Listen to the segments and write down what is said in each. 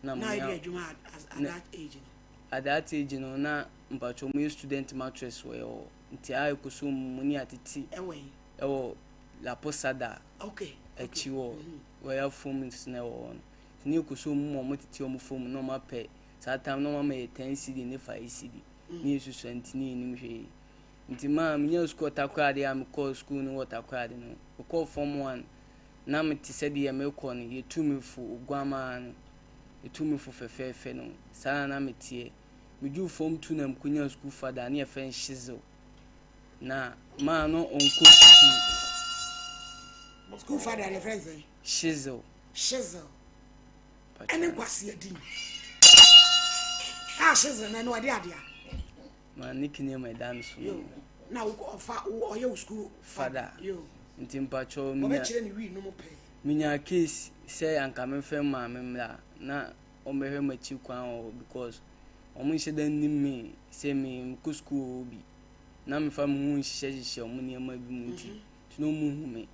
Na Na menya ayɛ adwuma at na that age no? At that age no, na mpatwɔ mo yɛ student mattress wɔ yɛ hɔ, nti a ɛkɔ so mu ne atete. Ɛwɔ yi? Ɛwɔ La Posada akyi hɔ, Royal Foam na ɛwɔ hɔ no. Nti ne ɛkɔ so mu ma ɔmo tete ɔmo foam na ɔmo apɛ saa time na ɔmo ama yɛ 10 cedi ne 5 cedi ne yɛsusua, nti ne yɛnim hwee. Nti maa menya sukuu Takoradi a mekɔɔ sukuu no wɔ Takoradi no, mekɔɔ form one na mete sɛdeɛ mekɔ no, yɛtu me fo oguamaa no, yɛtu me fo fɛfɛɛfɛ no, saa na na meteɛ. Meduu form two na mekɔnya school father ne yɛfrɛ no Shizel, na maa no ɔnkɔ sukuu. School father de frɛ sɛ? Shizel. Shizel ɛne nkwasi adi a Shizel na ɛne ɔde adeɛ. Ma nickname ɛda no so. Yo, na wo ɔfa wo ɔyɛ wo school father. Yo. Nti mpatwɔ menya ɔbɛkyerɛ ne wii no mu pɛɛ. Menya case sɛ anka memfrɛ maame mmra na ɔmmɛhwɛ m'akyi kwan wɔ hɔ, because ɔmo nhyɛ da nnim me sɛ me mekɔ sukuu wɔ hɔ bi na mefa me ho nhyehyɛhyehyɛ ɔmo nneɛma bi mu, nti na ɔmo hu me.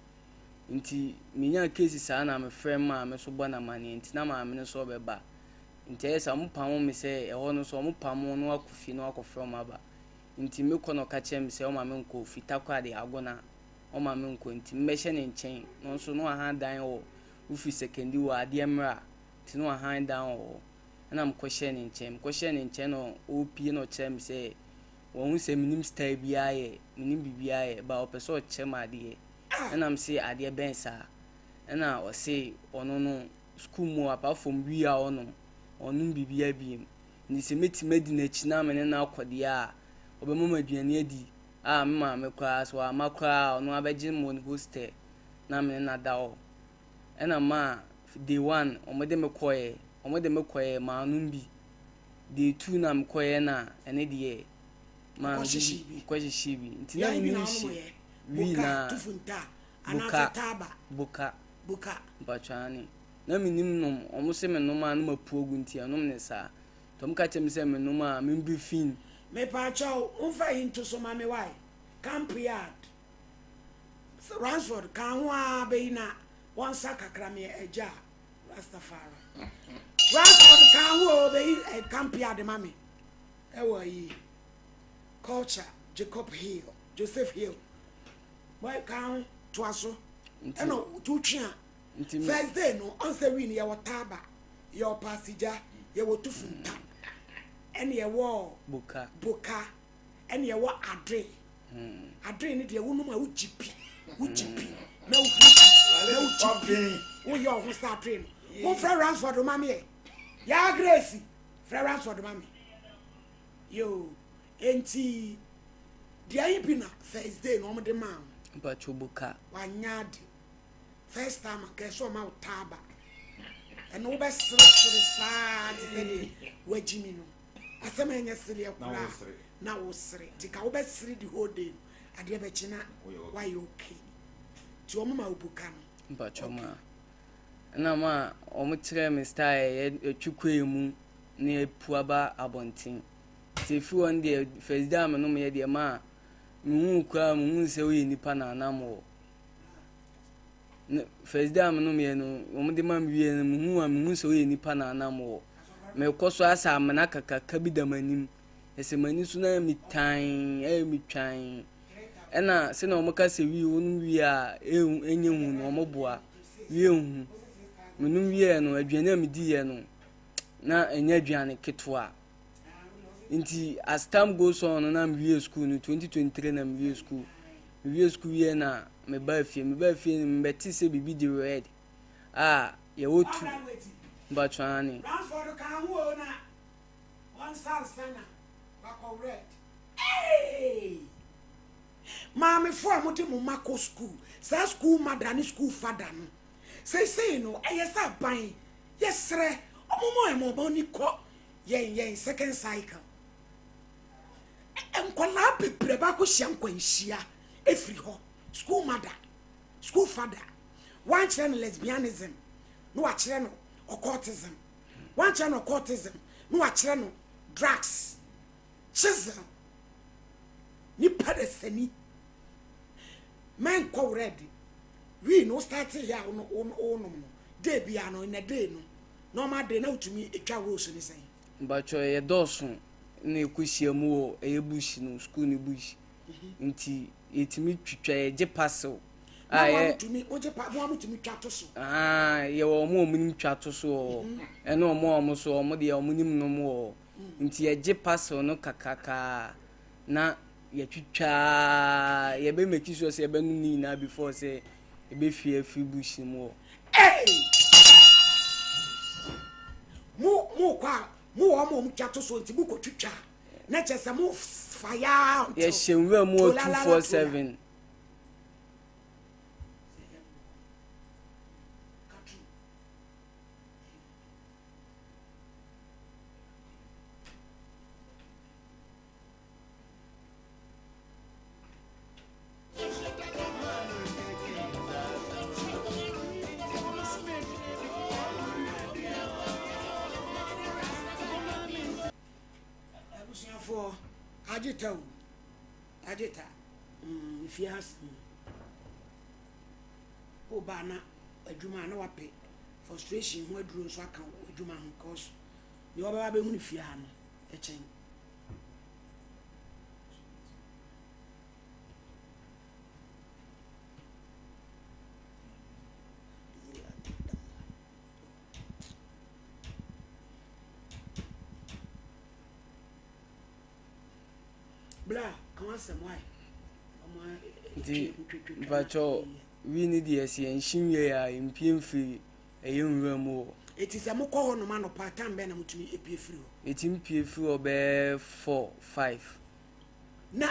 Nti menya case saa na mefrɛ maame so bɔ n'amanneɛ, nti na maame no so ɔbɛba. Nti ɛyɛ sɛ ɔmo pamo me sɛ ɛhɔ no so ɔmo pamo no akɔ fie na wakɔfrɛ ɔmo aba. Nti mekɔ na ɔka kyerɛ me sɛ ɔma me nkɔ fi Takoradi Agona, ɔma me nkɔ, nti mmɛhyɛ ne nkyɛn na ɔnso na wahan dan wɔ wofi Sekondi wɔ adeɛ mmerɛ nti na wahan dan wɔ hɔ. Ɛna mekɔhyɛ ne nkyɛn, na ɔrepie na ɔkyerɛ me sɛ wɔn ho sɛ menim style biara yɛ, menim biribiara yɛ ba, ɔpɛ sɛ ɔkyerɛ me adeɛ. Ɛna m se adeɛ bɛn saa? Ɛna ɔse ɔno no school mu, apart from wii a ɔnom, ɔnom biribiara biem, nti sɛ mɛtumi adi n'akyi na me ne no akɔ deɛ a, ɔbɛma me aduane adi a me maame koraa so wama koraa, ɔno abɛgye me wɔ ne hostel na me ne no ada hɔ. Ɛna maa day one ɔmo de me kɔɛ maanom bi. Day two na me kɔɛ na ɛne deɛ maa me Kɔhyehyɛ bi. Kɔhyehyɛ bi, nti na yɛn bi menim na hye ɔnom yɛ wii boka na tufunta Boka. anaasɛ taaba? Boka. Boka. Mpatwaane na menim nom, ɔmo sɛ menom a na mapu agu, nti ɛnom ne saa, nti ɔmo ka kyerɛ me sɛ menom a membi fin. Mepaakyɛw, womfa yi nto so ma me wae. Camp Yard Ransford ka ho a bɛyi na wɔnsa kakra me agya a Rastafari. Ransford ka ho o bɛyi Camp Yard ma me ɛwɔ yi culture Jacob Hill, Joseph Hill boy ka ho toa so. Nti ɛna tutwe a nti me first day no ɔnsɛ wii no, yɛwɔ taaba, yɛwɔ pasigya, yɛwɔ tufunta, ɛne yɛwɔ boka. Boka, ɛne yɛwɔ adoe. Adoe no deɛ wonom a wogye pi, wogye pi na wohuru na wogye pi, woyɛ ɔho sɛ adoe no. Momfrɛ Ransford ma me ɛ yaa Grace, frɛ Ransford ma me yo. Enti deɛ ayi bi na first day na ɔmde maa wo? Mpatwo, boka. Wanya ade first time anka ɛsɛ ɔma wo taaba, ɛno wobɛseresere saa te sɛ deɛ wagyi mi no, asɛm a ɛnyɛ sereɛ Na koraa. wosere. Na wosere nti ka wobɛsere the whole day no, adeɛ bɛkye na Woyɛ okay. wayɛ okay, nti ɔmo ma wo boka no. Mpatwo, ma ɛna ma ɔmo kyerɛ me style yɛ yɛtwi kwan mu na yɛpu aba abɔnten. Nti efi hɔ no deɛ, first day a menom yɛ deɛ, ma mehu koraa mehu sɛ woyɛ nipa na anam wɔ ne first day a menom yɛ no, wɔn de ma me wie no, mehu a mehu sɛ woyɛ nipa na anam wɔ mekɔ so asa amena kakraka bi da m'anim, ɛsɛ m'ani so na ɛyɛ me tan, ɛyɛ me twan. Ɛna sɛnea wɔn ka sɛ wie wɔn wie a ɛnhu, ɛnyɛ hu no, wɔn boa wie hu. Menom wie no, aduane a medi yɛ no na ɛnyɛ aduane ketewa. Nti as time goes on no, na mewie school no 2023, na mewie school wie na meba fie. Meba fie no, mebɛte sɛ biribi de red a yɛwɔ tu mpatwaane. Ransford ka ho o na wɔnsa nsa na wakɔ red. Hey! Maamefo a mode mo ma kɔ school, saa school mother ne school father no, seesei no ɛyɛ sɛ aban yɛsrɛ ɔmo mo ɛmɔ ɔmo ani kɔ yɛn second cycle. Nkɔlaa bebree baako hyia nkwanhyia efiri hɔ. School mother, school father wankyerɛ no lesbianism na wakyerɛ no occultism, wankyerɛ no occultism na wakyerɛ no drugs. Chisel nipa de sani mɛnkɔ red wii no. Start yɛ a wonom no day bia no, in a day no Normal day na wotumi twa rolls ne sɛn? Mpakyɛw yɛ dɔɔso na yɛkɔ hyia mu wɔ ɛyɛ bush no school no bush nti yɛtumi twitwa yɛgye parcel a yɛ. Na mo a motumi mogye pa mo a motumi twa to so. Ahaa yɛwɔ wɔn a wɔn nim twa to so wɔ hɔ ɛne wɔn a wɔn so wɔn deɛ wɔn nim nom wɔ hɔ nti yɛgye parcel no kakrakaa na yɛtwitwa yɛbɛ make sure sɛ yɛbɛnom ne nyinaa before sɛ yɛbɛfie afiri bush no mu hɔ. Hey! Mo mo kɔ a mo wɔ wɔn a wɔn twa to so nti mo kɔ twitwa na kyerɛ sɛ mo fa yaa until Yɛhyɛ nwura mu wɔ 247. Abusuafoɔ, agye ta o, agye ta, mm, fie ha sɛm. Woba na adwuma a na wapɛ frustration ho aduro nso aka adwuma ho cause deɛ wɔbɛba bɛhu no fie ha no ɛkyɛn. Bla, ka w'asɛm wae. Nti mpakyɛw wi ne deɛ sɛ yɛnhye wie a yɛmpue mfiri ɛyɛ nwura mu hɔ. Eti sɛ mokɔ hɔ nom anɔpa a time bɛn na motumi pue firi hɔ? Yɛtumi pue firi hɔ bɛyɛ 4, 5. Na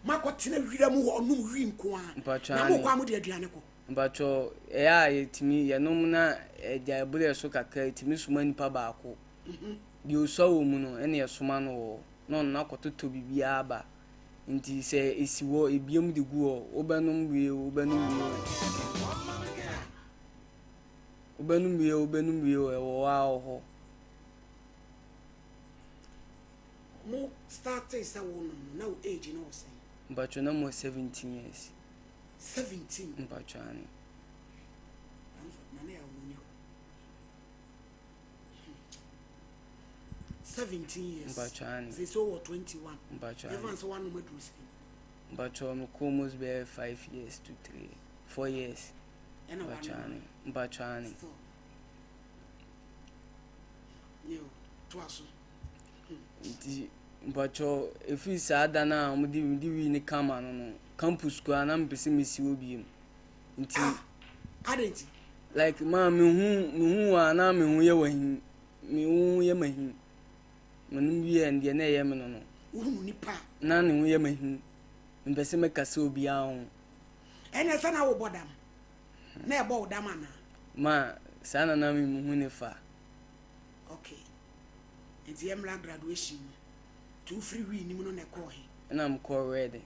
moakɔ tena wira mu hɔ nom wi nko ara? Mpakyɛw Na aane. mokɔ a mode aduane kɔ? Mpakyɛw ɛyɛ a yɛtumi yɛnom na ɛgyae berɛ so kakra yɛtumi soma nipa baako. Deɛ ɔsua wɔ mu no ɛna yɛsoma no wɔ hɔ na ɔno no akɔtotɔ biribiara aba. Nti sɛ ɛsi hɔ ɛbiam de gu hɔ wobɛnom wie o wobɛnom wie o. Wobɛnom wie o wobɛnom wie o ɛwɔ hɔ ara wɔ hɔ. Mo startee sɛ wo nom no na wo age no wɔ sɛn? Mpakyɛw na mewɔ 17 years. 17? Mpakyɛw aane. Na ne yɛ wo ni hɔ. 17 years. Mpakyɛw aane. Sɛ sɛ wɔ 21. Mpakyɛw aane. Yɛfa sɛ woanom aduru sɛn? Mpakyɛw mekɔ almost bɛyɛ 5 years to 3 4 years. Ɛna Mpakyɛw woanom. aane. Mpakyɛw aane. Still. Yo, toa so. Nti mpakyɛw ɛfiri saa da no a wɔde mede wii ne kama no no campus koraa na mepɛ sɛ mesi hɔ bio. Nti. Ah, adɛn nti? Like ma mehu mehu a na me ho yɛ wahi me ho yɛ mahi menom wie no deɛ na ɛyɛ me no no. Wohunu nipa a. Na ne ho yɛ mahi mepɛ sɛ mɛkasa obiara ho. Ɛnna sɛ na wobɔ dam na ɛbɔ wo dam anaa? Ma saa na na mehu ne fa. Okay. Nti yɛmmra graduation mu. Nti wofiri wii nim no na ɛkɔɔ he? Ɛna mekɔɔ red.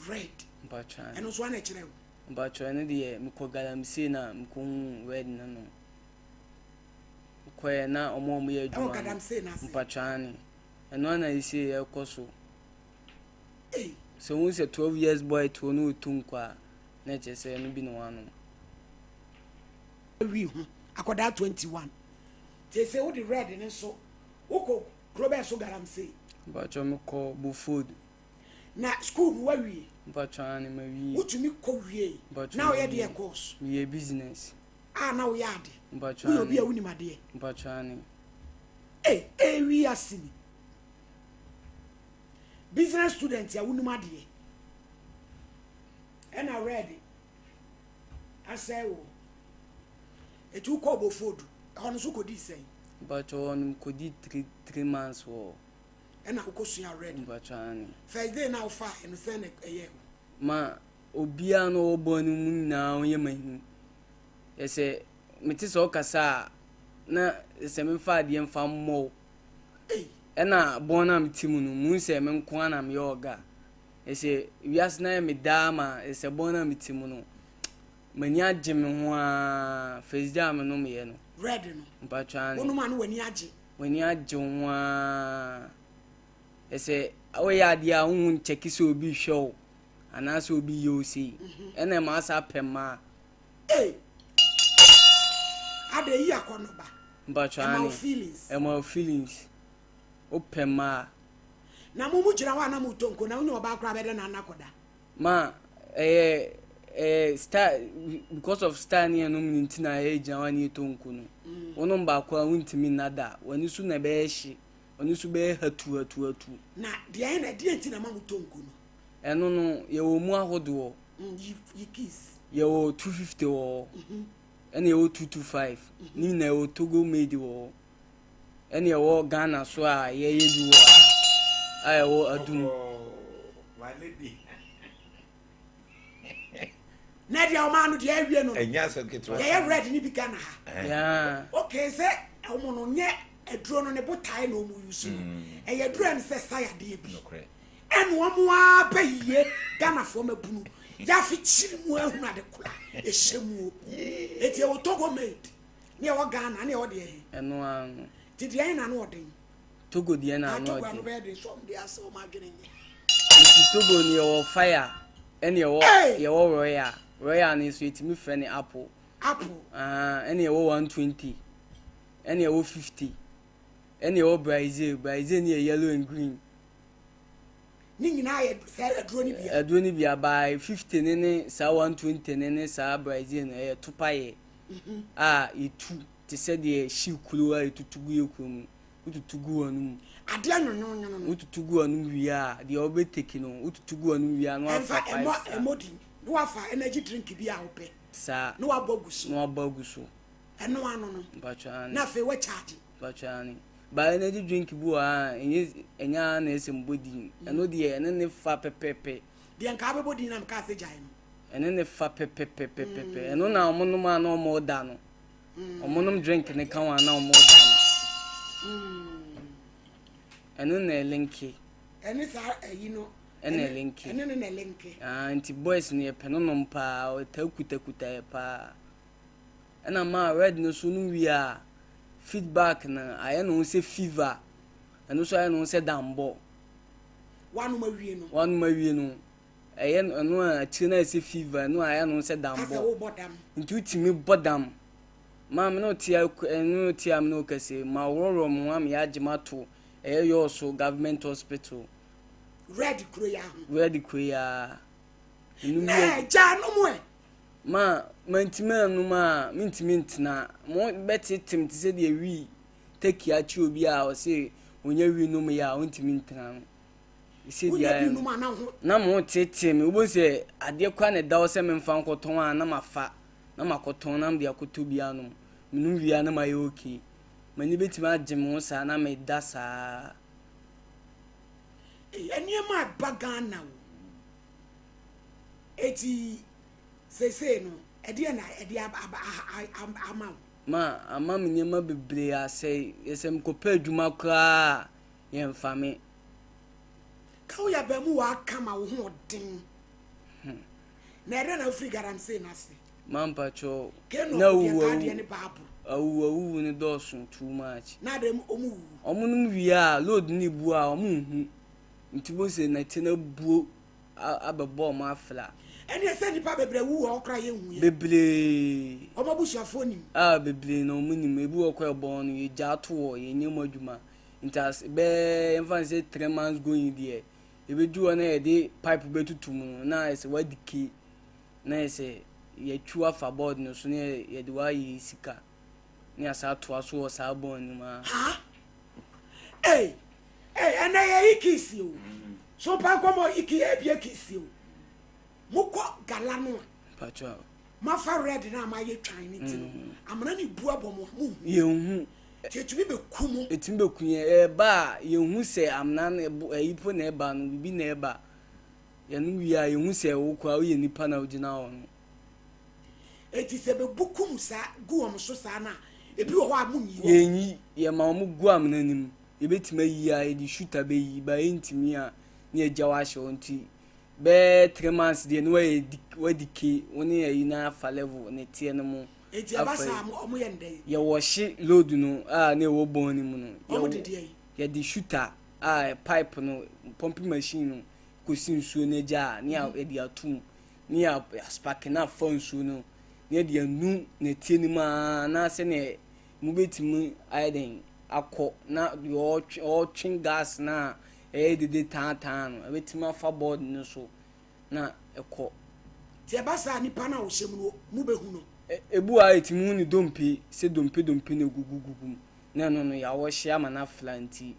Red? Mpakyɛw. Ɛno nso ana ɛkyerɛ wo? Mpakyɛw ɛno deɛ mekɔ galamsey na mekɔhuu red no nom. Mekɔɛ na ɔmo a ɔmo yɛ adwuma Ɛwɔ galamsey no ase? Mpakyɛw aane. Ɛno ara na seesei ɛrekɔ so. Ei. Sɛ wohu sɛ 12 years boy te hɔ na ɔretu nkwa a, na ɛkyerɛ sɛ ɛno bi na wanom. Wii ho akɔdaa 21. Seesei wode red no nso wokɔ kuro bɛn so galamsey? Mpakyɛw mekɔ Bofod. Na school no wawie? Mpakyɛw aane mawie. Wotumi kɔ wiei? Mpakyɛw Na woyɛ mawie. deɛ course? Meyɛ business. A na woyɛ ade? Mpakyɛw Woyɛ obi a aane. wonim adeɛ? Mpakyɛw aane. Ei ewi ase ni. Business student a wonim adeɛ. Ɛna red asɛe wo. Eti wokɔɔ Bofodu, ɛhɔ no nso kɔdii sɛn? Mpakyɛw hɔ no mekɔdii three months wɔ hɔ. Ɛna wokɔsua red no? Mpakyɛw aane. First day no a wofaeɛ no sɛn na ɛyɛɛ wo? Ma obiara na ɔwɔ bɔn no mu nyinaa ɔnyɛ m'ahi. Yɛ sɛ mete sɛ ɔkasa a na sɛ memfa adeɛ mfa mmɔ wo. Ei! Ɛna bɔn no a mete mu no muhu sɛ me nko ara na meyɛ ɔga. Yɛ sɛ wiase no ayɛ me daa ma yɛ sɛ bɔn no a mete mu no m'ani agye me ho ara first day a menomyɛ no. Red no. Mpakyɛw aane. Wonom a na w'ani agye. W'ani agye wo ho ara. Yɛ sɛ woyɛ adeɛ a wohu nkyɛke sɛ obi rehwɛ wo anaasɛ obi yɛ wo sei. Ɛna ɛma asa apɛ mmaa. Ei! Ada yi akɔnnɔ ba. Mpatsɔ Ɛma wo aane. feelings. Ɛma wo feelings. Wopɛ mmaa. Na mo mo gyina hɔ a na mo tɔ nko na wo ne ɔbaa koraa bɛdɛ na anna kɔda. Ma ɛyɛ ɛyɛ star because of star ne ɛnom ne nti na ɛyɛ gyina hɔ a ne yɛtɔ nko no. Wonom baako a wontumi nna da. W'ani so na ɛbɛyɛ hye. W'ani so bɛyɛ hatu hatu hatu. Na deɛ na ɛdeɛ nti na ma mo tɔ nko no. Ɛno no yɛwɔ mu ahodoɔ. Yi yi keys. Yɛwɔ 250 wɔ hɔ. Ɛna yɛwɔ 225. Ne nyinaa yɛwɔ Togo made wɔ hɔ. Ɛna yɛwɔ Ghana so a yɛyɛ bi wɔ ha a yɛwɔ Adum. My lady. Na deɛ ɔmaa no deɛ awie no. Ɛnyɛ asɛm ketewa. Yɛyɛ red ne bi Ghana ha. Yeah. Okay sɛ ɔmo no nyɛ aduro no ne botae na ɔmo use no. Ɛyɛ aduro ɛne sɛ sa yadeɛ bi. Nokorɛ. Ɛna ɔmo ara bɛ yie Ghanafoɔ ma bunu. Yafe kyiri mu ahunu ade kora ɛhyɛ mu o. Eti ɛwɔ Togo made ne ɛwɔ Ghana ne ɛwɔ deɛ he. Ɛno ara no. Ti deɛ he na ano ɔden. Togo deɛ na ano Togo ano ɔden. bɛyɛ den so ɔmo de asɛ ɔmo adwene nyɛ. Nti Togo no yɛwɔ fire ɛna yɛwɔ Hey! yɛwɔ royal. Royal no nso yɛtumi frɛ no apple. Apple. Ah, ɛna yɛwɔ 120. Ɛna yɛwɔ 50. Ɛna yɛwɔ Brazil. Brazil no yɛ yellow and green. Ne nyinaa yɛ sɛ aduro no bia. Aduro no bia by 50 ne ne saa 120 ne ne saa Brazil no ɛyɛ topayɛ a yɛtu te sɛ deɛ hyi kuro a yɛtutu gu yɛ kurom no. Wotutu gu wɔn mu. Adeɛ nwonwonwono no. Wotutu gu wɔn mu wie a deɛ wobɛteki no wotutu gu wɔn mu wie a na wafa Ɛmfa five ɛmɔ star. ɛmɔ din na wafa energy drink bi a wopɛ. Saa. Na wabɔ agu so. Na wabɔ agu so. Ɛno ano no. Mpatwa ane. Na afei wakyagye. Mpatwa ane. Ba energy drink bi wɔ ha a ɛnyɛ ɛnyɛ ara na ɛsɛ mbɔ din. Ɛno deɛ ɛne ne fa pɛpɛpɛ. Deɛ nka abɛbɔ din na meka sɛ gyae no. Ɛne ne fa pɛpɛpɛpɛpɛ. Ɛno na ɔmo nom a na ɔmo da no. Ɔmo nom drink ne ka ho a na ɔmo da no. Ɛno na ɛlinke. Ɛne saa ɛyi no. Ɛna ɛlinke. Ɛne ne na ɛlinke. Ah, nti boys no yɛpɛ no nom paa, ɔtaa kutakuta yɛ paa. Ɛna maa red no so no wie a feedback no ayɛ ne ho sɛ fever. Ɛno nso ayɛ ne ho sɛ dambɔ. Wanom awie no. Wanom awie no. Ɛyɛ ɛno a akyire no ayɛ sɛ fever, ɛno a ayɛ ne ho sɛ dambɔ. Asɛ wobɔ dam. Nti wotumi bɔ dam. Maa me ne wote a ɛne wote a me ne wo kɛse ma worɔworɔ mo ho ama yɛagye ma to ɛyɛ yɔɔso government hospital. Red kuro yi aho. Red kuro yi a. Na gya no mu ɛ. Ma mantumi anum a mentumi ntena. Mo bɛtetem te sɛ deɛ wi teki akyi obi a ɔse onya wi nom yɛ a ɔntumi ntena no. Sɛ Wonya deɛ bi nom a na ho. Na mo tete me wobɛhu sɛ adeɛ koraa na ɛda hɔ sɛ memfa nkɔtɔn a na mafa na makɔtɔn na mede akɔtɔ bi anom. Menom wie a na mayɛ okay. M'ani bɛtumi agye me ho saa na meda saa. Nneɛma a ɛba Ghana o. Eti seesei no ɛdeɛ na ɛde ama wo? Ma ama me nneɛma bebree asɛe. Sɛ mekɔpɛ adwuma koraa a yɛmfa me. Ka woyɛ abaamu wɔ aka ma wo ho ɔden. Na ɛdɛ na wofiri galamsey no ase? Mampatwɔ Keno na deɛ awuwu nka adeɛ ne baabolo. awuwu awuwu ne dɔɔso too much. Na adɛ ɔmo wuwu. Ɔmo nom wie a load ne bu a ɔmo nhu. Nti bo sɛ nɛte no abuo abɛbɔ ɔmo afra. Ɛne sɛ nnipa bebree wu wɔ hɔ koraa yɛnhu yɛ. Bebree. Ɔmo abusuafoɔ nim. A bebree na ɔmo nim. Ebi wɔ kɔ ɛbɔn no yɛgya ato hɔ yɛnyɛ mu adwuma. Nti as bɛɛ yɛmfa no sɛ 3 months going deɛ yɛbɛdu hɔ na yɛde pipe bɛtutu mu no na ayɛ sɛ wadi ke na yɛ sɛ yɛtwi afa board no so na yɛde wayɛ sika ne yɛasa atoa so wɔ saa bɔn no mu a. Ha? Ei! Ei, ɛnɛ yɛ yi kiisi o. So pa nkɔmɔ iki ebie kiisi o. Mokɔ gala no a. Patro. Mafa red na ama yɛ twan ne ti no. Amena ne bu abɔ mo a mo hu. Yɛnhu. Ti etumi bɛku mo. Etumi bɛku yɛn. Ɛba a yɛnhu sɛ amena no ɛbo ɛyi po na ɛba no bibi na ɛba. Yɛn wie a yɛnhu sɛ wo koraa woyɛ nipa na wogyina hɔ no. Eti sɛ bɛbu kum saa gu wɔn so saa na ebi wɔ hɔ a mo nyi wɔn. Yɛnyi yɛma wɔn gu amena no mu. Yɛbɛtumi ayi a yɛde shooter bɛyi ba yɛntumi a ne yɛgya wɔ ahyɛ wɔn ti bɛɛ 3 months deɛ ne wɔyɛ wadi ke wɔn ne yɛyi na afa level ne teɛ no mu. Eti ɛba saa mo ɔmo yɛ ndɛ. Yɛwɔ hye load no a ne ɛwɔ bɔn no mu no. Ɔmo de deɛ yi. Yɛde shooter a pipe no pumping machine no kɔsi nsuo no agya a ne yɛde atum ne yɛ aspark na afa nsuo no ne yɛde anu ne teɛ no mu a na sɛ ne Mobɛtumi ayɛ dɛn akɔ na deɛ ɔretwe ɔretwe gas no a ɛyɛ dede taataa no, ɛbɛtumi afa board no so na ɛkɔ. Nti ɛba saa a, nipa no a ɔhyɛ mu no, mobɛhu no? Ebi wɔ hɔ a yɛtumi hu ne dompe sɛ dompe dompe na ɛgugugugu mu, na ɛno no yɛawɔhye ama no afra nti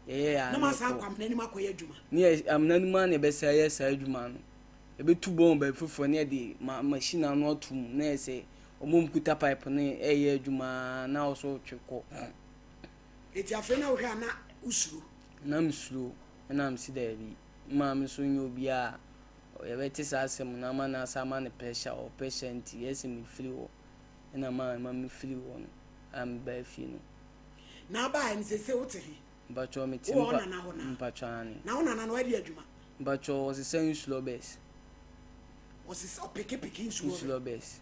yɛyɛ a Na na moasan ɛkɔ. akɔ amena no mu akɔyɛ adwuma? Ne yɛ amena no mu ara na yɛbɛsan ayɛ saa adwuma no. Yɛbɛtu bɔn baabi foforɔ na yɛde ma machine ano ato mu na ayɛ sɛ wɔn a wɔkuta pipe no reyɛ adwuma ara na wo nso wotwe kɔ. Enti afei na wohwɛ a na wosuro? Na mesuro, ɛna mese daabi, me maame nso nyɛ obi a yɛbɛte saa asɛm no ama no asan ama no pressure, ɔwɔ pressure nti ɛyɛ sɛ mefiri hɔ, ɛna maa ɛma mefiri hɔ no a mebaa fie no. Na abaeɛ no seesei wote he? Mpakyɛw mete Wowɔ wo mpa nana hɔ naa? mpakyɛw aane. Na wo nana no ɔde adwuma? Mpakyɛw ɔsesa nsulɔbɛs. Ɔsesa ɔpekepeke nsulɔbɛs. Nsulɔbɛs.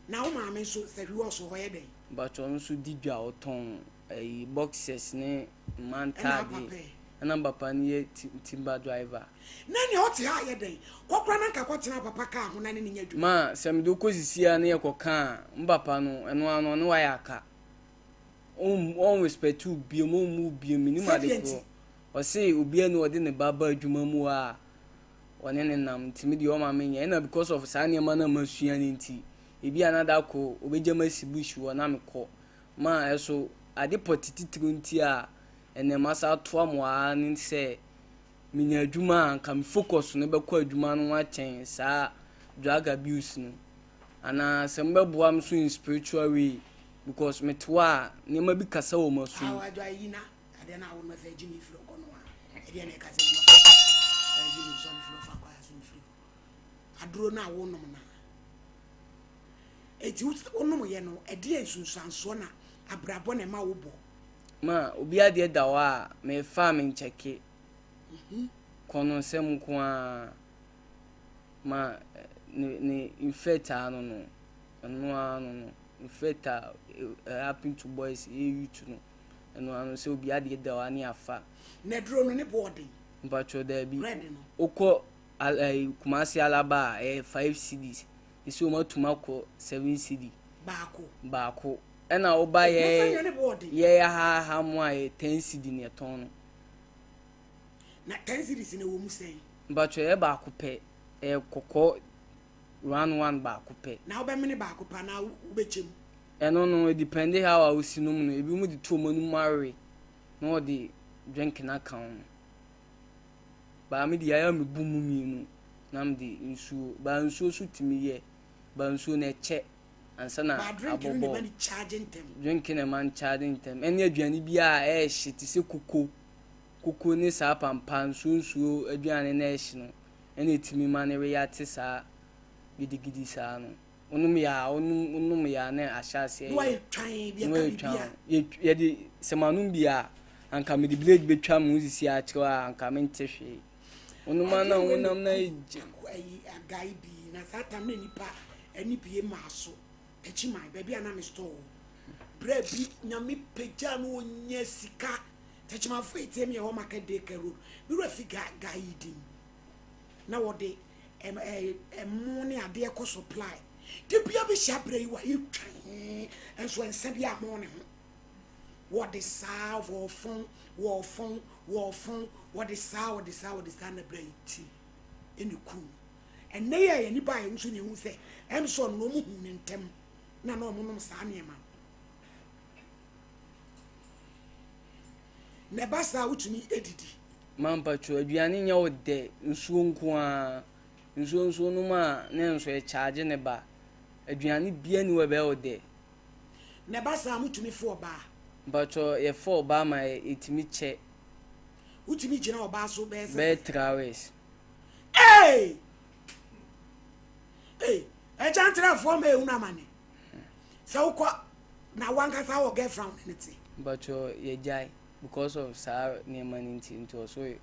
Na wo maame nso sɛ hwi wɔ so hɔ yɛ dɛn? Mpakyɛw ɔno nso di dwa ɔtɔn ɛyi boxers ne mmaa Ɛna ntaadeɛ. papa ɛ? Ɛna papa no yɛ timber driver. Na nea ɔte ha yɛ dɛn? Kɔ koraa na nka kɔtena papa kaa ho na ne ne nyɛ adwuma. Ma sɛ mede wo kɔ sisi a ne yɛkɔ ka a, me papa no ɛno ara no ɔne wo ayɛ aka. Ɔn ɔn respect wo biom, ɔmmu wo biom, mennim ade Sɛdeɛ nti? korɔ. Ɔse obiara ni ɔde ne ba ba adwuma mu hɔ a ɔne no nam nti me deɛ ɔma menyɛ. Ɛna because of saa nneɛma no a masua no nti, ebi a na da koro ɔbɛgya me asi bush hɔ na mekɔ. Ma ɛso ade pɔte titiriw nti a ɛnɛ masa atoa mo ara ne sɛ menya adwuma a anka me focus no bɛkɔ adwuma no ho akyɛn saa drug abuse no. Anaa sɛ mobɛboa me so in spiritual way because mete hɔ a nneɛma bi kasa wɔ m'asom. Awo adwo ayi na adeɛ na awo no fɛ gyimi firi ɔkɔ no a ɛdeɛ na ɛka sɛ gua gyimi sɔre firi ɔfa kɔ ase mfiri hɔ aduro no a wonom no a eti wonom yɛ no ɛdeɛ nsunsuansoɔ na abrabɔ na ɛma wobɔ. Ma obi adeɛ da hɔ a mefa a menkyɛke kɔ no nsɛm nko ara ma ne ne effect ano no ɛno ara no no effect a happen to boys yɛ youth no ɛno ara no sɛ obi adeɛ da hɔ a ne afa. Na aduro no ne bo ɔden. Mpatsɔ daabi. Red no. Wokɔ ɛɛ Kumasi Alaba a ɛyɛ 5 cedis. Esi wɔn atum akɔ 7 cedi. Baako. Baako. Ɛna woba Yɛ yɛ ne bo ɔden. yɛ ha ha mu a yɛ 10 cedi ne ɛtɔn no. Na 10 cedis na ɛwɔ mu sɛn? Mpatsɔ ɛyɛ baako pɛ, ɛyɛ kɔkɔɔ round one baako pɛ. Na wobɛmene baako pa na wobɛkyɛ mu? Ɛno no depend how a wosi nom no. Ebi mu de to wɔn anum awe na wɔde drink no aka ho. Baa me deɛ ayɛ a mebu mu mmienu na mede nsuo. Baa nsuo nso tumi yɛ. Baa nsuo no ɛkyɛ ansa na Ba drink no na abɔbɔ. ɛma no charge ntɛm. Drink na ɛma no charge ntɛm. Ɛne aduane bi a ɛɛhye te sɛ koko. Koko ne saa pampa nsuo nsuo aduane na ɛhye no ɛna ɛtumi ma no react saa gidigidi saa no. Wonom yɛ a wonom wonom yɛ a na ahyɛ aseɛ Na yɛ. wayɛ twan bi Na ɛka wayɛ biribi twan. a. Yɛde sɛ manom bi a anka mede blade bɛtwa me ho sisi akyerɛ a anka mente hwee. Wonom a na Adeɛ wei wonam na na ɛgye. Ayi agae bi na saa tam na nipa ani bie maa so akyi man baabi a na me store wɔ berɛ bi Nyame pagya no ɔnya sika. Tɛkyimafo etie mi ɛwɔ Market Day Care Road, me wura fi ga guy yi din na wɔde ɛmo ne adeɛ kɔ supply de bia bɛhyia berɛ yi wayɛ twan nso ɛnsa bi a mo ne ho wɔde saa wɔfɔn wɔfɔn wɔfɔn wɔde saa wɔde saa wɔde saa na berɛ yi ti ɛne kuu ɛnɛ yɛ yɛn nipa a yɛn nso ne ehu sɛ ɛm sɛ ɔno na ɔmo hu ne ntɛm na na ɔmo nom saa nneɛma no na ɛba saa wotumi edidi. Mampatwo aduane nyɛ wo dɛ, nsuo nko ara. Nsuo nso nom a ne nso ɛkyaagye ne ba. Aduane bia ni wɔ ɛbɛyɛ wo dɛ. Na ɛba saa motumi fo ɔbaa? Mpatwo yɛfɔ ɔbaa ma ɛtumi kyɛ. Wotumi gyina ɔbaa so bɛyɛ sɛ? Bɛyɛ 3 hours. Ee ee, ɛgya ntrafoɔ ma ehunu amane sɛ wokɔ na wankasa wɔ girlfriend ne te? Mpatwo yɛgyae because of saa nneɛma no nti ɔso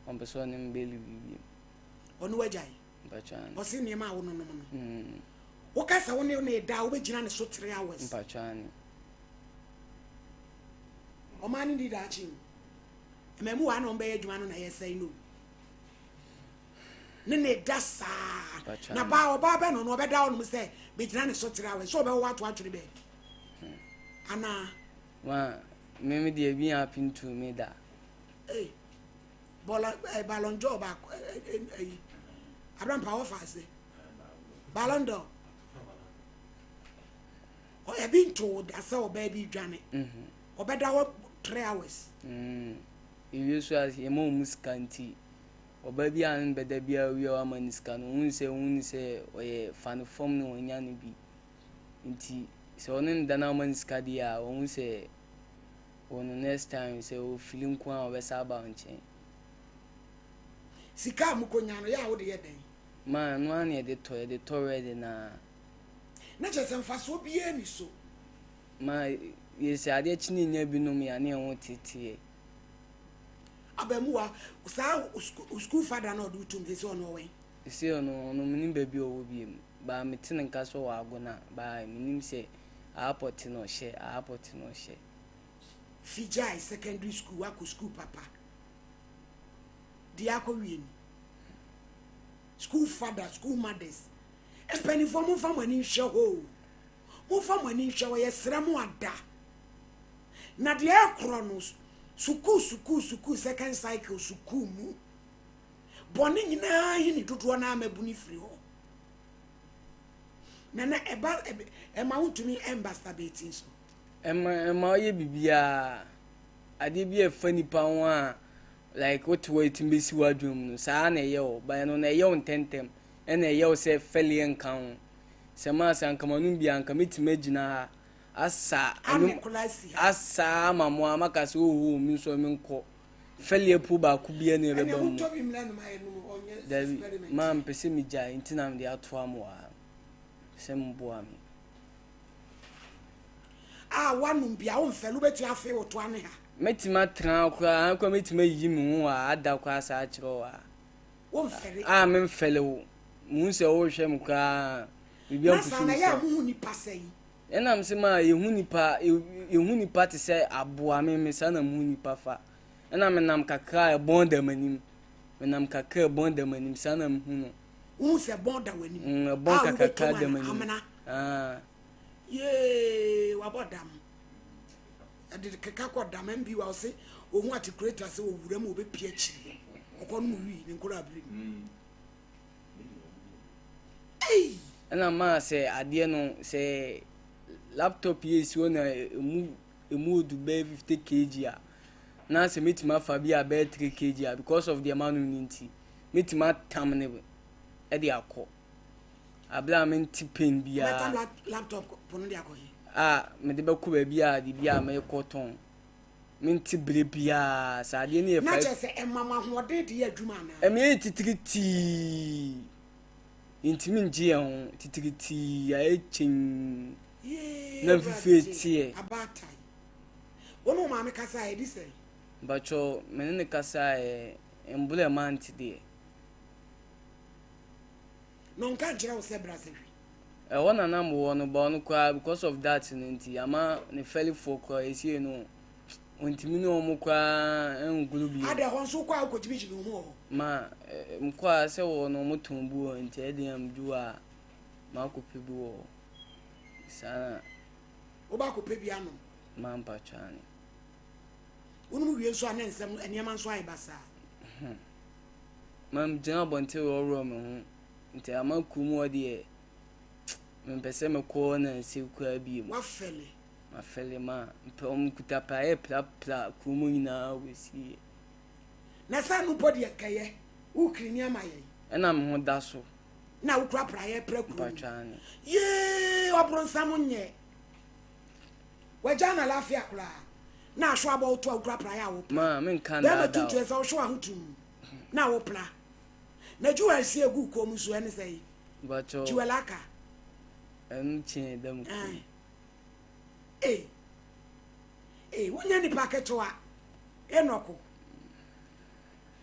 ɔmpɛ sɛ ɔne me bɛlive bio. Ɔno wagyae? Mpatwo ane. Ɔse nneɛma a wononom no woka sɛ wo ne ne da a wobɛgyina ne so 3 hours? Mpatwo ane. Ɔmaa no di daakye o mmamu wa na ɔmbɛyɛ adwuma no na yɛsɛe no o ne ne da saa. Mpatwo na ane. baa ɔbaa bɛ no no ɔbɛda hɔnom sɛ bɛgyina ne so 3 hours sɛ ɔbɛwɔ ato atwere baabi anaa? Ma me me deɛ bi happen to me da. Ei, bɔlɔ ɛ Ballon d'Or baako ɛ ɛ ɛyi Abrampa wɔfa ase Ballon d'Or ɛbi nto da sɛ ɔbaa bi dwane ɔbɛda hɔ 3 hours. Ewie so a yɛma wɔn sika nti ɔbaa bi a ne bɛda bi a wie a wama ne sika no ohun sɛ ohun sɛ ɔyɛ fa no fam na wɔnya no bi nti sɛ ɔne no da na ɔma ne sika deɛ a ohun sɛ wɔ no next time sɛ ofili nko a ɔbɛsa aba wo nkyɛn. Sika a mokɔnya no yɛ a wode yɛ dɛn? Ma no ara na yɛde tɔ red na. Na kyerɛ sɛ mfasoɔ biara ni so. Ma yɛsɛ adeɛ kyi ne nya binom yɛ ne ɛho teteɛ. Abamuwa saa school father na ɔde wotum sɛ ɔno ɔwɛn? Sɛ ɔno menim baabi a ɔwɔ biem baa mete ne nka so wɔ Agona baa menim sɛ aapɔte na ɔhyɛ aapɔte na ɔhyɛ. Figyae secondary school wakɔ school papa deɛ akɔ wie ni school father, school mothers, mpanimfoɔ, momfa mo ani nhwɛ hɔ o, momfa mo ani nhwɛ hɔ. Yɛsrɛ mo ada na deɛ ɛkorɔ no sukuu sukuu sukuu second cycle sukuu mu bɔne nyinaa yi ne dodoɔ no amabu ne firi hɔ na ɛba ɛma wontumi ɛmmasturbate nso. Ɛma ɔyɛ biribiara adeɛ bi a ɛfa nipa ho a like wote hɔ ɛtumi bɛsi w'adwene mu no saa na ɛyɛ wo ba no na ɛyɛ wo ntɛntɛm ɛna ɛyɛ wo sɛ fɛleɛ nka ho sɛ maa sɛ anka manom bi anka mɛtumi agyina ha asa asa ama mo a maka sɛ oho mi nso menkɔ fɛleɛ po baako bia ne ɛbɛba mu. Dabi, maa mpɛ sɛ megyae nti na mede atoa mo a sɛ mboa me. A wanom bia womfɛle wobɛtumi afei wo toa ne ha. Mɛtumi atena koraa koraa, mɛtumi ayiyi me ho a ada koraa saa akyerɛ wo a. Womfɛle. A memfɛle wo muhu sɛ wohwɛ me koraa biribi na saa na yɛ a muhu nipa sɛn? Ɛnam sɛ ma yɛhu nipa te sɛ aboa me saa na muhu nipa fa ɛna menam kakra a ɛbɔn da m'anim, menam kakra a ɛbɔn da m'anim saa na mehu no. Wohu sɛ bɔn da w'anim? Ɛbɔn kakra da m'anim. Amena. Ah. Yee, wabɔ dam ɛde keka kɔ dam mbi wa ɔse ohun atikuleta sɛ owura mu obɛpie akyiri ɔkɔ no mu wii ne nkora abiri mu. Ei! Ɛna maa sɛ adeɛ no sɛ laptop yɛ esi hɔ na emu odu bɛyɛ 50 kg a na sɛ mɛtumi afa bi a bɛyɛ 3 kg a because of deɛ ma no ne nti mɛtumi atam ne ɛde akɔ abere a mente pain biara. Wobɛtam laptop pono de akɔ he? A mede bɛkɔ baabi a de bi a mɛkɔ tɔn mente bere biara sɛ adeɛ no yɛ na five. Kyerɛ sɛ ɛma mo ahoɔden de yɛ adwuma anaa? Ɛmi yɛ titiri tii ntumi ngye yɛn ho titiri tii ayɛ kyɛn. Yee, Na mfifire Awurade, teɛ. Abaatan wo ne wo maame kasa a ɛdi sɛn? Mpatsɔ mene ne kasa ɛ mbolɛ mante deɛ. Na ɔnka nkyerɛ wo sɛ bra sɛ hwi? Ɛhɔ na nam wɔ no ba ɔno koraa because of that no nti ama ne fɛlifoɔ koraa esie no ontumi ne wɔn koraa ngoro bio. Ada hɔ nso wokɔ a wokɔgyimigyimi wo ho wɔ hɔ? Ma nkɔ a sɛ wɔ no wɔn tɔn bi wɔ hɔ nti ɛdeɛ am du a makɔpɛ bi wɔ hɔ saa na. Woba akɔpɛ bi anom? Ma mpatsɔ ane. Wonom wie nso a ne nsɛm nneɛma nso ayɛ basaa. Ma gyina abɔnten wɔworɔ me ho nti ama kurom hɔ deɛ mempɛ sɛ mekɔ na nse koraa bio. Wafɛle. Mafɛle ma mpɛ ɔmo kuta praeɛ prapra kurom nyinaa wɔsie. Na sɛ no mpo deɛ kɛyɛ wokiri ama yɛn. Ɛna me ho da so. Na wokura praeɛ pra kurom? Mpatsɔ ane. Yee, ɔboronsam nyɛ wagya na lafia koraa na ahwɛ abɔ woto a wokura praeɛ a wopra. Ma menka bɛrima ndaadaa tuntum o. sɛ wohwɛ w'ahotum na wopra na jewel si egu kɔn mu so ɛne sɛ yi? Mpatsɔ. Jewel aka. Ɛno kyɛn da mu kurom. Ee ee, wonyɛ nipa ketewa. Enɔko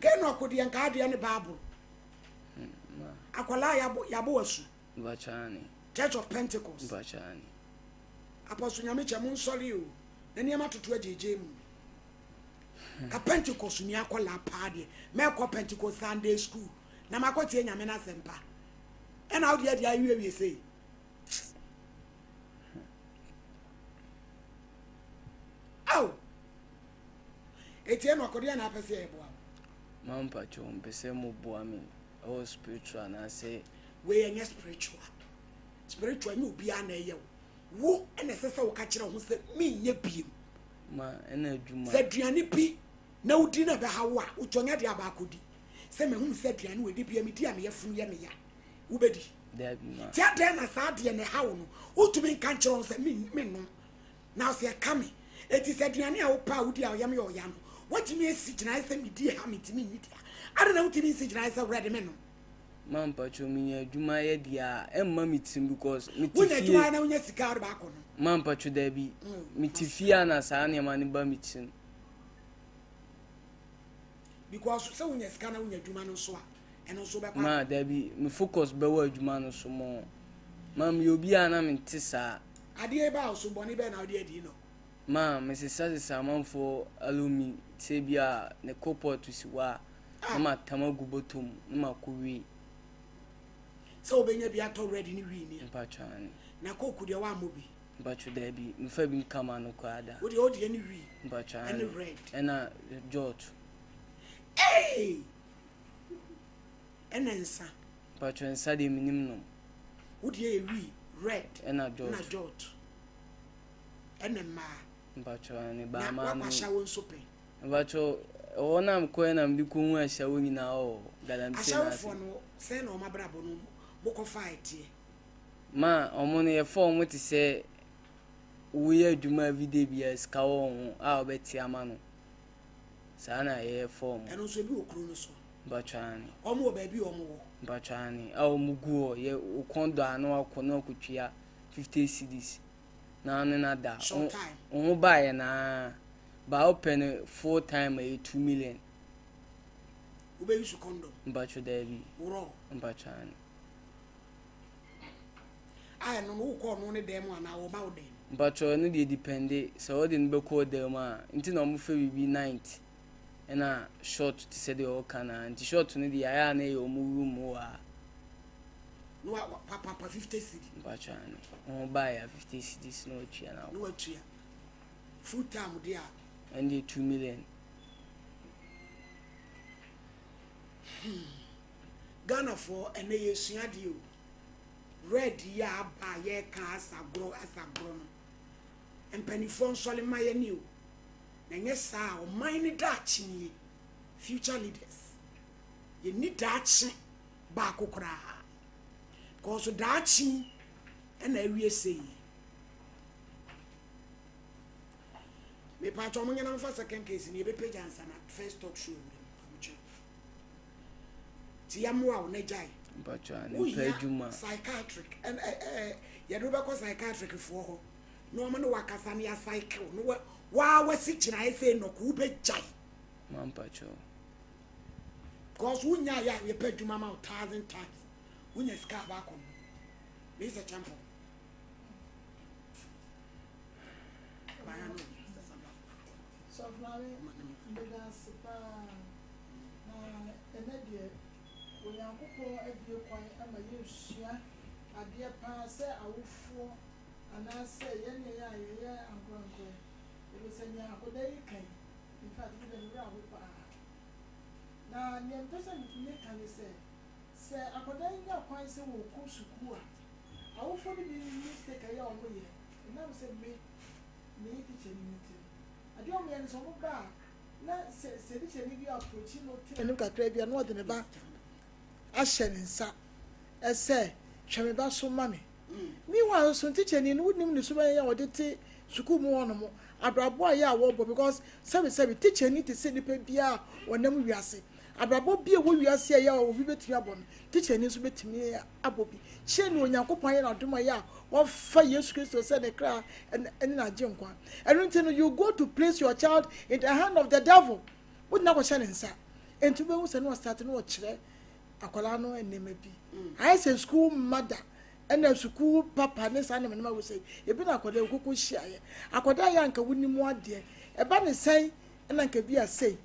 kenɔko deɛ nka adeɛ ne Baabolo akwadaa yabɔ yabɔ wasu. Mpatsɔ ane. Church of Pentecost. Mpatsɔ ane. Apɔso Nyame kyɛ mo nsɔre o na nneɛma toto agyegye mu ka Pentecost ni akwadaa paa deɛ mɛkɔ Pentecost Sunday school na makɔ tie Nyame n'asɛmpa ɛna wode adi awiewie sei. Eti ɛna ɔkɔdeɛ na apɛ sɛ yɛboa wo? Ma mpakyɛw, mpɛ sɛ moboa me ɛwɔ spiritual anaasɛ. Wei ɛnyɛ spiritual. Spiritual nyɛ obiara na ɛyɛ wo. Wo ɛna ɛsɛ sɛ woka kyerɛ wo ho sɛ menyɛ biem. Ma ɛna adwuma. Sɛ aduane bi na wodi na ɛbɛha wo a, wotɔ nyɛ deɛ abaakɔdi. Sɛ mahunu sɛ aduane wei de bia medi a me yafunu yɛ me ya. Wobɛdi? Daabi ma. Nti adɛn na saa adeɛ no ɛha wo no wontumi nka nkyerɛ wo ho sɛ mennom na sɛ ɛka me. Enti sɛ aduane a wopɛ a wodi a ɔyam yɛ ɔya no woatumi asi gyinaeɛ sɛ medi ɛha me nti menni deɛ a, adɛn na wontumi nsi gyinaeɛ sɛ werɛ de mennom? Ma mpakyɛw menya adwuma yɛ deɛ a ɛmma me tirim because mete Wonya fie. adwuma yɛ na wonya sika a wode baakɔ nom. Ma mpakyɛw daabi mete fie a na saa nneɛma no ba me tirim. Because sɛ wonya sika na wonya adwuma no nso a ɛno nso wobɛkɔ Ma akɔ. dabi me focus bɛwɔ adwuma no so more. Ma meyɛ obi a na mente saa. Adeɛ yi baa wo so bɔne bɛn na wode adi no? Ma mesesa sesa amanfoɔ alomi sɛ bi a ne kolpɔt si hɔ a na matam agu bɔtɔ mu na makɔ wie. Sɛ wobɛnya bi atɔ red ne wii ni a. Mpakyɛ aane. Na coke deɛ woammɔ bi? Mpakyɛ daabi, mfa bi nka m'ano koraa da. Wo deɛ wo deɛ ne wii Mpakyɛ ɛne aane. red. Ɛna jot. Eii! Ɛna nsa. Mpakyɛ nsa deɛ menim nom. Wo deɛ yɛ wii, red Ɛna jot. ɛna jot. Ɛna mmaa. Mpakyɛ aane, Na baa maa woakɔ no. ahyɛwo nso pɛn? Mpakyɛ ɛhɔ na mekɔɛ na mede kɔhu ahyɛwo nyinaa wɔ galamsey no ase. Ahyɛwofoɔ no sɛn na wɔn abrabɔ no mokɔfaa ɛteɛ? Ma wɔn no yɛfa wɔn te sɛ woyɛ adwuma everyday biara sika wɔ wɔn ho a wɔbɛte ama no. Saa na yɛfa wɔn. Ɛno nso ebi wɔ kuro no so. Mpakyɛ aane. Wɔn wɔ baabi a wɔn wɔ. Mpakyɛ aane a wɔn gu hɔ yɛ wo kɔn dɔ a na wakɔ na wakɔtua 50 cedis na ne no ada. Short time. Wo ho baeɛ naa ba wopɛ no full time a ɛyɛ 2 million. Wobɛ use condom? Mpakyɛ daabi. Worɔ? Mpakyɛ aane. A ɛno no wokɔ ɔno ne dan mu anaa ɔba wo dan mu? Mpakyɛ ɛno deɛ depende sɛ ɔde no bɛkɔ dan mu a nti na ɔmo fɛ biribi night ɛna short te sɛ deɛ ɔka no a nti short no deɛ ayɛ a na ɛyɛ ɔmo room hɔ a. Na wa papapa 50 cedi. Mpakyɛ aane ɔmo baeɛ a 50 cedis na watua na akɔ. Na watua full time deɛ a. Ɛno deɛ 2 million. Hmm. Ghanafoɔ ɛnɛ yɛsua adeɛ o. Red yi a aba a yɛreka asagorɔ asagorɔ no, mpanimfoɔ nsɔre mma yɛn ni o. Na ɛnyɛ saa a ɔman no daakye nie. Future leaders. Yɛnni daakye baako koraa. Because daakye yi ɛna awie sei yi. Mepatwa ɔmo nyina mfa second case ni yɛbɛpagya ansa na first talk show awura mu. Amokyɛ. Nti yɛmmoa wo na gyae. Mpakyɛ a ne mpɛ adwuma. Wohia psychiatric ɛn ɛ ɛ yɛde wo bɛkɔ psychiatric foɔ hɔ na wɔn ne wakasa na yɛasaeke wo na wa waa wasi gyinaeɛ sɛ Enoch wobɛgyae. Ma mpakyɛ o. Because wonya yɛ a yɛpɛ adwuma ma wo thousand times wonya sika a baakɔ no. Mesa Champon. Baya no. Sɔfo Maame, meda ase paa. Na ɛnnɛ deɛ, Onyankopɔn abue kwan ama yɛresua adeɛ paa sɛ awofoɔ anaasɛ yɛn ne yɛn a yɛyɛ ankorankorɛ. Ɛfiri sɛ nea akwadaa yi ka yi, in fact, me deɛ me werɛ aho paa. Na nea mepɛ sɛ meka ne sɛ, sɛ akwadaa yi nya kwan sɛ wɔkɔ sukuu a, awofoɔ no bi mistake a ɛyɛ a wɔyɛ, ɛnam sɛ me meyɛ tikyani no nti no, adeɛ a wɔyɛ ne sɛ wɔba a, na sɛ sɛ tikyani bi approachi no te n'anim kakra bi a na ɔde ne ba ahyɛ ne nsa sɛ hwɛ me ba so ma me. Meanwhile nso tikyani no wonim ne suban a ɔde te sukuu mu hɔnom abrabɔ a ɛyɛ a wɔbɔ because sɛbi sɛbi tikyani te sɛ nipa biara a ɔnam wiase abrabɔ bi a ɛwɔ wiase a ɛyɛ a obi bɛtumi abɔ no tikyani nso bɛtumi abɔ bi. Kyerɛ nea Onyankopɔn ayɛ no adom a ɛyɛ a wafa Yesu Kristo sɛ ne kra ne n'agyenkwa. Ɛno nti no, you go to place your child in the hand of the devil. Wode no akɔhyɛ ne nsa. Enti wobɛhu sɛ na ɔstarte na ɔkyerɛ akwadaa no nneɛma bi. Ayɛ sɛ school mother ɛna sukuu papa ne saa nneɛma nneɛma wɔ sɛ ebi na akwadaa yi koko hyiaeɛ. Akwadaa yɛ anka wonim adeɛ. Ɛba ne sɛn ɛna anka bi a sei.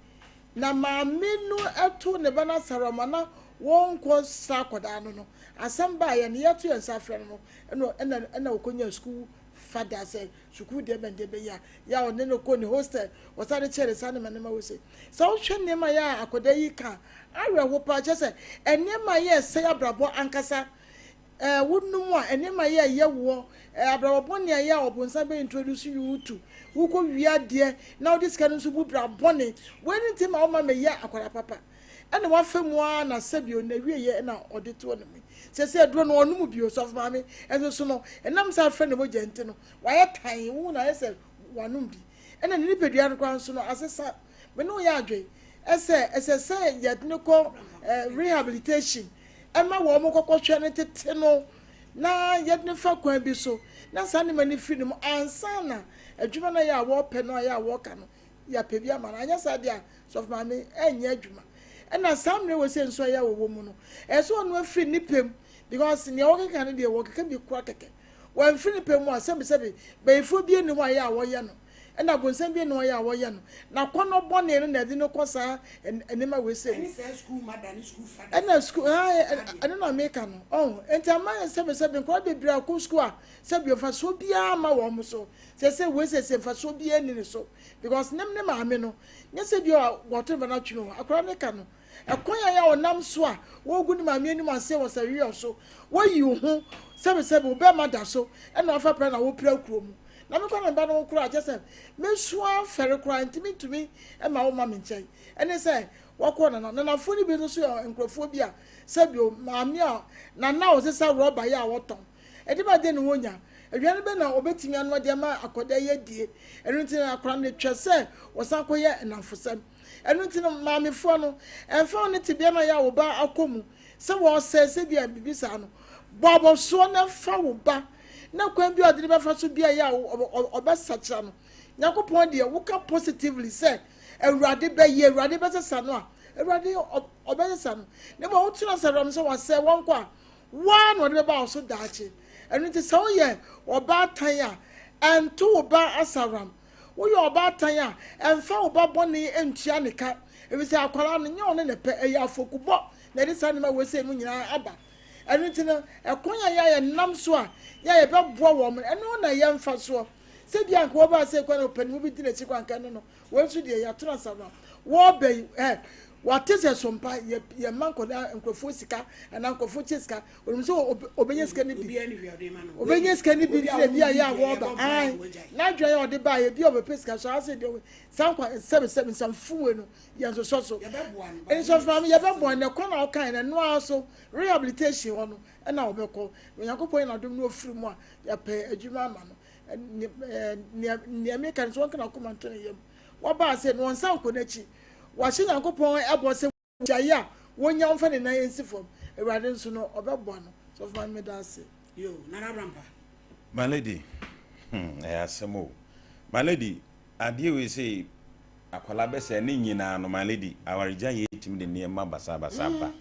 Na maame no to ne ba no asarama na wɔnkɔ sra akwadaa no no, asɛm baeɛ no, yɛto yɛn nsa frɛ no no, ɛna ɛna ɛna ɔkɔnyaa sukuu father sɛ sukuu deɛ bɛn deɛ bɛyɛ a yɛ a ɔne no kɔ ne hostel ɔsan de kyerɛ ne saa nneɛma nneɛma wɔ se sɛ wohwɛ nneɛma yɛ a akwadaa yi ka awerɛho paa kyerɛ sɛ nneɛma yɛ ɛsɛe abrabɔ ankasa ɛɛ wonom a nneɛma yɛ ɛyɛ woɔ ɛɛ abrabɔ bɔne a yɛ a ɔbonsam bɛ introduce you to wokɔ wia adeɛ na wode sika no nso bu bra bɔne wei ne nti ma woma mɛyɛ akwadaa papa ɛna wafa mu ara na sɛbio na wieɛ ɛna ɔde toɔ ne mu sɛ sɛ aduro no ɔnom bio sɔfo maame ɛnso so no ɛnam sɛ afrɛ ne mogya nti no wayɛ tan wohu na ayɛ sɛ wanom bi ɛna ne nipadua no koraa nso no asesa me ne woyɛ adwen ɛsɛ ɛsɛ sɛ yɛde no kɔ rehabilitation ɛma wɔn kɔkɔhwɛ no tete no na yɛde no fa kwan bi so na saa nneɛma no firi no mu ansa na adwuma no yɛ a wɔpɛ no a yɛ a wɔka no yɛapɛ bi ama no anyɛ saa deɛ a sɔfo maame ɛnyɛ adwuma ɛna saa mmerɛ wɔ sɛ nso ɛyɛ a wɔwɔ mu no ɛsɛ sɛ ɔno afiri ne pɛm because nea wɔkeka no deɛ wɔkeka bi kora kɛkɛ wɔamfiri ne pɛm mu a sɛbisɛbi bɛyifoɔ bi anim a ɛyɛ a wɔyɛ no ɛna bonsam bi anim a ɛyɛ a wɔyɛ no na kɔnɔ bɔne no na ɛde no kɔ saa nneɛma wei sɛ mu ɛna school ɛno na meka no ɔho nti ama yɛ sɛbisɛbi nkɔla bebree akɔ school a sɛbi mfasoɔ biara ma wɔn so sɛ sɛ wei sɛ sɛ mfasoɔ biara ni ne so because ne ne maame no nyɛ sɛ bi a wɔto ne ba no atwene o akwadaa ne ka no ɛkwan a yɛ a ɔnam so a wɔgu ne maame anim ase wɔ sɛ wiyɔ so wɔyi wo ho sɛbisɛbi wo bɛrima da so ɛna wafa pra na wopira kuro mu na mekɔ ne ba no koraa kyɛ sɛ mesua fɛre koraa ntumi ntumi ma wo ma me nkyɛn ɛne sɛ wɔkɔ nana nanafoɔ no bi nso so yɛ nkurɔfoɔ bi a sɛbi o maame a nana a ɔsesa rɔba yɛ a wɔtɔn ɛde ba de ne wɔnya aduane bɛ na ɔbɛtumi anoa de ama akwadaa yi adie ɛno nti na akwadaa no twɛ sɛ wɔsan kɔyɛ nnamfosɛm ɛno nti no maamefoɔ no ɛmfa wo ne tebea no a yɛ a wo ba akɔ mu sɛ wɔsɛe sɛ bi a biribi saa no bɔ abɔsoɔ na fa wo ba na kwan bi a ɔde ne bɛfa so bi a yɛ a ɔbɛsakyera no nyankopɔn deɛ woka positively sɛ awurade bɛyɛ awurade bɛsesa no a awurade ɔbɛsesa no na mmom wotena sɛ awurade sɛ wasɛe wɔn kɔ a woa na ɔde bɛba wo so daakye ɛno nti sɛ woyɛ ɔbaatan a ɛnto wo ba asaram woyɛ ɔbaatan a ɛmfa wo ba bɔne ntua ne ka ɛfiri sɛ akwaraa no nyɛ ɔne ne pɛ ɛyɛ afokubɔ na ɛde saa nneɛma wɔ sɛ mu nyinaa aba ɛno nti no ɛkwan a yɛ nam so a yɛ yɛbɛboa wɔn ɛno na ɛyɛ mfa soɔ sɛ bi anka wɔbaa sɛ kwan na ɔpanimu bi di n'akyi kwan nka no no wɔn nso deɛ yɛatena asaram wɔɔbɛ yi ɛ wɔate sɛ sompa yɛ yɛ mma nkɔda nkurɔfoɔ sika anaa nkurɔfoɔ kyɛ sika onim sɛ ɔbɛnya sika no bi ɔbɛnya sika no bi nti na bi a yɛ a wɔɔba ae n'adwene yɛ ɔde baa yɛ bi a ɔbɛpɛ sika so ase deɛ saa nkwa sɛbi sɛbi nsamfuwe no yɛ nsosɔ so nsɔfra no yɛbɛboa no ɛkwan na ɔkan no ɛno ara so rehabilitation hɔ no ɛna ɔbɛkɔ onyankopɔn yɛ n'adom no ofiri mu a yɛpɛ adwuma ama no nea nea meka no so wɔnka n'akoma nto ne yam wɔbaa sɛ no wɔnsa nkɔ n'akyi wɔahyɛ nyankopɔn ɛbɔ sɛ gyae a wɔnya wɔmfa ne nan nsi fam awurade nso no ɔbɛboa no sɔfo ma meda ase. Yo, Nana Abrampa. My lady, ɛyɛ asɛm o. My lady, adeɛ wei sɛ akwalaa bɛsɛ ne nyinaa no, my lady, awaregya yɛ tumi de nneɛma basabasa ba.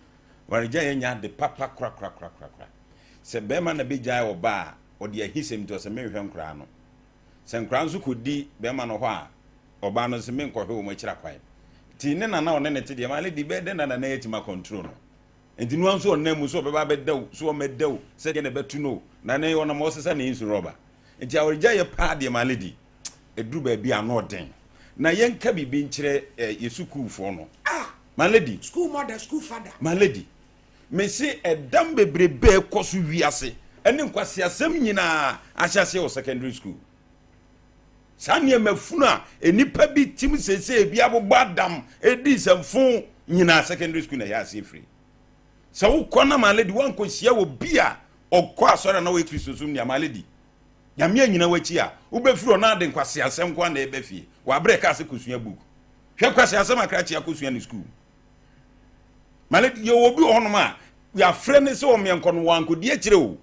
Awaregya yɛ nya ade papa korakorakorakora. Sɛ bɛrima na bɛgyae ɔba a, ɔde ahisɛm nti ɔsɛ menhwɛ nkoraa no. Sɛ nkoraa nso kɔdi bɛrima no hɔ a, ɔbaa no nso menkɔhwɛ wɔn akyira kwan. Nti ne nana ɔne ne te deɛ, my lady, bɛyɛ dɛn na nana yɛ atumi akɔntro no? Nti noa nso ɔnam mu sɛ ɔbɛba abɛda o, sɛ ɔmmɛda o, sɛdeɛ na ɛbɛto no o, na ne ɔnam ɔsesa ne nsu rɔba. Nti awaregya yɛ paa deɛ my lady, ɛduru baabi a ano ɔden. Na yɛnka biribi nkyerɛ eh, yɛ sukuufoɔ no. Ah! My lady. School mother, school father. My lady, mese ɛdam bebrebe ɛkɔ so wiase ɛne nkwaseasɛm nyinaa ahyɛ aseɛ wɔ secondary school. Saa nneɛma funu a nnipa bi tim seesei bi abobɔ adam edi nsɛmfo nyinaa secondary school na ɛyɛ aseɛ firi. Sɛ wokɔ na my lady woankɔhyia wɔ bi a ɔkɔ asɔre na wɔyɛ kristosom ni a my lady nyame anyina w'akyi a wobɛfiri ɔno ade nkwaseasɛm nko a na ɛbɛ fie wɔabrɛ kaa sɛ kɔsua book hwɛ nkwaseasɛm akrakye akɔsua ne school my lady yɛwɔ obi wɔ hɔnom a yɛafrɛ ne sɛ ɔmeɛnkɔ no wankɔdi akyire o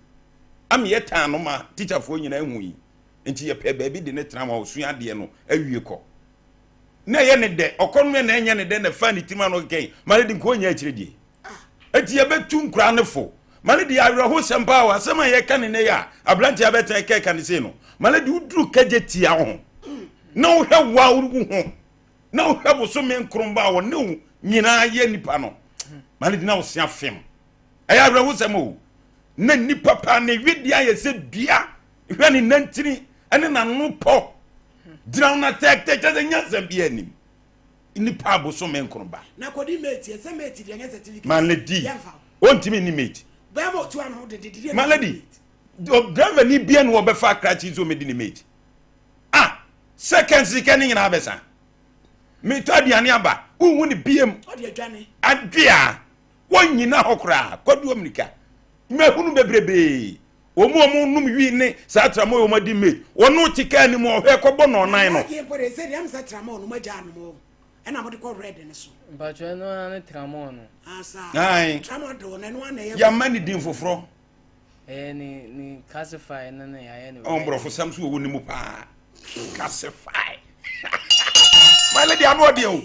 ameyɛ taa no ma tikyafoɔ nyinaa hu yi nti yɛpɛ baabi de ne tena ma ɔsua adeɛ no awie kɔ na ɛyɛ ne dɛ ɔkɔ no na ɛnyɛ ne dɛ na fa ne tirim ano kɛn ma ne de nko nyɛ akyire die eti yɛbɛtu nkura ne fo ma ne de awerɛho sɛm paa o asɛm a yɛka ne ne yɛ a aberante abɛtena kɛka ne sei no ma ne de woduru kagye tia wo ho na wohwɛ wa wo ho na wohwɛ bosome nkromba a wɔne wo nyinaa yɛ nipa no ma ne de na wosea fem ɛyɛ awerɛho sɛm o na nipa paa ne wedeɛ ayɛ sɛ dua hwɛ ne nantini. ɛne n'ano pɔ gyina ho na tɛɛtɛɛ kyɛ sɛ nyansa biara nim nipa abosome nkron ba. Na kɔdi mate ɛsɛ mate deɛ nyɛ certificate. My lady ɔntumi ni mate. Bɛrima otu ano de de de. My lady driver ni bia na ɔbɛfa akrakye nso ɔmɛdi ne mate. Ah second sika ne nyinaa bɛsa. Metɔ aduane aba wohu ne biem. Ɔde adwane. Adwea wɔnyina hɔ koraa kɔdu ɔmirika. Mɛhunu bebrebee. Wɔn a wɔn nom wii ne saa tramɔ wɔn adi mate. Wɔn te kaa ne mu ɔhwɛ kɔbɔ na ɔnan no. Ɛna mpo de sɛ deɛ ɛmsɛ tramɔ no mo agya anom o ɛna mo de kɔ red ne so. Mpatsɔ ɛno ara ne tramɔ no. Asa Ae. tramɔ de no ɛno ara na ɛyɛ. Yɛama ne din foforɔ. Ɛyɛ ne ne calcify no na yɛayɛ no. Ɔn borɔfo sɛm so wɔ ne mu paa. Calcify. My lady ano ɔdeɛ o.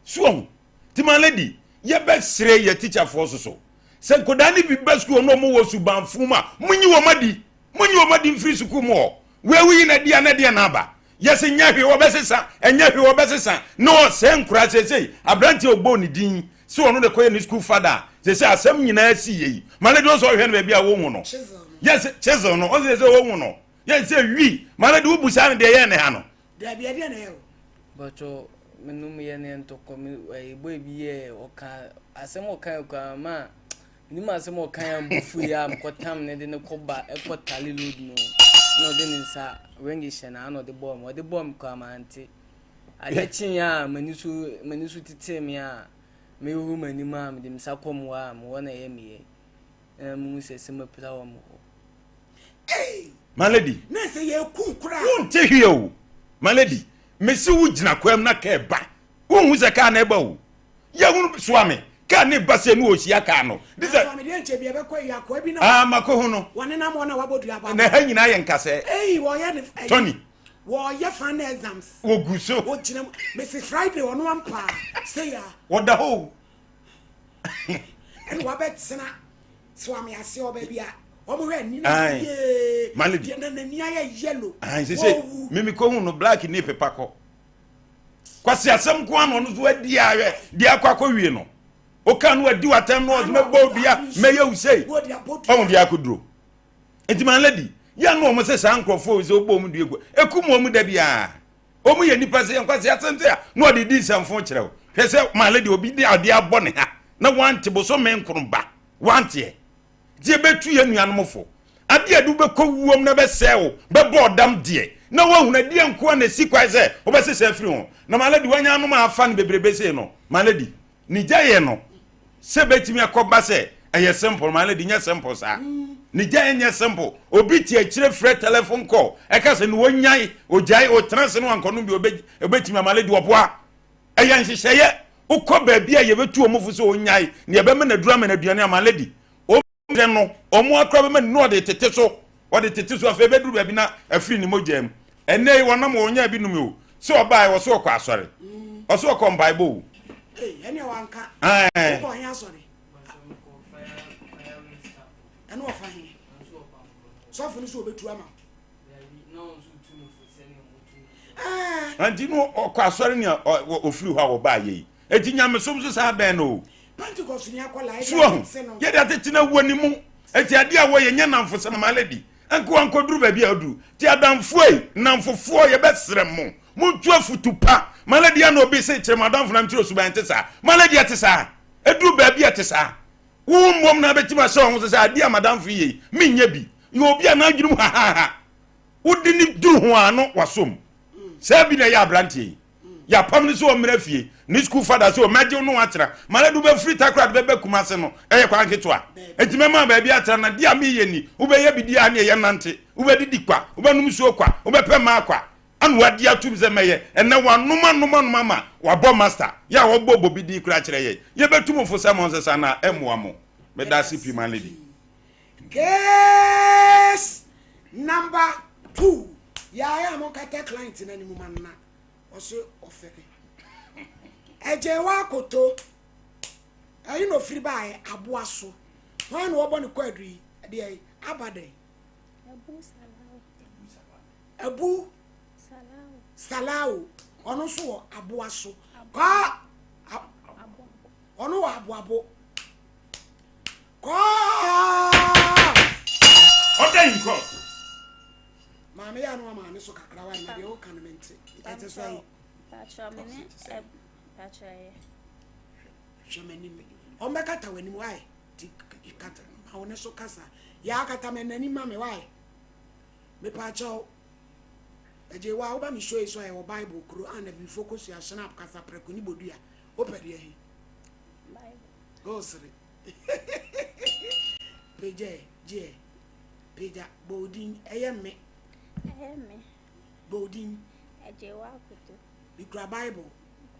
So ɔho. Ti my lady yɛbɛsrɛ yɛ teacherfoɔ soso. Sɛ nkwadaa no bi ba sukuu na wɔn wɔ subanfo mu a, monyi wɔn adi. Monyi wɔn adi mfiri sukuu mu hɔ. Wei woyi no adi a na ɛdeɛ na aba. Yɛse nyɛ hwee wɔbɛsesa, ɛnyɛ hwee wɔbɛsesa. Na ɔsɛe nkoraa seesei. Aberanteɛ a ɔbɔɔ ne din sɛ ɔno na ɛkɔyɛ ne sukuu fada a, seesei asɛm nyinaa si yɛ yi. My lady ɔsɛ ɔhwɛ no baabi a wɔhu no. Yes, chisel no. Ɔsɛ sɛ wɔhu no. Yes, sɛ wi. My lady wobusaa no deɛ ɛyɛɛ ne ha no. Dabi ɛdeɛ na ɛyɛ o. Bɔtɔ me nom yɛ ne ntɔkɔ me ɛyɛ boy bi yɛ ɔka asɛm ɔka yɛ koraa ma nim asɛm ɔka yɛ mbufu yɛ a mekɔ tam ne de ne kɔ ba ɛkɔ tali load no na ɔde ne nsa ringi hyɛ na ana ɔde bɔɔ me ɔde bɔɔ me koraa ma ante adeɛ kye yɛ a m'ani so m'ani so tetee me a mehu m'anim a mede me nsa kɔ mu a mewɔ na ɛyɛ meyɛ na mehu sɛ sɛ mapira wɔ me hɔ. My lady. Na sɛ yɛ ku kura. Wonte hwee o. My lady, mesi wo gyina kwam na kaa ba. Wonhu sɛ kaa na ɛba o. Yɛhunu soa me. Kaa ne ba sɛ ne ɔhyia kaa no. De sɛ. Soa me deɛ nkyɛ bi ɛbɛkɔ yi akoa bi na. Ah, makɔ hu no. Wɔne nam wɔn a wabɔ dua bɔ. Na ɛha nyinaa yɛ nkasɛɛ. Ei, wɔyɛ ne. Tony. Wɔyɛ final exams. Wɔgu so. Wɔgyina mu. Mesi Friday ɔno ampa. Sɛ ya. Wɔda hɔ o. Ɛna wabɛtena Soame ase wɔ baabi a wɔn hwɛ ani na yee malady na n'ani ayɛ yellow. Ayi sese mimi ko hu no black ne pepa kɔ kwasi asɛm ko ano ɔno so adi ahwɛ deɛ akɔ akɔ wie no oka no adi watam no ɔsɛ mɛbɔ odua mɛyɛ wusei ɔmo deɛ akɔduro nti malady yɛn no wɔn sɛ saa nkurɔfoɔ sɛ ɔbɔ wɔn dua gu ekum wɔn da biara wɔn yɛ nipa sɛ yɛn kwasi asɛm sɛ a na ɔde di nsɛmfo kyerɛ wo hwɛ sɛ malady obi de adeɛ abɔ ne ha na wante bosome nkron ba Wanteɛ. Nti yɛbɛtu yɛn nuanom fo. Adeɛ a ɛde wobɛkɔ wuom na ɛbɛsɛe wo, bɛbɔ ɔdam deɛ, na woahunu ɛdeɛ nko ara na ɛsi kwan sɛ wobɛsesa afiri ho. Na my lady, wanya anom a afa no bebrebe sei no, my lady, ne gyaeɛ no, sɛ bɛtumi akɔba sɛ ɛyɛ simple, my lady, nyɛ simple saa. Ne gyaeɛ nyɛ simple. Obi te akyire frɛ telephone call, ɛka sɛ ne wɔnyae, ogyae, ɔtena ase no wankɔnom bi, ɔbɛtumi a, my lady, ɔboa. Ɛyɛ nhyehyɛeɛ. Wokɔ baabi a yɛbɛtu wɔn fo sɛ wɔnyae na yɛbɛma no aduru ama no aduane ama lady. Wɔn no, wɔn akora bɛma no na ɔde tete so. Ɔde tete so afei ɛbɛduru baabi na afiri ne mogya mu. Ɛnnɛ yi wɔnam wɔn bi nom o. Sɛ ɔbaa wɔ so ɔkɔ asɔre. Ɔso ɔkɔ mpaebɔ o. Ɛne wanka. Wokɔ he asɔre? Ɛne ɔfa he? Sɔfo no so ɔbɛtu ama. Nti no ɔkɔ asɔre nea ofiri hɔ a wɔbaa yɛ yi. Eti nyamesom so saa bɛn no o. So ahu yɛde atete na wɔ ne mu. Eti adeɛ a wɔyɛ nyɛ namfo sɛ mama lady. Nka wankɔduru baabi a ɔduru. Ti adamfoɔ yi namfofoɔ yɛbɛsrɛ mo. Montu afutu pa. Ma lady ano obi se kyerɛ madamfo na mkyerɛ osuban te saa. Ma lady ɛte saa. Eduru baabi a ɛte saa. Wo mmom na bɛtumi ahyɛ wɔn ho sɛ sɛ adeɛ a madamfo yi yɛ yi menyɛ bi. Yɛ obi a n'adwene mu hahaha. Wode ne duru ho a no wasom. Saa bi na ɛyɛ aberanteɛ yi. Yɛapam no sɛ ɔmmra fie. Ne sukuu fada sɛ ɔmmɛgye no atra. Ma no de wobɛfiri Takoradi bɛba Kumase no, ɛyɛ kwan ketewa. Enti mɛma baabi atra na deɛ a meyɛ ni. Wobɛyɛ bi di a ne ɛyɛ nante. Wobɛdidi kwa, wobɛnom nsuo kwa, wobɛpɛ mmaa kwa. Ana wadi atom sɛ mɛyɛ. Ɛnnɛ wanom anom anom ama wabɔ master. Yɛ a wɔbɔ bobi din koraa kyerɛ yɛn. Yɛbɛtu mo fo sɛ monsesa na ɛmmoa mo. Meda ase pii my lady. Case number 2 Yɛayɛ a monkata client no anim ma nna ɔse ɔfɛre ɛgyee wɔ akoto ɛyi na ofiri baayɛ aboa so hwan na wɔbɔ ne kwaadu yi deɛ aba dɛn Abu Salawo ɔno nso wɔ aboa so kɔɔ ɔno wɔ aboabo kɔɔ. Order in court. Maame. Maame yɛ ano ama ne so kakra wa na deɛ woka no mente. Ɛte sɛ Patrɔ me ne ɛ patrɔ yɛ. Hwɛ m'anim. Ɔmbɛkata w'anim wae. Ti kata ma wo ne so kasa. Yɛ akata m'anim ma me wae. Mepaakyɛw. Agye wa woba me show yi so a yɛwɔ Bible kuro a na bifo kosua shinap kasa prɛko ne bodua. Wopɛ deɛ he? Bible. Gosere. Pagya ɛ, gye ɛ. Pagya, bɔ wo din, ɛyɛ me. Ɛyɛ me. Bɔ wo din. Agyewa Akoto. Mekura Bible.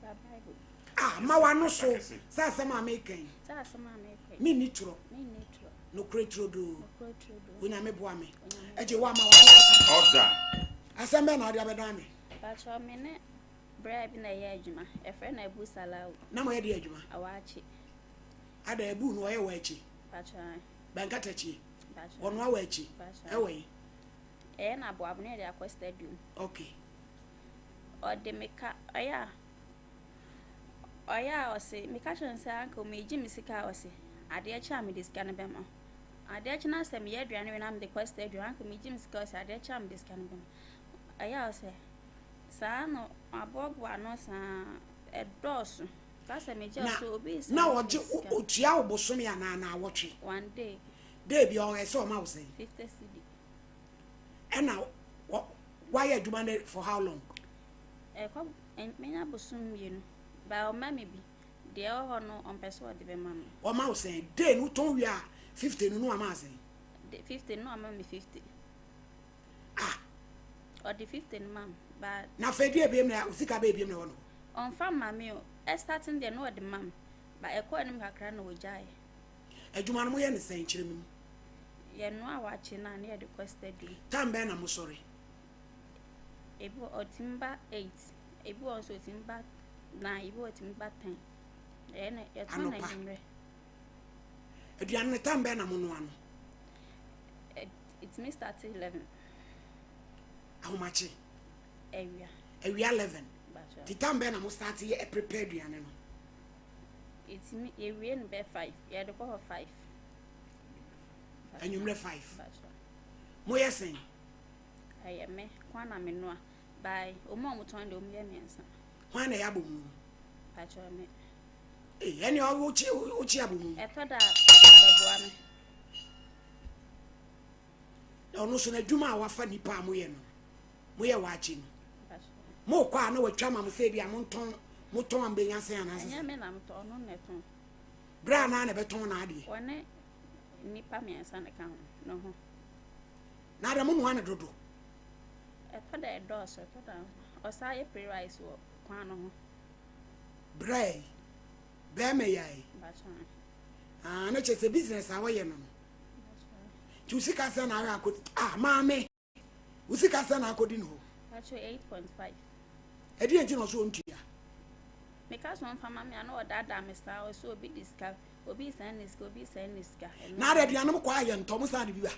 Mekura Bible. Ah, ma w'ano so sɛ asɛm a meka yi. Sɛ asɛm a meka yi. Menni torɔ. Menni torɔ. Nokorɛ turodoo. Nokorɛ turodoo. Onyame boa me. Agyewa ma w'ano so. Ɔda. Asɛm bɛn na wode abɛdan me? Patrɔ me ne braa bi na ɛyɛ adwuma. Yɛfrɛ no Abu Salawu. Na moyɛ deɛ adwuma? Awaakye. Ada Abu no ɔyɛ waakye? Patrɔ ae. Bɛnkatakyi? Patrɔ. Ɔnoa waakye? Patrɔ. Ɛwɔ he? Ɛyɛ no aboabo na yɛde akɔ stadium. Okay. Ɔde me ka ɔyɛ a ɔyɛ a ɔse meka kyerɛ no sɛ uncle megye me sika a ɔse adeɛ kye a mede sika no bɛma wo. Adeɛ kye na sɛ meyɛ aduane wie na mede kɔ stadium uncle megye me sika ɔse adeɛ kye a mede sika no bɛma wo. Ɛyɛ a ɔsɛ saa na maboaboa ano saa ɛdɔɔso. Ka sɛ megye Na ɔse obi resa na me ɔgye sika. otua wo bosome anaa naawɔtwe? One day. Day bi ɔyɛ sɛ ɔma wo sɛn? 50 cedi. Ɛna wayɛ adwuma no for how long? Ɛkɔ menya bosom mmienu. Ba ɔma me bi. Deɛ ɛwɔ hɔ no ɔmpɛ sɛ ɔde bɛma me. Ɔma wo sɛn? Day no wotɔn wie a 50 no no ama sɛn? 50 no ama me 50. Ah. Ɔde 50 no ma me. Ba. Na afei deɛ ebiem na sika bɛ ebiem na ɛwɔ no. Ɔmfa mma me o. Ɛstarting deɛ no ɔde ma me. Ba ɛkɔ anim kakra na ɔgyae. Adwuma no moyɛ ne sɛn kyerɛ me mu? Yɛnoa wakye no a na yɛde kɔ stadium. Time bɛn na mosɔre? Ebi wɔ ɔtumi ba 8, ebi wɔ nso ɔtumi ba 9, ebi wɔ ɔtumi ba 10. Ɛyɛ na yɛtɔn na Anɔpa. anwummerɛ. Aduane no time bɛn na monoa no? Ɛtumi start 11. Ahomakye. Awia. Awia 11. Bakyɛ. Ti time bɛn na mo start yɛ prepare aduane no? Ɛtumi yɛwie no bɛ 5, yɛde kɔ hɔ 5. Anwummerɛ 5. Bakyɛ. Moyɛ sɛn? Ɛyɛ me kwan na menoa. By ɔmo a ɔmo tɔn deɛ ɔmo yɛ mmiɛnsa. Hwan na ɛyɛ abɔmu? Bakyɛ me. Ee, ɛne wokyi wokyi abɔmu. Ɛtɔ da bɛboa me. Na ɔno nso n'adwuma a wafa nipa a moyɛ no, moyɛ waakye no. Bakyɛ. Mokɔ a na watwa ma mo sɛ bi a montɔn motɔn a mbɛnya sɛn anaasɛ Ɛnyɛ me na metɔ ɔno na ɛtɔn. Berɛ a naa na ɛbɛtɔn n'adeɛ. Ɔne nnipa mmiɛnsa na ɛka ho ne ho. Na adɛ mo noa ne dodo. Ɛtɔ da ɛdɔɔso ɛtɔ da ɔsan yɛ pre rice wɔ kwan no ho. Berɛ yi bɛrima yi ayi. Bakyɛ. Ah, ne kyerɛ sɛ business a wɔyɛ no no. Nti wo sika sɛ na ayɛ akɔ ah maame wo sika sɛ na akɔdi ne hɔ. Bakyɛ 8.5. Ɛdeɛ nti na ɔso ɔntua. Meka so mfa ma me a na ɔdaadaa me saa ɔsɛ obi de sika obi sɛn ne sika obi sɛn ne sika. Na adɛ aduane mo kɔ a yɛntɔ mo san de bi ba.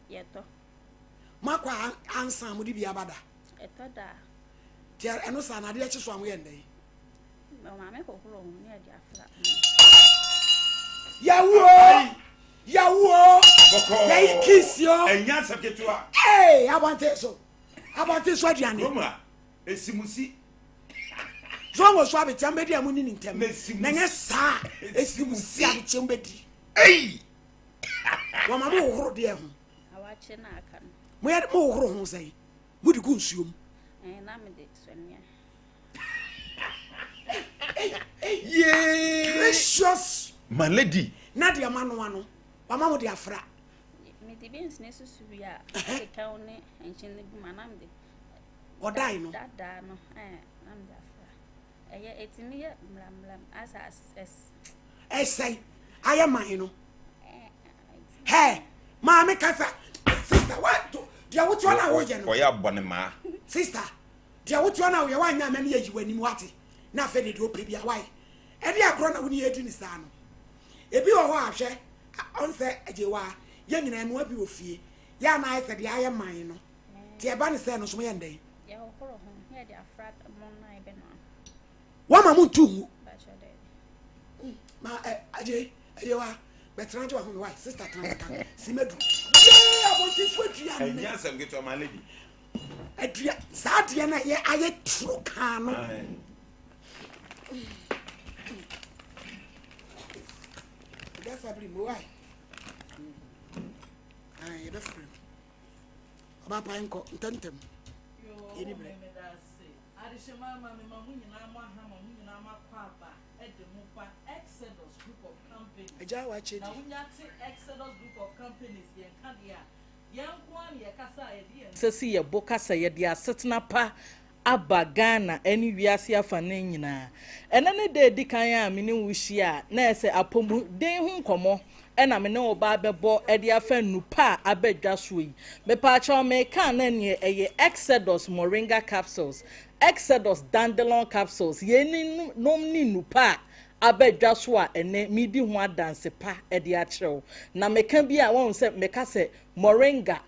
Yɛtɔ. Mo akɔ a ansa mo de bi aba da. Ɛtɔ da. Ti ɛno saa na adeɛ kye so a mo yɛ ndɛn. Maame hohoro ho ne ɛde afra. Yawuo yawuo yɛyi kiisi o. Ɛnyɛ asɛm ketewa. Ee abɔnten so abɔnten so aduane. Roma esimusi. Zongo so abetia mbɛdi a mo ni ne ntɛm. Na nyɛ saa esimusi abetia mbɛdi. Eyi. Wɔn ma mo hohoro deɛ ho. Awakye na aka no. Mo yɛ mo hohoro ho sɛn mo de gu nsuo mu. Ɛɛ na me de sɔnea. Yee. Precious. My lady. Na deɛ ma noa no wama mo de afra. Mede beans ne susu wie a keka ne nkyene gu mu na mede. Ɔdae no. Dadaa no ɛɛ na mede afra. Ɛyɛ etimi yɛ mlamlam asa ɛs. Ɛsɛn ayɛ man no. Hɛ maame kasa sister wa to deɛ wotoɔ na woyɛ no. Ɔyɛ abɔ ne maa. Sister deɛ wotoɔ na woyɛ wanyɛ ama ne yɛ yi w'anim wate na afei de deɛ ɔpɛ bi a wayɛ ɛde agorɔ na wo ne yɛdi ne saa no ebi wɔ hɔ a hwɛ ɔnsɛ agye wa yɛ nyinaa ɛnoa bi wɔ fie yɛ anaa ayɛ sɛ deɛ ayɛ man no nti ɛba ne sɛ no so moyɛ ndɛn Yɛhohoro ho na yɛde afra mo na yɛbɛnoa. Wɔma mo ntu ngu. Bakyɛ dɛ. Ma ɛ agye agye wa bɛtena gye wa ho me wa sister tena sika si madu. Yee abɔnten so aduane. Ɛnyɛ asɛm ketewa my lady. Adua saa adeɛ no a ɛyɛ ayɛ turo kaa no. Yɛbɛfa bere mu wae. Yɛbɛfrɛ no. Ɔba pa nkɔ ntɛmntɛm. Yɛni berɛ. Adehyema ma mema mo nyinaa mo aha ma mo nyinaa mo akɔ aba de mo ba Exodus Group of Companies. Agya wakyɛ Na di. wonya te Exodus Group of Companies yɛn ka deɛ a, yɛn nko ara na yɛkasa a yɛde yɛn nsa si yɛn bo ka sɛ yɛde asetena pa aba Ghana ne wiase afanan nyinaa. Ɛnnɛ ne da a ɛdi kan a me ne wo hyia a na ɛyɛ sɛ apɔmuden ho nkɔmmɔ na me ne wo ba abɛbɔ de afa nnupa a aba dwa soɔ yi. Mepaakyɛw meka a na neɛ ɛyɛ Exodus Moringa Capsules, Exodus Dandelion Capsules, yeinom ne nnupa a aba dwa so a ɛnnɛ meredi ho adanse pa de akyerɛ wo. Na meka bi a, woahu sɛ meka sɛ moringa,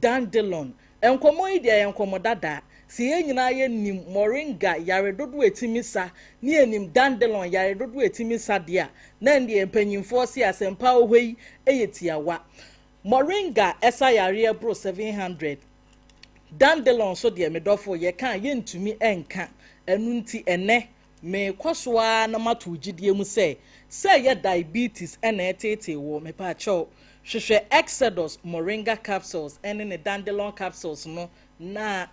dandelion. Nkɔmmɔ yi deɛ ɛyɛ nkɔmmɔ dada. Sɛ yɛn nyinaa yɛnim moringa yare dodoɔ a ɛtumi sa, ne yɛnim dandelion yare dodoɔ a ɛtumi sa deɛ a, na ɛndeɛ mpanyinfoɔ se asɛmpa a ɛwɔ hɔ yi yɛ tiawa. Moringa sa yareɛ boro 700. Dandelion nso deɛ, me dɔfo, yɛka a yɛntumi nka. Ɛno nti ɛnnɛ Mekɔ so ara na mato wo gyidie mu sɛ, sɛ ɛyɛ diabetes na ɛreteetee wo, mepaakyɛw, hwehwɛ Exodus Moringa Capsules ne ne Dandelion Capsules no na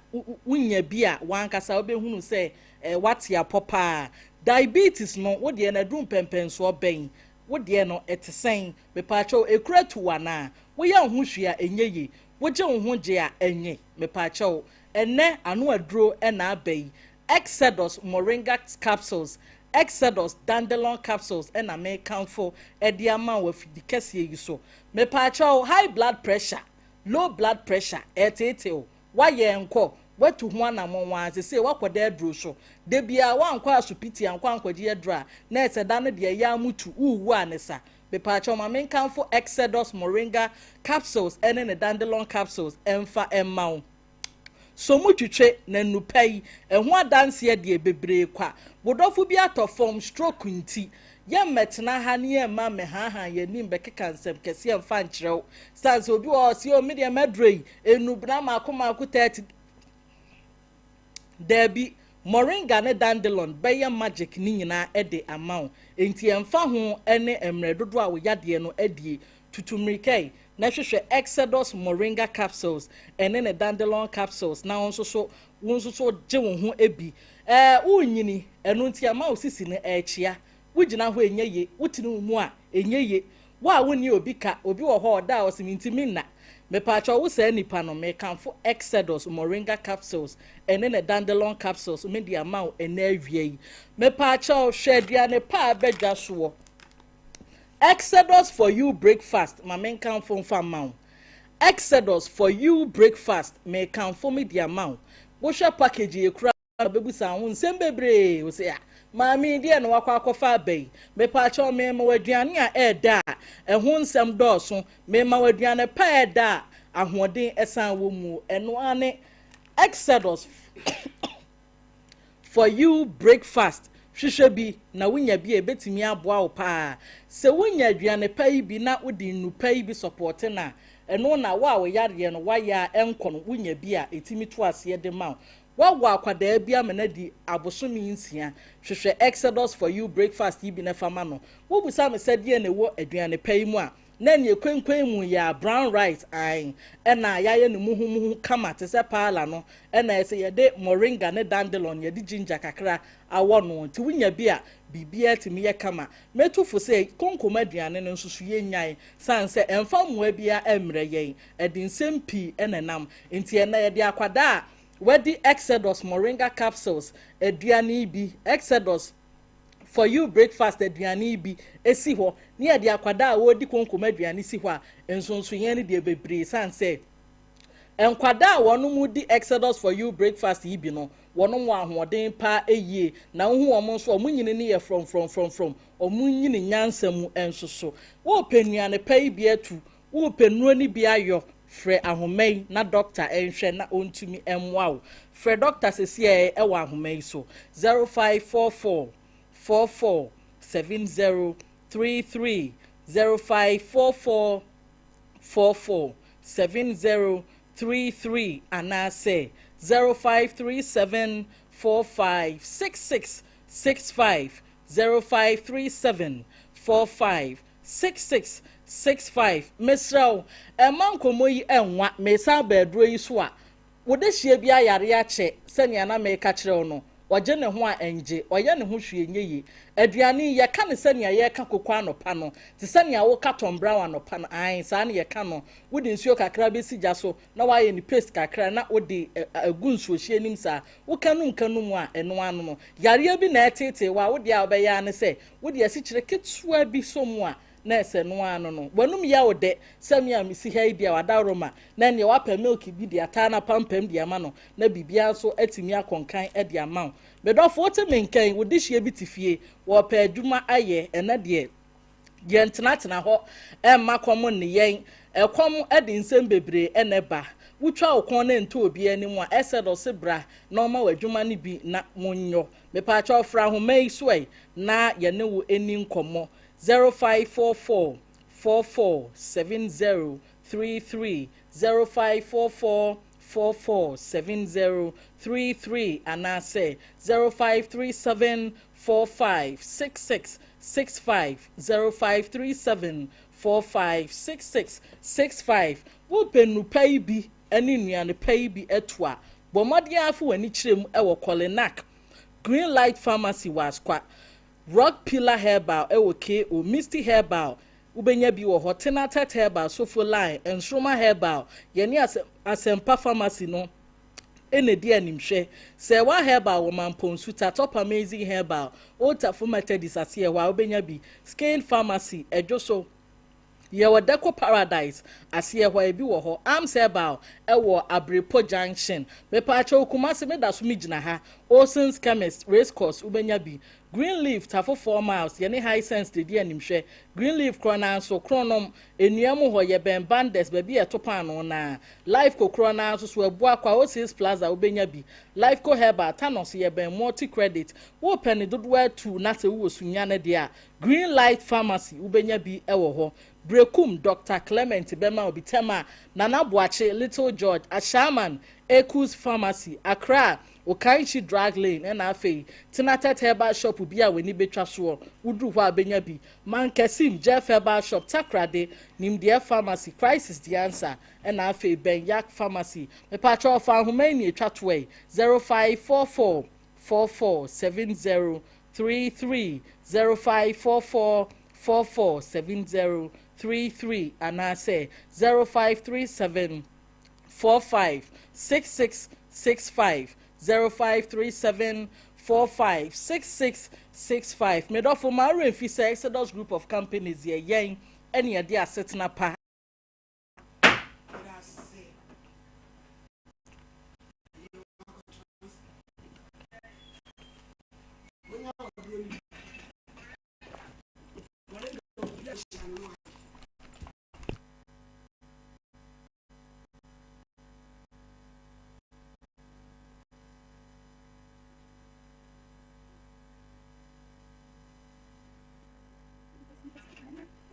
wonya bi a, w'ankasa wobɛhunu sɛ woate apɔ paa. Diabetes no, wo deɛ no aduru mpɛnpɛnsoɔ bɛn? Wo deɛ no, ɛte sɛn? Mepaakyɛw, ekura tu wo anaa? Woyɛ wo ho hwee a, ɛnyɛ yie? Wogye wo ho gye a, ɛnye? Mepaakyɛw, ɛnnɛ ano aduro na aba yi. Exodus Moringa Capsules, Exodus Dandelion Capsules na mekamfo de ama wo afidi kɛseɛ yi so. Mepaakyɛw, high blood pressure, low blood pressure, ɛreteetee wo, woayɛ nkɔ, woatu ho anammɔn ara, seesei woakɔda aduro so. Da biara woankɔ asopiti ankɔ ankɔgye aduro a, na ɛsɛ da no deɛ ɛyɛ ara mutu, worewu a ne sa. Mepaakyɛw ma menkamfo Exodus Moringa Capsules ne ne Dandelion Capsules mfa mma wo. So mo twitwe na nnupa yi ɛho adanseɛ deɛ bebree kwa. Wo dɔfo bi atɔ fam stroke nti yɛmmɛtena ha ne yɛmma mmɛhaahaa yɛn anim bɛkeka nsɛm kɛseɛ mfa nkyerɛ wo. Sane sɛ obi wɔ hɔ ɔse oh me deɛ maduro yi nnubena maako maako 30 daabi Moringa ne dandelion bɛyɛ magic ne nyinaa de ama wo. Enti ɛmfa ho ne mmerɛ dodoɔ a wo yadeɛ no adie Tutu mmirika yi na hwehwɛ Exodus Moringa Capsules ɛne ne Dandelion Capsules na wo nso so wo nso so gye wo ho bi. Ɛɛ worenyini, ɛno nti ama wo sisi no ɛrekyea. Wogyina hɔ ɛnyɛ ye, wotene wo mu a ɛnyɛ ye. Wo a wonni obi ka, obi wɔ hɔ a ɔda a ɔse mentumi nna. Mepaakyɛw wo saa nipa no, mekamfo Exodus Moringa Capsules ɛne ne Dandelion Capsules mede ama wo ɛnɛ awia yi. Mepaakyɛw hwɛ aduane pa a ɛbɛ dwa soɔ. Exodus for you breakfast ma menkamfo mfa mma wo Exodus for you breakfast mekamfo me de ama wo Wohwɛ package yi kura a wobɛbusa ho nsɛm bebree wo sɛ ah maame yi deɛ na wakɔ akɔfa aba yi mepaakyɛw mema wo aduane a ɛɛdɛ a ɛho nsɛm dɔɔso mema wo aduane pa a ɛɛdɛ a ahoɔden ɛsan wɔ mu ɛno ara ne Exodus For you breakfast, Hwehwɛ bi na wonya bi a ɛbɛtumi aboa wo paa. Sɛ wonya aduane pa yi bi na wode nnu pa yi bi sɔpɔɔte no a, ɛno na wo a wo yareɛ no woayɛ a ɛnkɔ no wonya bi a ɛtumi to aseɛ de ma wo. Woawo akwadaa bi ama no adi abosome nsia, hwehwɛ Exodus For You breakfast yi bi na fa ma no. Wobisa me sɛ deɛn na ɛwɔ aduane pa yi mu a, Na nea ɛkuenkuen mu yɛ a brown rice ae ɛna yɛayɛ no muhumuhu kama te sɛ paala no ɛna ɛsɛ yɛde moringa ne dandelion yɛde ginger kakra awɔ no nti wonya bi a biribiara tumi yɛ kama. Mɛtu fo sɛ konkom aduane no nso so yɛnnyae sane sɛ ɛmfa mmoa biara ɛmmrɛ yɛn ɛde nsɛm pii ɛna ɛnam nti ɛnɛ yɛde akwadaa a wadi Exodus moringa capsules aduane yi bi Exodus For you breakfast aduane yi bi si hɔ ne yɛde akwadaa a wɔredi konkom aduane si hɔ a, nsonsonoeɛ no deɛ bebree sane sɛ nkwadaa a wɔn di Exodus for you breakfast yi bi no, wɔn wɔ ahoɔden paa yie na wohu wɔn nso wɔn nyini no yɛ frɔmfrɔmfrɔmfrɔm, wɔn nyini nyansa mu nso so. Worepɛ nnuane pa yi bi atu, worepɛ nnuro no bi ayɔ, frɛ ahoma yi na dɔkta nhwɛ na ɔntumi mmoa wo. Frɛ dɔkta sesiɛ wɔ ahoma yi so, 0544 44 70 33, 0544 44 70 33 anaasɛ 0537 45 66 65 0537 45 66 65 Mesrɛ wo, mma nkɔmmɔ yi nnwa. Meresan aba aduro yi so a, wo dehyeɛ bi ayare akyɛ sɛnea na mereka kyerɛ wo no. Ɔgye ne ho a ɛngye, ɔyɛ ne ho hwee nyɛ yie. Aduane yi, yɛka no sɛnea yɛreka koko anɔpa no, te sɛ nea woreka Tom Brown anɔpa no, aane, saa na yɛka no. Wode nsuo kakra bɛsi gya so na woayɛ no paste kakra na wode agu nsuohyeɛ no mu saa. Woka num ka num a, ɛno ara no no. Yareɛ bi na ɛreteetee wo a, wo deɛ a wobɛyɛ ara ne sɛ wode asikyire ketewa bi sɔ mu a, na ɛsɛ no ara no no. W'anum yɛ wo dɛ sɛ me a mesi ha yi deɛ w'adaworoma, na ɛnneɛ woapɛ milk bi de ataa no apampam de ama no, na biribiara nso atumi akɔ nkan de ama wo. Me dɔfo, wote me nka yi, wo dehyeɛ bi te fie, wɔrepɛ adwuma ayɛ, ɛnnɛ deɛ yɛntenatena hɔ mma kɔm nne yɛn. Ɛkɔm de nsɛm bebree na ɛba. Wotwa wo kɔn na ɛntɔ obiara anim a, ɛsɛ dɛ ɔse bra na ɔma wo adwuma no bi na monyɔ. Mepaakyɛw fra nhoma yi so ɛ na yɛne wo nni nkɔmmɔ. 0544 44 70 33 0544 44 70 33 anaasɛ 0537 45 66 65 0537 45 66 65 Wopɛ nnuru pa yi bi ne nnuane pa yi bi atu a, bɔ mmɔden ara fa w'ani kyerɛ mu wɔ Kolinak Green Light Pharmacy wɔ Asqua, Rock Pillar Herbal wɔ KO, Misty Herbal, wobɛnya bi wɔ hɔ, Tenatet Herbal, Sofo Line, Nsoroma Herbal, yɛne Asɛmpa Pharmacy no na ɛdi animhwɛ. Sɛɛwa Herbal wɔ Mampong Nsuta, Top Amazing Herbal, Old Tafo Methodist aseɛ hɔ a wobɛnya bi, Skein Pharmacy, Ɛdwo so, Yɛwɔ Deco Paradise aseɛ hɔ a ebi wɔ hɔ. Arms Herbal ɛwɔ Abrepo Junction. Mepaakyɛw Kumasi me da so me gyina ha. Olson's Chemist, Race Course wobɛnya bi. Green Leaf, Tafo 4 Miles, yɛne Hisense de di animhwɛ. Green Leaf korɔ no ara nso, Kronom, nnua mu hɔ, yɛbɛn Bandes, baabi a yɛto paanoo no ara. Lifeco korɔ no ara nso so, Abuakwa, Osis Plaza wobɛnya bi. Lifeco Herbal, Thanos, yɛbɛn Multi Credit. Wopɛ ne dodoɔ atu na sɛ wowɔ Sunyani deɛ a, Green Light Pharmacy wobɛnya bi wɔ hɔ. Berekum, Doctor Clement bɛma wo bi. Tema, Nana Boakye, Little George, Ashaiman, Ekus Pharmacy, Accra, Okankyi Drug Lane ɛna afei Tenatet Herbal Shop bi a w'ani bɛtwa soɔ, woduru hɔ a bɛnya bi. Mankasim, Jeff Herbal Shop, Takoradi, Nimdeɛ Pharmacy, Crisis Diansa, ɛna afei Ben Yak Pharmacy. Mepaakyɛw fa nhoma yi nea ɛtwa toɔ yi, 0544 44 70 33 0544 44 70 33 anaasɛ 0537 45 66 65 0537 45 66 65 Me dɔfo, ma wo werɛ mfi sɛ Exodus Group of Companies yɛ yɛn ɛne yɛde asetena pa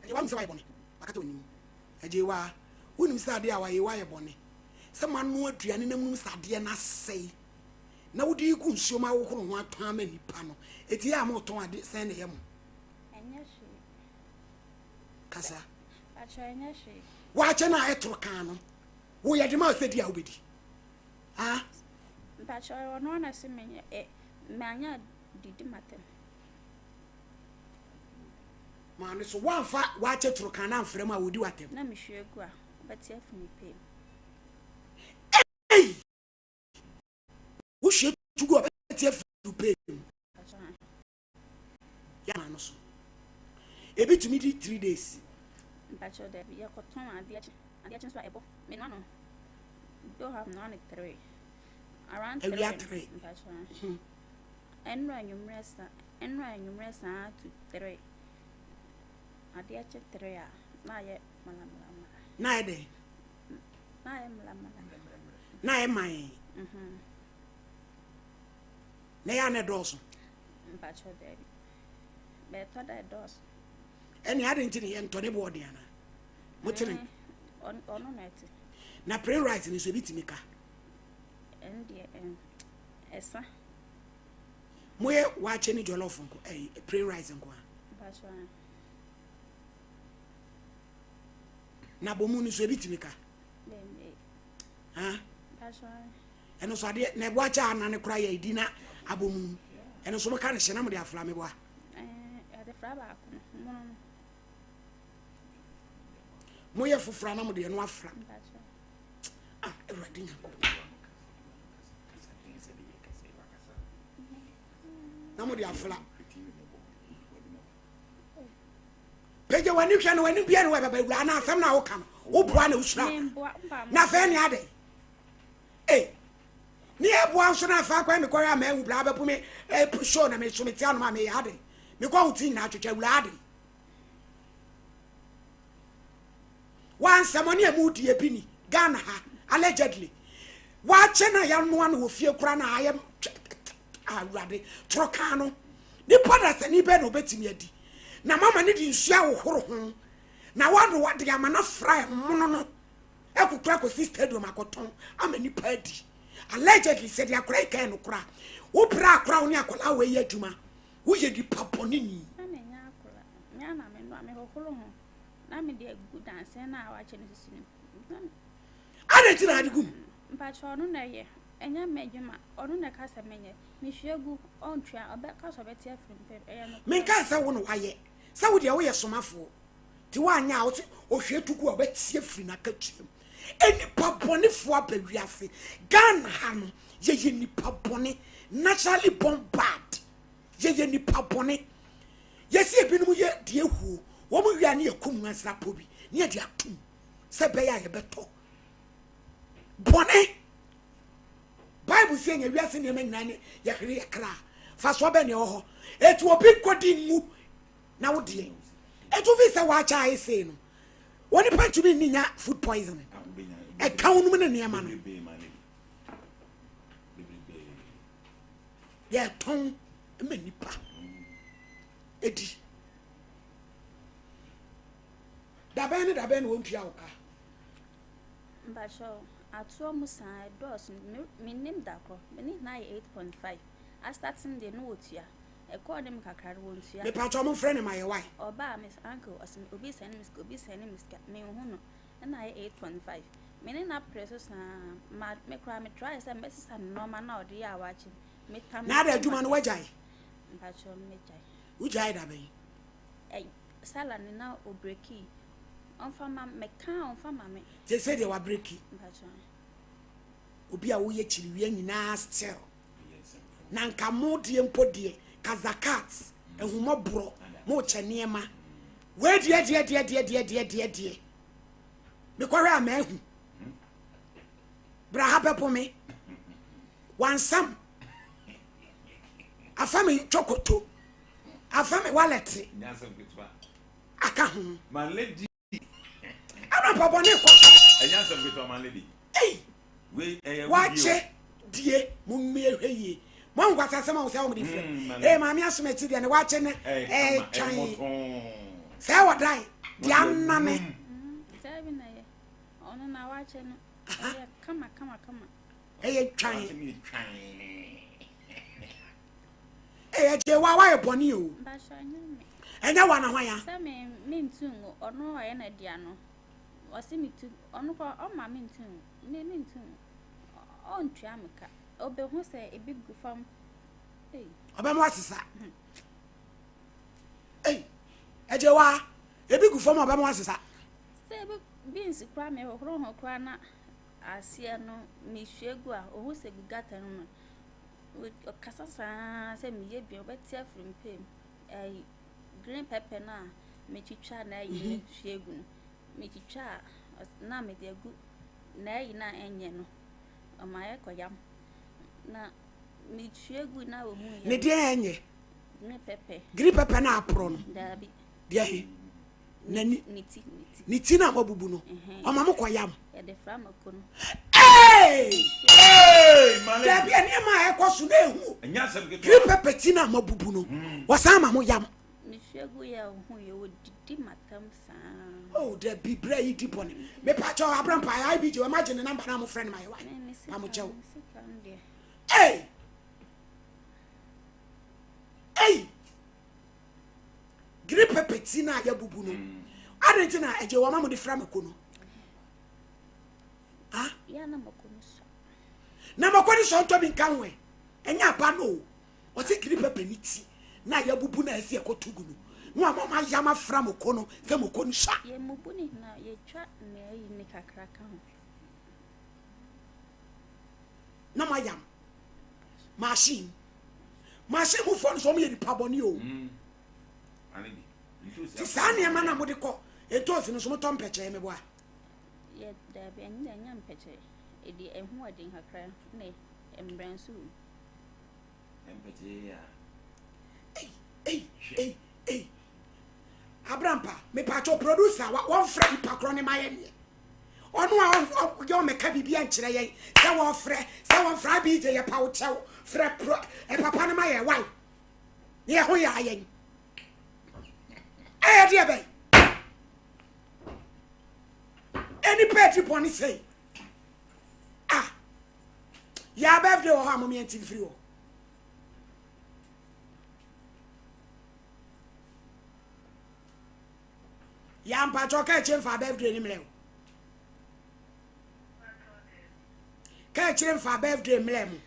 Agyewa nim sɛ wayɛ bɔne wakata w'anim Agyewa wonim sɛ adeɛ a wayɛ wayɛ bɔne sɛ manoa aduane na munim sɛ adeɛ no asɛe na wode gu nsuo ma wohoro ho atɔn ama nipa no ɛti yɛ a motɔn ade sɛn na ɛyɛ mo kasa Wakyɛ no a ɛtoro kan no woyɛ de ma sɛ di a wobɛdi ah Mpakyɛ ɔno ana se menyɛ ɛ manya didi matam Maame so woamfa wakyɛ toro kan no amfrɛ mu a wɔdi w'atɛm. Na mehwie gu a wobɛte afi me pɛ mu. Ei! Wohwie tu gu a wobɛte afi wo pɛ mu. Yɛ no so. Ebi tumi di 3 days. Mpakyɛ dabi yɛkɔtɔn adeɛ kye adeɛ kye nso a ɛbɔ menoa no do ha menoa no 3 around 3 awia 3 mpakyɛ ɛnora anwummerɛ sa ɛnora anwummerɛ saa to 3 adeɛ kye 3 a na ayɛ malamala na ayɛ dɛn na ayɛ malamala na ayɛ man mhm. na ɛyɛ a na ɛdɔɔso Mpakyɛw daabi. Bɛɛtɔ da ɛdɔɔso. Ɛne adi nti ne yɛntɔ ne boɔ den ana? Mo te ne. Ɔno na ɛte. Na plain rice no nso ebi tumi ka. Ɛno deɛ ɛn ɛsa. Moyɛ waakye ne jollof nko ɛyi plain rice nko a. Mpakyɛw ae. Na abomu no nso ebi tumi ka. Ha? Ɛno nso adeɛ na ɛboa kyɛ anane kora yɛ edi na abomu ɛno nso mo ka no hyɛ na mo de afra me boa. Yɛde fra baako no mono no. Mo yɛ foforɔ na mo de ɛno afra. Ah, Awurade Nyankopɔn. Na mo de afra. Pagya w'ani hwɛ no w'ani bia ne wɔ bɛba wura na asɛm na woka no woboa na wosura na afei ne adɛn ei ne ɛboa nso na afei akwan mekɔhwɛ ama awu bra bɛpo me eh, show na meso mete anom a meyɛ adɛn mekɔ wo ti nyinaa twetwa wura adɛn wansɛm ɔne ɛmu die bi ni Ghana ha allegedly wakyɛ na yɛanoa no wɔ fie kora na ayɛ awurade toro kaa no Nipa dasani bɛn na obetumi adi na mama no de nsu ahohoro ho na wanoa de ama no afra ɛmono no akukura akɔsi stadium akɔtɔn ama nipa adi? Allegedly, sɛ deɛ akora yi kae no kora, wo brɛ akora wo ne akwadaa wei yɛ adwuma, woyɛ nipa bɔne ni. Na menyɛ akora, me ara na menoa, mehohoro ho na mede agu dansɛn no a wakyɛ no sisi no mu. Adɛn nti na ade gu mu? Mpakyɛ ɔno na ɛyɛ, ɛnyɛ m'adwuma, ɔno na ɛka sɛ menyɛ. Mehwie gu, ɔntua, ɔbɛka sɛ ɔbɛte afiri mu pɛ, ɛyɛ nokorɛ. Menkaa sɛ wo na woayɛ, sɛ wo deɛ woyɛ somafoɔ, nti woanyɛ a, wose ɔhwie to gu a ɔbɛte afiri n'akatua mu. Nnipa bɔnefoɔ aba wiase, Ghana ha no, yɛyɛ nnipa bɔne, naturally born bad, yɛyɛ nnipa bɔne. Yɛsi ebinom yɛ deɛ huo, wɔn wie a ne yɛkum nwansena bi ne yɛde atum sɛ ɛbɛyɛ a yɛbɛtɔ bɔne. Bible sɛ yɛnya wiase nneɛma nyinaa ne yɛhwere yɛ kra fasoɔ bɛn na ɛwɔ hɔ? Eti obi nkɔdi nwu na wo deɛ etu fi sɛ wakyɛ ayɛ sei no onipa ntumi nni nya food poisoning ɛka wo nom ne nneɛma no yɛtɔn ma nipa edi dabɛn ne dabɛn na wɔntua wo ka. Mpakyɛw, atoɔ mu saa ɛdɔɔso, me mennim da korɔ, me ne hena yɛ 8.5, astate no deɛ ne wɔtua, ɛkɔɔ ne mu kakra no wɔntua. Mepakyɛw mo nfrɛ no ma yɛ wai. Ɔbaa me uncle ɔse me obi sɛne me sika obi sɛne me sika menhu no ɛna ayɛ 8.5 me ne no apere so saa ma me koraa me try sɛ mɛsesa ne nnoɔma no a ɔde yɛ awakye no me tam Na ada adwuma no wagyae? Mpakyɛw mɛgyae. Wogyae da bɛn? Ɛy salary na obreki Ɔmfa ma me ka a ɔmfa ma me. Seesei deɛ wabreki. Obi a woyɛ kyiriwia nyinaa still. Na nka mo deɛ mpo deɛ ka zakat ahummɔborɔ mo kyɛ nneɛma. Wei deɛ deɛ deɛ deɛ deɛ deɛ deɛ deɛ. Mekɔhwɛ a mahu. Bra ha bɛbo me. Wansam. Afa me twɔkoto. Afa me walɛte. aka ho. Man lady. Ɛna mpɔbɔne kɔ. Ɛnyɛ asɛm ketewa man lady. Ei. Wei ɛyɛ Wakye die mo mmie hwɛ yie. Mo ahu kwasa asɛm a wɔsɛ wɔn de fira. Mm, ee maame asom akyi deɛ ne wakye ne ɛɛtwan. Sɛ wɔ dan deɛ anane. Sɛ bi na yɛ ɔno na wakye no ɛyɛ kama kama kama. Ɛyɛ twan. Ɛyɛ gye wa wayɛ bɔne o. Ɛnyɛ wa na hwan ya. Sɛ me me ntu ngo ɔno ɔyɛ na dia no. Ɔse me tu ɔno kɔ ɔma me ntu ngo me me ntu ngo ɔntua me ka ɔbɛhu sɛ ebi gu fam. Ei. Ɔbɛma wasesa. Ei ɛgye wa ebi gu fam ɔbɛma wasesa. Sɛ ebi beans kura me hohoro ho kura na aseɛ no mehwie gu a ohu sɛ gu gata no mu. Ɔkasa saa ara sɛ meyɛ bi a ɔbɛte afiri me pɛ mu. Ɛyi green pepper no a metwitwa na ayi no mhm. hwie gu no metwitwa a na mede agu na ayi no a ɛnyɛ no ɔma ayɛ kɔyam na mehwie gu na ɔhu yɛ. Ne deɛ ɛnyɛ. Green pepper. Green pepper na aporɔ no. Daabi. Deɛ he. N'ani. Ne ti ne ti. Ne ti na moabubu no. Ɔma mo kɔ yam. Yɛde fra mako no. Hey! Dabi nneɛma a ɛkɔ so na ehu. Green pepper ti na moabubu no. Hmm. Wɔsan ma mo yam. Mehwɛ gu yɛ ho yɛ wɔdidi matam saa. Oh, dabi brɛ yi di bɔne. Mepa kyɛw abrampa IBJ wɔn agye ne namba na mo frɛ no ma yɛ wa. Pa mo kyɛw. Ei! Ei! Green pepper ti no a yɛabubu no. Mm. Adɛn nti na agye wɔma mo de fra mako no? Ah? Yeah, na mako no sɔ. Na mako no sɔ ntɔ bi nka ho ɛ. Ɛnyɛ aba no o. Ɔse green pepper ne ti na yɛabubu na ɛsɛ yɛkɔto gu no. Na wɔma ɔma yam afra mako no sɛ mako no sua. Yɛmubu ne na yɛtwa nea ayi ne kakra ka ho. Na mayam machine machine mufoɔ no sɛ wɔn yɛ nipa bɔne o. Mm. Ti saa nneɛma na mode kɔ ntoosi no so motɔ mpɛkyɛɛ meboa. Yɛ daabi ɛnyɛ ɛnyɛ mpɛkyɛɛ ɛdi ɛho ɔden kakra na mbrɛ nso wɔ mu. Mpɛkyɛɛ ya. Ei ei ei ei Abrampa mepatwɔ producer wa wɔnfrɛ nipa korɔ ne ma yɛ neɛ ɔno a ɔyɛ ɔmɛka biribi ankyerɛ yɛn sɛ wɔfrɛ sɛ wɔnfrɛ abigye yɛ pa wo kyɛw frɛ pro papa no ma yɛ wae ne yɛ ho yɛ ayɛn ɛyɛ deɛ bɛn ɛnipa adi bɔne sei ah yɛ birthday wɔ hɔ a momeɛ nti mfiri hɔ yɛ mpakyɛ ɔka akyire mfa birthday ne mmerɛ o ka akyire mfa birthday mmerɛ mu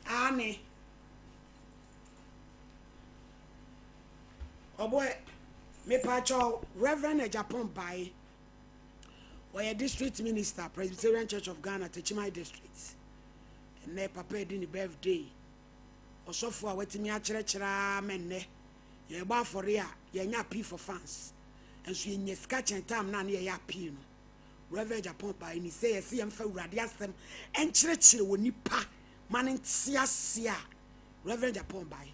Aane. Ɔboɛ, mepakyɛw, Reverend Agyapong bae. Ɔyɛ District Minister, Presbyterian Church of Ghana, Techiman District. Ɛnnɛ papa adi ne birthday. Ɔsɔfo a watumi akyerɛkyerɛ ara ma ɛnnɛ yɛrebɔ afɔre a yɛnyɛ appeal for funds. Nso yɛnya sika kyɛn time no a na yɛyɛ appeal no. Rev. Agyapong bae ni sɛ yɛse yɛmfa Awurade asɛm nkyerɛkyerɛ wɔ nipa ma no nte ase a Rev. Agyapong bae.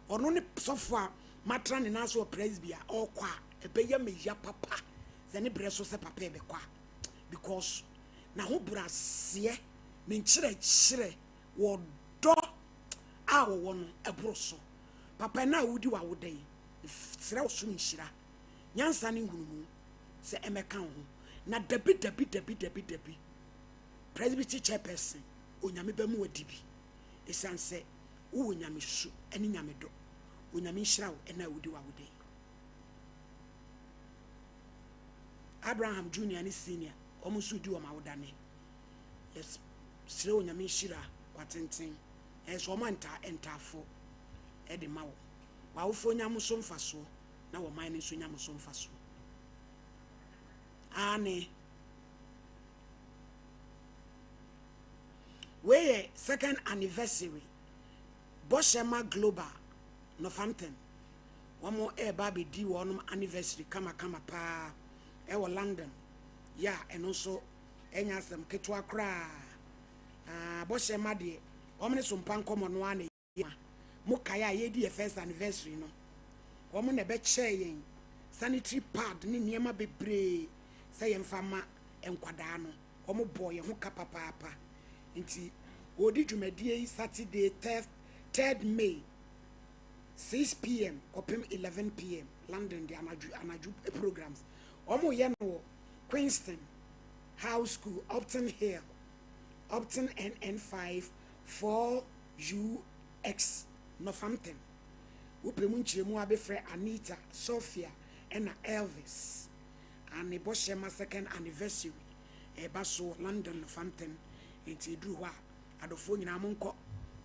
Ɔno ne sɔfo a matra ne nan ase wɔ Presby a ɔrekɔ a ɛbɛyɛ me ya papa sɛ ne berɛ so sɛ papa ɛbɛkɔ a because n'ahobraseɛ ne nkyerɛkyerɛ wɔ dɔ a wɔwɔ no ɛboro so. Papa ɛna a wodi w'awoda yi srɛ wo som nhyira nyansa ne nhunumu sɛ ɛmɛka wo ho na dabi dabi dabi dabi dabi Presbytery chairperson Onyame bɛma wadi bi ɛsiane sɛ wowɔ nyamesu ne nyamedɔ. Onyame nhyira wo ɛna a wodi w'awoda yi. Abraham junior ne senior wɔn nso di wɔn awoda nɛ. Yɛsrɛ Onyame nhyira kwatenten ɛyɛ sɛ wɔn nta ntaafo ɛde ma wɔn. W'awofoɔ nya mo so mfasoɔ na wɔn man no nso nya mo so mfasoɔ. Aane. Wei yɛ second anniversary Bɔhyɛma Global Northampton wɔn reba abɛdi wɔn anniversary kamakama paa ɛwɔ London yɛ a ɛno nso ɛnyɛ asɛm ketewa koraa. Ah, Bɔhyɛma deɛ wɔn ne Sompa nkɔmmɔ no ara na ma mo kae a yɛredi yɛ first anniversary no, wɔn na ɛbɛkyɛɛ yɛn sanitary pad ne nneɛma bebree sɛ yɛmfa ma nkwadaa no. Wɔn bɔɔ yɛn ho ka papaapa. Nti wɔredi dwumadie yi Saturday 3rd May 6 pm kɔpem 11 pm London de anadwo anadwo programs. Wɔn reyɛ no wɔ Queenston House School, Upton Hill, Upton NN5 4 UX Northampton. Wopɛ mu nkyerɛmu a befrɛ Anita, Sophia ɛna Elvis. Aane bɔhyɛ ma second anniversary ɛɛba so wɔ London Northampton enti ɛduru hɔ a adɔfoɔ nyinaa monkɔ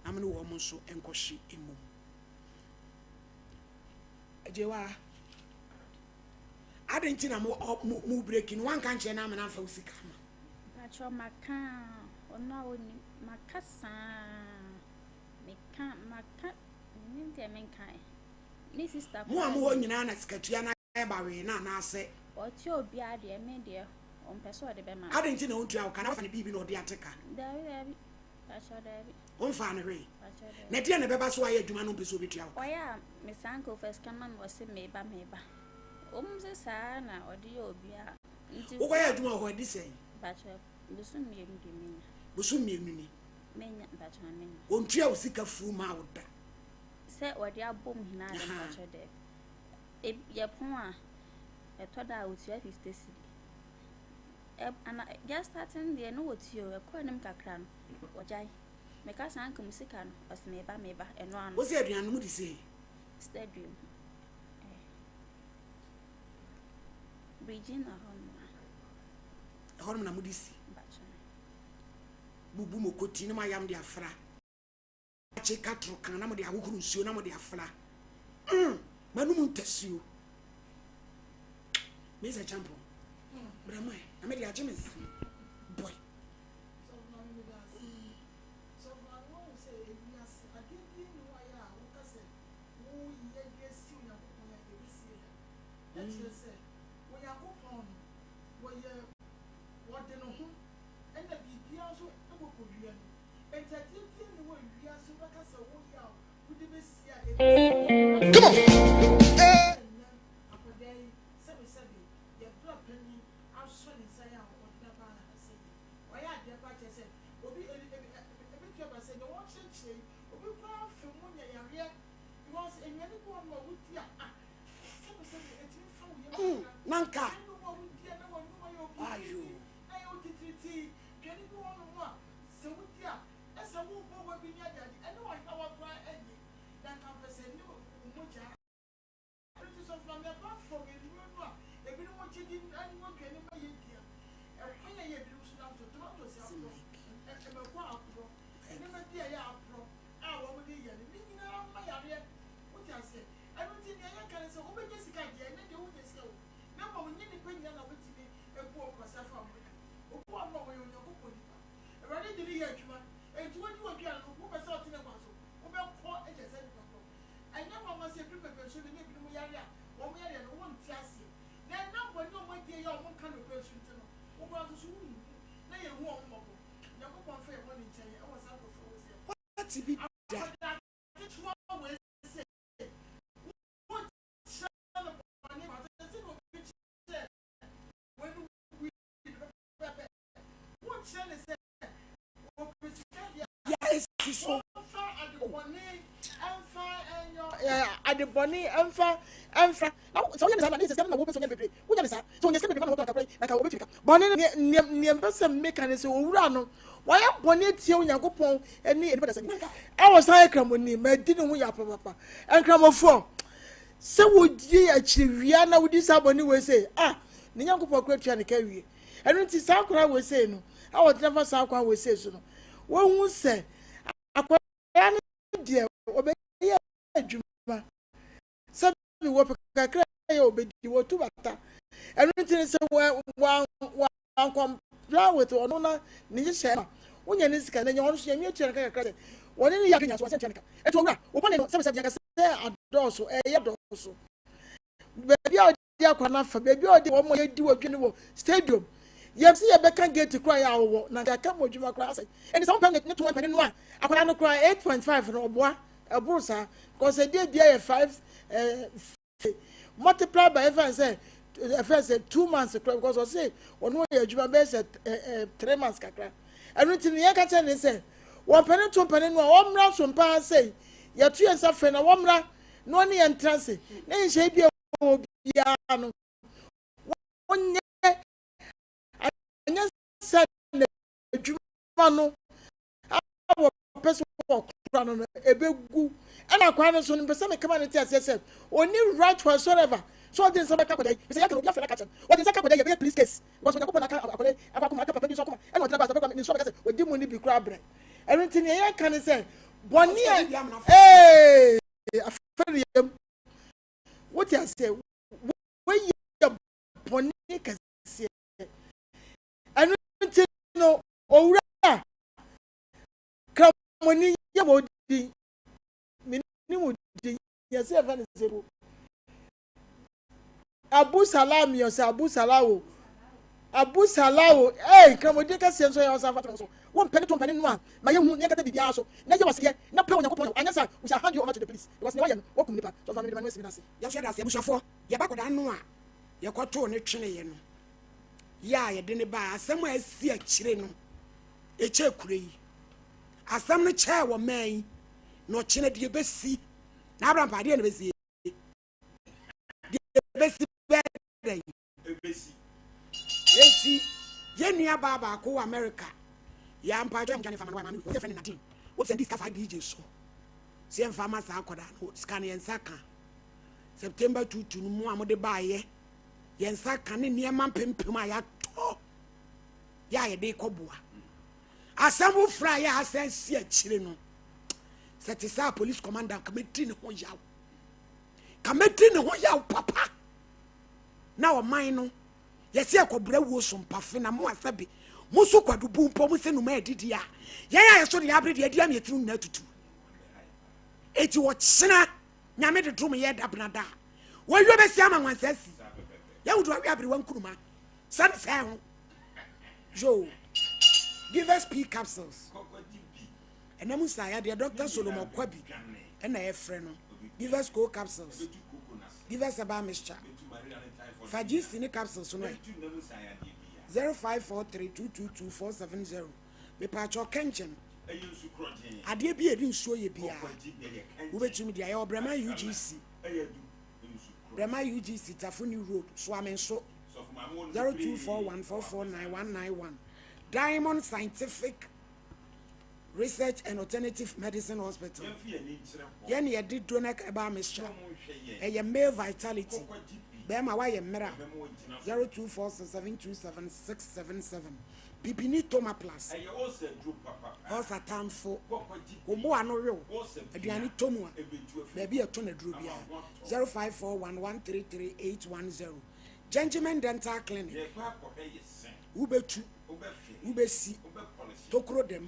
na mene wɔn nso nkɔhye mmom. Agyewa, adɛn nti na mo, mo, mo breki no wanka nkyerɛ no amena amfa wo sika ama? Mpakyɛw maka a ɔno a ɔnim maka saa meka maka menim deɛ menka ɛ ne sister Mo a mowɔ nyinaa na sikatua no ayɛ bawee no anaasɛ? Ɔtua obiara deɛ me deɛ ɔmpɛ sɛ ɔde bɛma me. Adɛn nti na ɔntua wo ka na wafa ne biribi na ɔde ate ka? Daabi daabi mpakyɛw daabi. Womfaa no hwee? Mpakyɛw daabi. Na ɛdeɛn na ɛbɛba sɛ wayɛ adwuma na ɔmpɛ sɛ ɔbɛtua wo ka? Ɔyɛ a me saa nka ɔfa sika ma me ɔse meba meba. Wɔn sɛ saa na ɔde yɛ obiara. Nti Wokɔyɛ adwuma wɔ hɔ adi sɛn? Mpakyɛw bosom mmienu deɛ menya. Bosom mmienu ni? Menya mpakyɛw menya. Ɔntua wo sika fuu maa wo da? Sɛ ɔde abom nyinaa deɛ mpakyɛw daabi. Yɛpɔn a, ɛtɔ da a otua 50 cedi. Ɛ ana just starting deɛ no wɔtua o, ɛkɔ anim kakra no, wɔgyae. Meka sɛ anka mu sika no, ɔse meba meba, ɛno ano. Wo sɛ aduane no mu de sei? Stadium. Eh. Regina hɔ nom a. Ɛhɔ nom na mode si? Bubu mokoti na moayam de afra. Akye katoro kan na mode ahohoro nsuo na mode afra. Mm, m'anum ntasuo. Mesa champo. Bra mu ɛ, na mede agye me nsam. Boy. Ɛkyerɛ sɛ Onyankopɔn no, wɔyɛ wɔde ne ho ɛna biribiara nso wɔ kɔwia no. Enti adeɛ biara nni hɔ a wiase wobɛka sɛ woyɛ a wode bɛsi a ɛbɛsi. Come on. Ɛnnɛ akwadaa yi sɛbesɛbe yɛ bra panin asɔ ne nsa yi a ɔde no aba ha sɛ yi. Wayɛ adeɛ paa kyerɛ sɛ obi ɛbɛtumi aba sɛ nea wɔrekyerɛkyerɛ yi obi koraa fa mu nya yareɛ because nnuane bi wɔ hɔ nom a wodi a ah Mm, na nka. Ayo. Ɛno nti, nea yɛka ne sɛ, wobɛnya sika deɛ, ɛnnɛ deɛ wonnya sika o, na mmom nyɛ nnipa nyinaa na wobɛtumi abu wɔn kwasea afa wɔn ho. Obi wɔ hɔnom a, ɔyɛ Onyankopɔn nipa. Awurade de no yɛ adwuma. Enti wodi w'aduane no, wopɛ sɛ ɔte ne kwan so, wobɛkɔ agya saa nipa korɔ. Ɛnyɛ nwanwa sɛ ɛduru pɛpɛnsuo bi na ebinom yare a wɔn yareɛ no, wonte aseɛ. Na ɛnam bɔne a wɔadie yi a wɔnka nokorɛ nso nti no, wo koraa nso so wonhu na yɛnhu wɔn mmɔbɔ. Onyankopɔn mfa yɛn bɔne nkyɛ yɛn wɔ saa nkurɔfoɔ wei sɛ Woate bi da? akwadaa ketewa wei sɛ wokyerɛ no bɔne kwa te sɛ sɛdeɛ obi kyerɛ wei no wui no pɛpɛɛpɛ. Wokyerɛ no sɛ ɔpɛ sika deɛ a, Yɛ esi so. wɔmfa adebɔne mfa nyɛ adebɔne mfa mfa. Na sɛ woyɛ no saa na ne sɛ sika no na wopɛ sɛ wonya no bebree. Wonya no saa. Sɛ onya sika bebree ma na wɔtɔ anka koraa yi, na anka obetumi ka. Bɔne no, nea nea mepɛ sɛ meka ne sɛ owura no Wayɛ bɔne atia Onyankopɔn ne nnipa dasani a ɔsan yɛ Kramoni. Madi ne ho yaw papaapa. Nkramofoɔ, sɛ wodi akyiriwia na wodi saa bɔne wei sei a, ne Nyankopɔn kora tua ne ka wie. Ɛno nti saa akwadaa wei sei no, a wɔtena fa saa kwan wei sei so no, wɔhu sɛ akwadaa no deɛ ɔbɛyɛ adwuma sɛ wɔpɛ kakra yɛ ɔbɛdi, wɔtu bata. Ɛno nti no sɛ wɔankɔmpla with ɔno na ne nhyehyɛɛ ma wonya ne sika na nya ɔno nso nyame atua ne ka kakra sɛ wɔne no yɛ adwene nya so wɔsɛ ntua ne ka. Ɛnti owura, wo bɔne no sɛbesɛbe yɛnka sɛ adɔɔso, ɛyɛ dɔɔso. Baabi a ɔde akwadaa no afa, baabi a ɔde wɔn a yɛdi wɔ adwene wɔ stadium, yɛm sɛ yɛbɛka gate koraa yɛ awowɔ na nka yɛaka mu adwuma koraa asɛe. Ɛnti sɛ wompɛ ne to mpɛ ne no a, akwadaa no koraa 8.5 no ɔboa, ɛboro saa because ɛdeɛ bia yɛ 5 eh, multiply by ɛfɛn sɛ ɛfɛn sɛ 2 months koraa because ɔse ɔno yɛ adwuma bɛyɛ sɛ 3 months kakra. Ɛno nti ne yɛka kyerɛ ne sɛ wɔmpɛ ne to mpɛ ne no a, wɔmmra so mpaa sɛ yɛto yɛn nsa frɛ na wɔmmra na ɔne yɛn ntena ase na nhyɛ bi a wɔ biara no wɔnyɛ anyɛ sɛ n'adwuma no a wɔpɛ sɛ wɔkora no no ɛbɛgu. Ɛna akwadaa no so no, mpɛ sɛ mekama no te aseɛ sɛ ɔni right whatsoever sɛ ɔde nsa bɛka akwadaa yi sɛ yɛka no obi afɛ no aka kyerɛ no ɔde nsa ka akwadaa yi, yɛbɛyɛ police case because Onyankopɔn na aka akwadaa yi akɔ akoma aka papa bi nso akoma ɛna ɔtena ba asɛ bɛkɔ ne nso bɛka sɛ wɔdi mu no bi koraa brɛ. Ɛno nti nea yɛka ne sɛ bɔne a ee afɛre yam wote aseɛ wɔyɛ bɔne kɛseɛ. Ɛno nti no owura Kramoni yɛ wɔ din menim wo din yɛsɛ yɛfɛ no sɛ bu Abu Salam yɛ sɛ Abu Salawo, Abu Salawo ee Kramoni kɛseɛ nso yɛ ɔsan fa to so wɔmpɛ ne to mpɛ ne no a ma yɛhu ne yɛnkata biribiara so na yɛ waseɛ na pɛ Onyankopɔn yɛ anyɛ sa we shall hand you over to the police because ne wayɛ no wɔkum nipa so ɔfa mede ma no asi me no ase. Yɛnso yɛda ase abusuafoɔ. Yɛba akwadaa no a yɛkɔtoo ne tweneeɛ no yɛ a yɛde ne baa asɛm a asi akyire no ɛkyɛ kure yi asɛm no kyɛɛ wɔ mmaa yi na ɔkyena deɛ bɛsi na Abraham pa adeɛ na bɛsi deɛ. Yɛn nua baa baako wɔ America. Yɛ mpakyɛw dwane fa ma no maame no wɔsɛ frɛ no Nadine. Wo sɛndi sika fa DJ so. Sɛ yɛmfa ma saa akwadaa no sika no yɛn nsa ka. September 22 no mu a mode baayɛ yɛn nsa ka ne nneɛma mpempem a yɛatɔ yɛ a yɛde kɔboa. Asɛm foforɔ a yɛ asan si akyire no sɛ te sɛ a police commander ka mɛdi ne ho yaw. Ka mɛdi ne ho yaw papa. Na ɔman no yɛsɛ yɛkɔbrɛ wuo so mpafe na mo asɛbe mo so kwadu bu mpo mo sɛ numa adidi a yɛn a yɛso de yɛabere deɛ adi ama yɛtiri nyinaa tutu. Eti ɔkyena nyame de dom yɛ dabena da a wɔyɔ bɛsi ama nwansa si yɛwodo awe aberewa nkuruma sɛne sɛ ho yo give us p capsules ɛnam nsa yadeɛ Dr. Solomon Kwabi ɛna ɛfrɛ no give us co capsules give us herbal mixture fa gc ne capsules no ɛ 0543 222 470 mepaakyɛw kɛnkyɛn adeɛ bi a ɛde nsuo yɛ biara wobɛtumi de ayɛ wɔ Brɛma UGC Brɛma UGC Tafoni Road Soame nso 0241 449 191 Diamond Scientific Research and Alternative Medicine Hospital yɛne yɛde Donec herbal mixture ɛyɛ male vitality bɛrima wayɛ mmerɛ a 0246 727 677 bibini toma plus ɔsa tamfo obo ano wew aduane tɔ mu a baabi ɛto na duro biara 0541 133 810 Gentleman Dental Clinic wobɛtu wobɛsi tokuro dɛm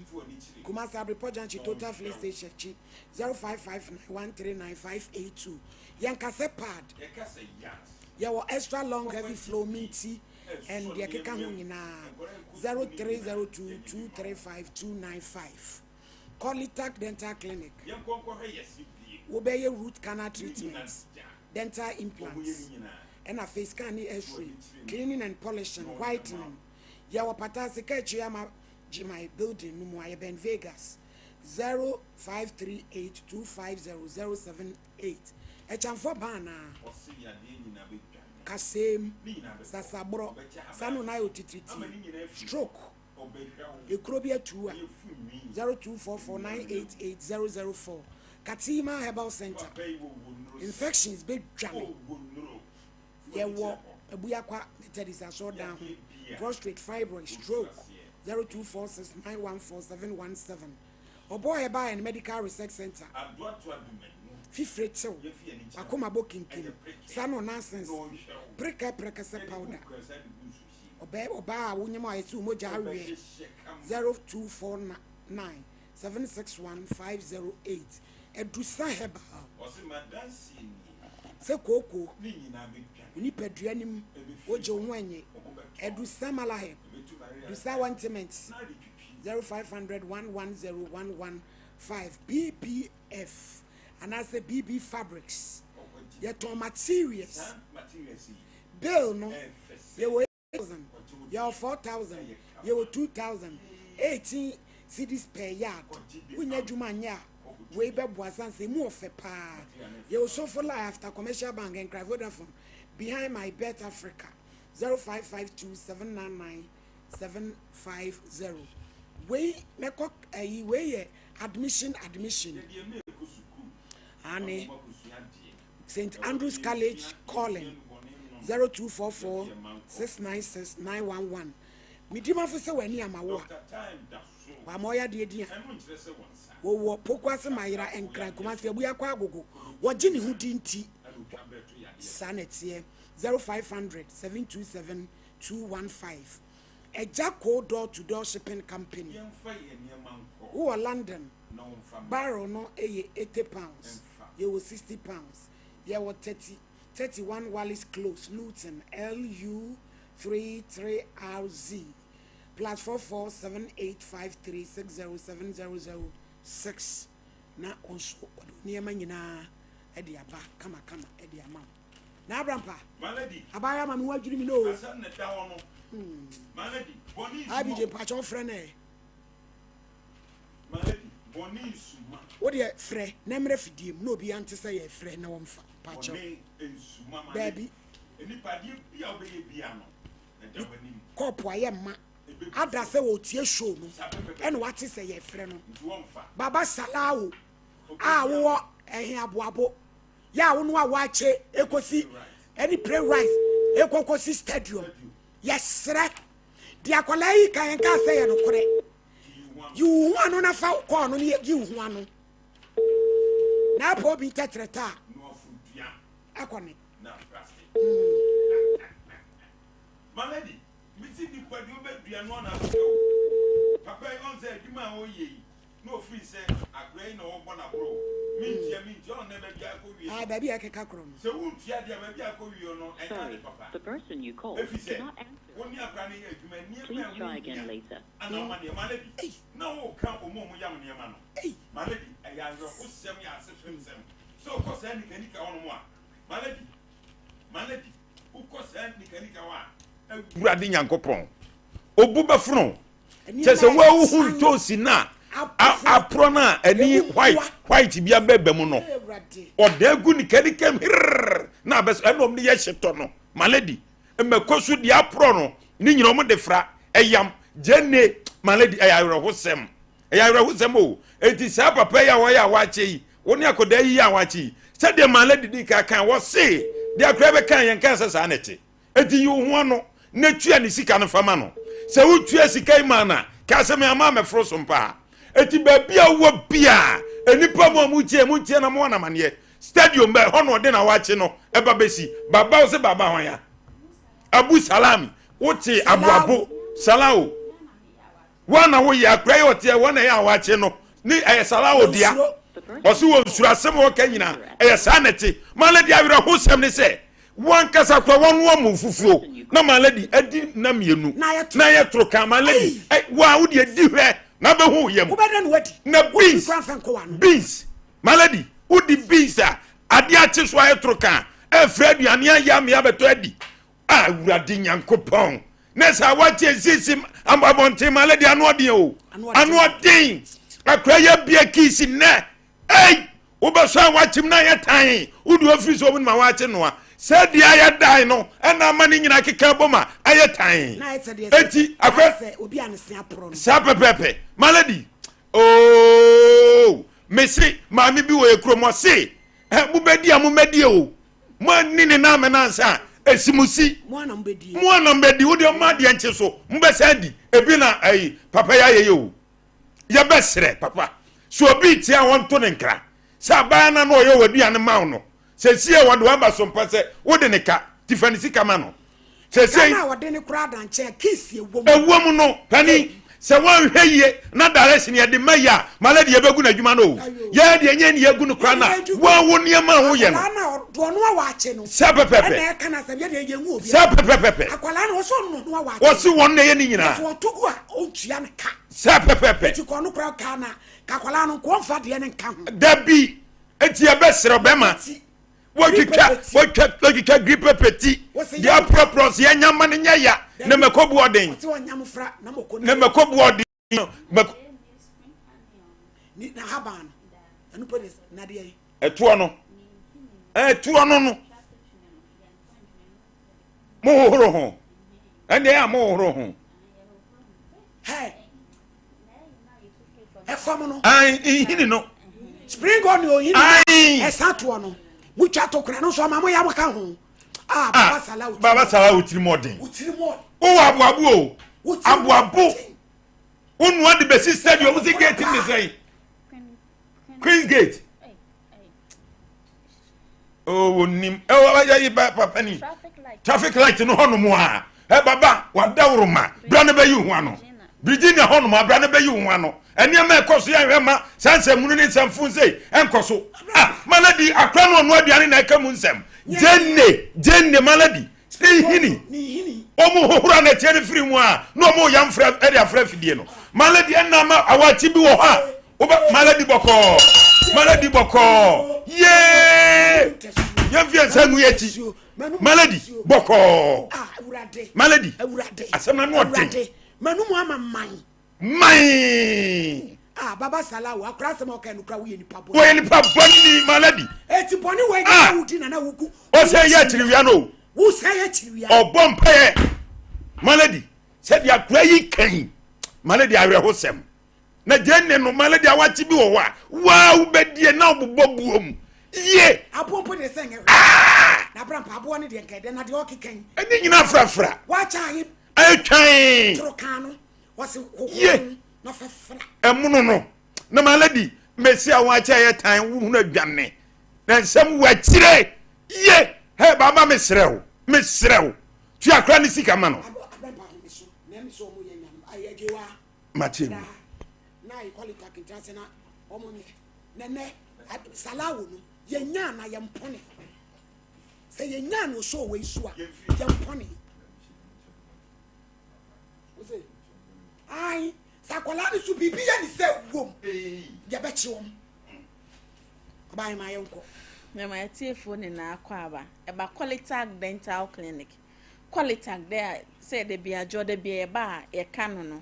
Kumasi Abrepɔ Junction Total filling station akyi 0559 139 582 yɛnkasɛ pad yɛwɔ extra long heavy flow minty and deɛ ɛkeka ho nyinaa 0302 235 295 Colitac Dental Clinic wobɛyɛ root canal treatment dental implants ɛna face scan ne x-ray cleaning and polishing whitening yɛwɔ Patase Kɛkyi ama Gyimai building no mu a yɛbɛn Vegas 0538 250 078 ɛkyɛnfo ban anaa kaseem sasaborɔ sanu na ayɛ otitiriti stroke ekuro bi atu a 0244 988 004 Katima Herbal Center infections bɛdwane yɛwɔ Abuyakwa Methodist asɔredan ho prostate fibroid stroke 0246 914 717 Ɔbɔ Herbal and Medical Research Center fifire tew akoma bɔ kinkim sano nonsense preka prekɛsɛ powder ɔbaa ɔbaa a wonyam a yɛsi mogya aweɛ 0249 761 508 Adusa Herbal sɛ kooko nipadua nim wogye wo ho anyi Adusa Malaheb Dusa ointment 0500 110 115 BBF anaasɛ BB Fabrics yɛtɔn materials bill no yɛwɔ 8000 yɛwɔ 4000 yɛwɔ 2000 18 cedis per yard wonya adwuma nyɛ a wei bɛboa san sɛ mu ɔfɛ paa yɛwɔ Sofo Line after Commercial Bank Nkran Vodafone behind my bet Africa 0552 799 750 wei mɛkɔ ayi wei yɛ admission admission ane St Andrews College calling 0244 696 911 medimafo sɛ w'ani ama wo a wama ɔyɛ adeɛ di a wɔwɔ Pokuase Mayera Nkran Kumasi Abuyakɔ Agogo wɔgye ne ho di nti saa na ɛteɛ 0500 727 215 Ɛgya Ko door to door shipping company wowɔ London barrel no yɛ £80 yɛwɔ £60 yɛwɔ 30 31 Wallis Close Luton LU 3 3RZ plus 44 7853 607006 na nso ɔde nneɛma nyinaa de aba kamakama de ama wo na Abrampa abaayewa ma me ho adwiri mi no Abigye mpakyɛ wofrɛ no ɛ wodeɛ frɛ na mmerɛ fidie mu na obi ante sɛ yɛfrɛ na wɔmfa mpakyɛw daabi kɔɔpo ayɛ mma. Ada sɛ ɔretie show no ɛna wate sɛ yɛfrɛ no. Baba Salawo a wowɔ ɛhe aboabo yɛ a wo no a woakye ekosi ɛne play rice ekokosi stadium. Yɛsrɛ deɛ akwadaa yi ka yɛn kaa sɛ yɛ nokorɛ. Yi wo ho ano na fa kɔɔ no ne yi wo ho ano. Na apɔ obi tɛtrɛtɛ a akɔ ne. Malady, mesi nipa deɛ ɔbɛdua no ana abɛka o. Papa yi ɔn sɛ adwuma a ɔyɛ yi na ofiri sɛ akora yi na ɔbɔ n'aboro o. Mentua mentua ɔn nɛ baabi a akɔ wie Ah, no. baabi a ɛkeka korɔ no. Sɛ wontua deɛ a baabi a akɔ wie no ɛnyɛ Sorry, ade papa. the person you called Efi sɛ cannot answer wo at ne the akora no moment. yɛ adwuma nneɛma Please a try ɛho again hia later. ana ɔma nneɛma Malady Ei. na woka ɔmo a ɔmo yam nneɛma no. Ei. Malady ɛyɛ awerɛhosɛm yɛ asefemsɛm sɛ wokɔ saa nikanika hɔnom a Malady Malady wokɔ saa nikanika hɔ a Awurade Nyankopɔn obu bɛfono kyɛ sɛ woawohu ntoosi no a aporɔ no a ani white white bi abɛba mu no ɔda gu nikanika mu hirrrr na abɛsɛ ɛna ɔmo de yɛ hyetɔ no Malady mmɛkɔ so deɛ aporɔ no ne nyina ɔmo de fra ɛyam gyene Malady ɛyɛ awerɛhosɛm ɛyɛ awerɛhosɛm o eti saa papa yi a wɔyɛ a wakye yi wɔne akɔdaa yi a wakye yi sɛdeɛ Malady di ka kan wɔse deɛ akora bɛka yɛn kan sɛ saa na ɛte eti yi wo ho ano na tua ne sika no fama no sɛ wotua sika yi ma na ka sɛ me ama mɛforo so mpaa eti baabi a wowɔ bia nipa mu a mo tie mo tie na mo anamaneɛ stadium bɛ hɔ na ɔde na wakye no ɛba bɛsi baba wo sɛ baba hwan ya Abu Salami wote aboabo Salao wɔn na woyɛ akora yi ɔteɛ wɔn na ɛyɛ awakye no ne ɛyɛ Salao dea ɔsi wɔ nsuro asɛm a ɔka nyinaa ɛyɛ saa na ɛte Malady awerɛhosɛm ne sɛ wɔn ankasa kora wɔn noa mu fufuo na Malady adi na mmienu na ayɛ toro kan Malady ɛ wɔn a wodi adi hwɛ na bɛhu yam na beans beans Malady wodi beans a adeɛ akye so ayɛ toro kan ɛfrɛ aduane ayɛ amea bɛtɔ adi a awurade nyankopɔn na sɛ awakye nsisi abɔnten Malady ano ɔden o ano ɔden akora yɛ bia kiisi nnɛ ei wobɛsɔ a wakyem na ayɛ tan wode ofiri sɛ ɔmu ma wakye noa sɛ deɛ ayɛ dan no ɛna ama ne nyina keka bɔ ma ayɛ tan eti akora saa pɛpɛpɛ Malady ooo mese maame bi wɔ yɛ kurom ɔse ɛ mobɛdi a momɛdi o moanni ne nan mɛnansa a esi mo si mo anam bɛdi wo deɛ ɔma adeɛ nkye so mobɛsan di ebi na ayi papa yɛ ayɛyɛ o yɛbɛsrɛ papa so obi tia wɔnto ne nkra sɛ abaa na na ɔyɛ wɔ aduane ma wo no sɛ sie wɔde waba so mpa sɛ wode ne ka ti fa ne sika ma no sɛsei Ghana a wɔde ne koraa da nkyɛn kiss ɛwɔ mu. Ɛwɔ mu no panin sɛ wɔnhwɛ yie na direction yɛde ma yi a malady yɛbɛgu no adwuma no o yɛn deɛ nyɛ ne yɛgu no koraa na wɔn wo nneɛma a woyɛ no Akwadaa no a ɔno a wakye no sɛ pɛpɛpɛ ɛna ɛka no asɛm yɛ deɛ yɛngu obi sɛ pɛpɛpɛpɛ akwadaa no wɔsɛ ɔno ɔno a wakye wɔsi wɔn na ɛyɛ ne nyinaa sɛ ɔto gu a ɔntua ne ka sɛ pɛpɛpɛ nti kɔ ɔno koraa kaa na ka akwadaa no nkɔ ɔmfa deɛ ne nka ho dabi eti yɛbɛsrɛ bɛma wɔtwitwa wɔtwa wɔtwitwa green pepper ti deɛ aporɔporɔ so yɛnya ma no nyɛ ya na mɛkɔ bu ɔden na mɛkɔ bu ɔden mɛkɔ. Ɛtoɔ no ɛtoɔ no no mo hohoro ho ɛnna ɛyɛ a mo hohoro ho. Ɛfam no. Ayi nhini no. Spring onion ohini no. Ɛsa toɔ no. Mutwa to kora no nso ama mo ya mo ka ho. Ah, baba sala wotiri. Baba sala wotiri mu ɔden. Wotiri mu ɔden. Wowɔ aboabo o. Aboabo. Wonua de bɛsi stadium si gate ne sɛn. Queen's gate. Oh, wonim. Eh, ɛyɛ ba papa ni. Traffic light no hɔnom a. Ɛ baba wadaworo ma. Bra no bɛyi ho ano. Virginia hɔnom a bra no bɛyi ho ano. Nneɛma ɛkɔ so yɛnhwɛ ma saa nsɛmunu ne nsɛmfo nsei ɛnkɔ so. Ah, maladi akora no ɔno aduane na ɛka mu nsɛm. Gyenne, gyenne maladi. Nhini. Ɔmo hohoro a nɛteɛ no firi mu a na ɔmo yam frɛ ɛde afrɛ afidie no. Maladi ɛna ama awakye bi wɔ hɔ a wobɛ maladi bɔkɔɔ maladi bɔkɔɔ yee yɛn fi nsa ngu yɛ akyi maladi bɔkɔɔ maladi asɛm na no ɔden. Manumu ama man. Man. Ah, Baba Salah, wo akora asɛm a ɔka no kora woyɛ nipa bɔne. Woyɛ nipa bɔne ni maladi. Eti bɔne wɔ ɛdi na wodi na na wogu. Ɔsɛ yɛ akyiriwia no. Wosɛ yɛ akyiriwia. Ɔbɔ mpaeɛ maladi. Sɛdeɛ akora yi kan ma ne de awerɛhosɛm na gye ne no ma ne de awakye bi wɔ hɔ a waa wobɛdie na wobobɔ buom yie. Aboɔ mpo deɛ sɛ nyɛ hwee. Ah! Na abira mpa aboɔ ne deɛ nka ɛdɛ na deɛ ɔkeka yi. Ɛne nyinaa frafra. Wakyɛ ayi. Ayɛ twan. Toro kan no wɔsi Yie. hoho na fɛfra. Ɛmono no na ma lady mesi a wakyɛ ayɛ tan wohunu adwane na nsɛm wɔ akyire yie. Hɛ baaba mesrɛ wo mesrɛ wo tua akora ne sika ma no. Abira mpa ahome so na ɛmi sɛ ɔmo yɛ nyanam ayɛ agyewa. Mate mu. Na ayi quality akinta sɛ na ɔmo nyɛ nɛnɛ salawo no yɛnya na yɛmpɔne sɛ yɛnya no ɔsɔ wei so a yɛmpɔne ai sɛ akwadaa no so biribi yɛ ne sɛ wom yɛbɛkye wɔm ɔbaa ma yɛnkɔ. Mema atiefoɔ nyinaa kɔ aba. Ɛba Qualitag Dental Clinic. Qualitag dɛ a sɛ da bi adwo da bi yɛba a yɛka no no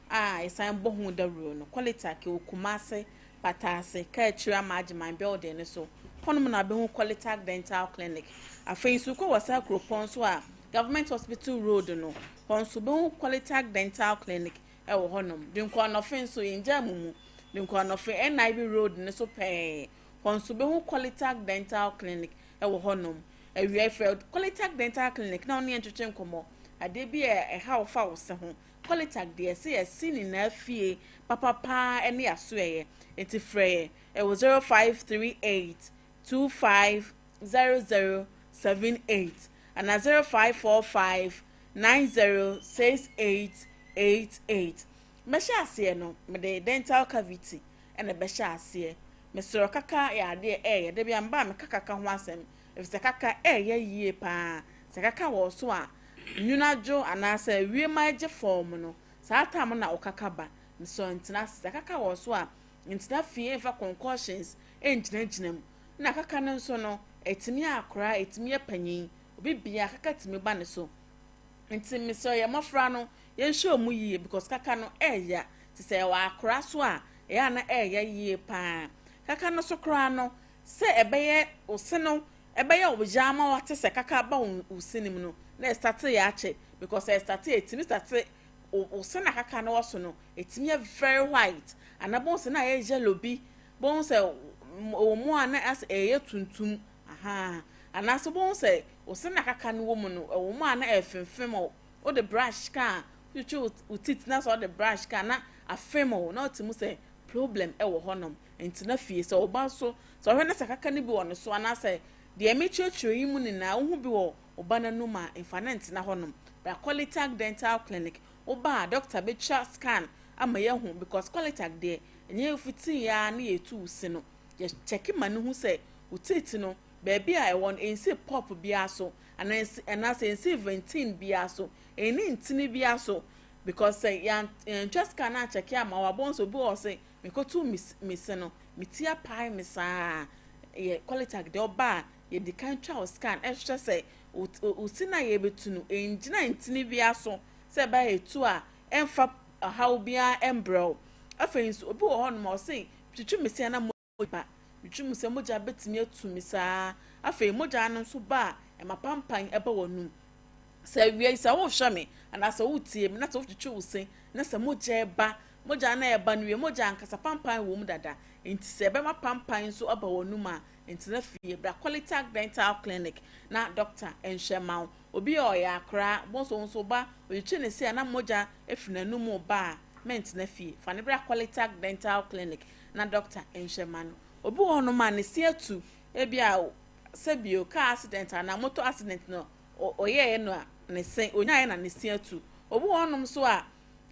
a yɛsan bɔ ho dawuro no. Qualitag wɔ Kumase, Pataase, Kaakyire ama Agyeman building no so. Hɔnom na abɛhu Qualitag Dental Clinic. Afei nso kɔ wɔ saa kuropɔn so a Government Hospital Road no, hɔ nso bɛhu Qualitag Dental Clinic ɛwɔ hɔnom. Dunkwa-Anɔfe nso yɛngyaa mu mu. Dunkwa-Anɔfe NIB Road no so pɛɛ. Hɔ nso bɛhu Qualitag Dental Clinic ɛwɔ hɔnom. Awia frɛ Qualitag Dental Clinic na ɔne yɛn twetwe nkɔmmɔ. Adeɛ bi a ɛha wo fa wo se ho. Qualitag deɛ ɛsɛ yɛsi nyinaa fie papapaa ɛne asoɛyɛ. Nti frɛ yɛ ɛwɔ 0538 25 00 78 ana 0545 90 68 88. Mɛhyɛ aseɛ no mede dental cavity ɛna bɛhyɛ aseɛ. Mesrɛ, kaka yɛ adeɛ ɛɛyɛ da bi a mba a meka kaka ho asɛm efisɛ kaka ɛɛyɛ yie paa. Sɛ kaka wɔ so a nwunadwo anaasɛ wiem agye fɔm no saa tam na ɔkaka ba. Mesrɛ, ntena ase. Sɛ kaka wɔ so a ntena fie mfa concoctions ɛngyinagyina mu. Na kaka no nso no ɛtumi akora, ɛtumi yɛ panyin, obi bia kaka tumi ba ne so. Nti mesrɛ yɛ mmɔfra no yɛnhwɛ ɔmo yie because kaka no ɛɛya. Te sɛ ɛwɔ akora so a ɛyɛ ana ɛɛyɛ yie paa. Kaka no so koraa no sɛ ɛbɛyɛ ose no ɛbɛyɛ ɔgya ama wate sɛ kaka ba wo se no mu no na ɛstart yɛ akyɛ because ɛstart ɛtumi start ose na kaka no wɔ so no ɛtumi yɛ very white ana bɔn sɛ na ɛyɛ yellow bi bɔn sɛ wɔ mu a na asɛ ɛyɛ tuntum aha anaasɛ bɔn sɛ ose na kaka no wɔ mu no ɛwɔ mu a na ɛfemfem o wode brush ka twitwi wo teeth na sɛ ɔde brush ka na afem o na ɔte mu sɛ problem ɛwɔ hɔnom. Nti na fie sɛ ɔba so sɛ ɔhwɛ na sɛ kaka no bi wɔ ne so anaasɛ deɛ mekyerɛkyerɛ yi mu nyinaa wohu bi wɔ ɔba n'anum a mfa ne ntena hɔnom. Bra Qualitag Dental Clinic. Woba a doctor bɛtwa scan ama yɛhu because Qualitag deɛ ɛnyɛ fitii ya ne yɛtu wo si no yɛkyɛke ma no hu sɛ wo teeth no baabi a ɛwɔ no ɛnsi pulp biara so anaasɛ ɛnsi dentin biara so, ɛnni ntini biara so because sɛ yɛntwa scan na akyɛke ama wabɔ nso obi wɔ sɛ mekotu me se no me ti apae me saa. Yɛ Qualitag deɛ ɔba a yɛdi kan twa wo scan ɛhwɛ sɛ wo si na yɛbɛtu no ɛngyina ntini biara so sɛ ɛbɛyɛ etu a ɛmfa ɔhaw biara ɛmbrɛ wo. Afei nso obi wɔ hɔnom a ɔse twitwi me se na mogya ba twitwi me sɛ mogya bɛtumi atu me saa. Afei mogya no nso ba a ɛma pampan ɛba w'anum. Sɛ awia yi sɛ wohwɛ me anaasɛ wotie me na sɛ wotwitwi wo se na sɛ mogya ɛba, mogya no ɛba no wie mogya ankasa pampan wɔ mu dada nti sɛ ɛbɛma pampan nso aba w'anum a ntena fie. Bra Qualitag Dental Clinic na doctor nhwɛ ma wo. Obi a ɔyɛ akora bɔnso nso ba otwitwi ne se a na mogya efiri n'anum ba a mɛntena fie, fa ne bra Qualitag Dental Clinic na doctor nhwɛ ma no. Obi wɔ hɔnom a ne se atu ebi a sɛbio car accident anaa motor accident no ɔyɛɛ no a ne se onyaeɛ na ne se atu. Obi wɔ hɔnom so a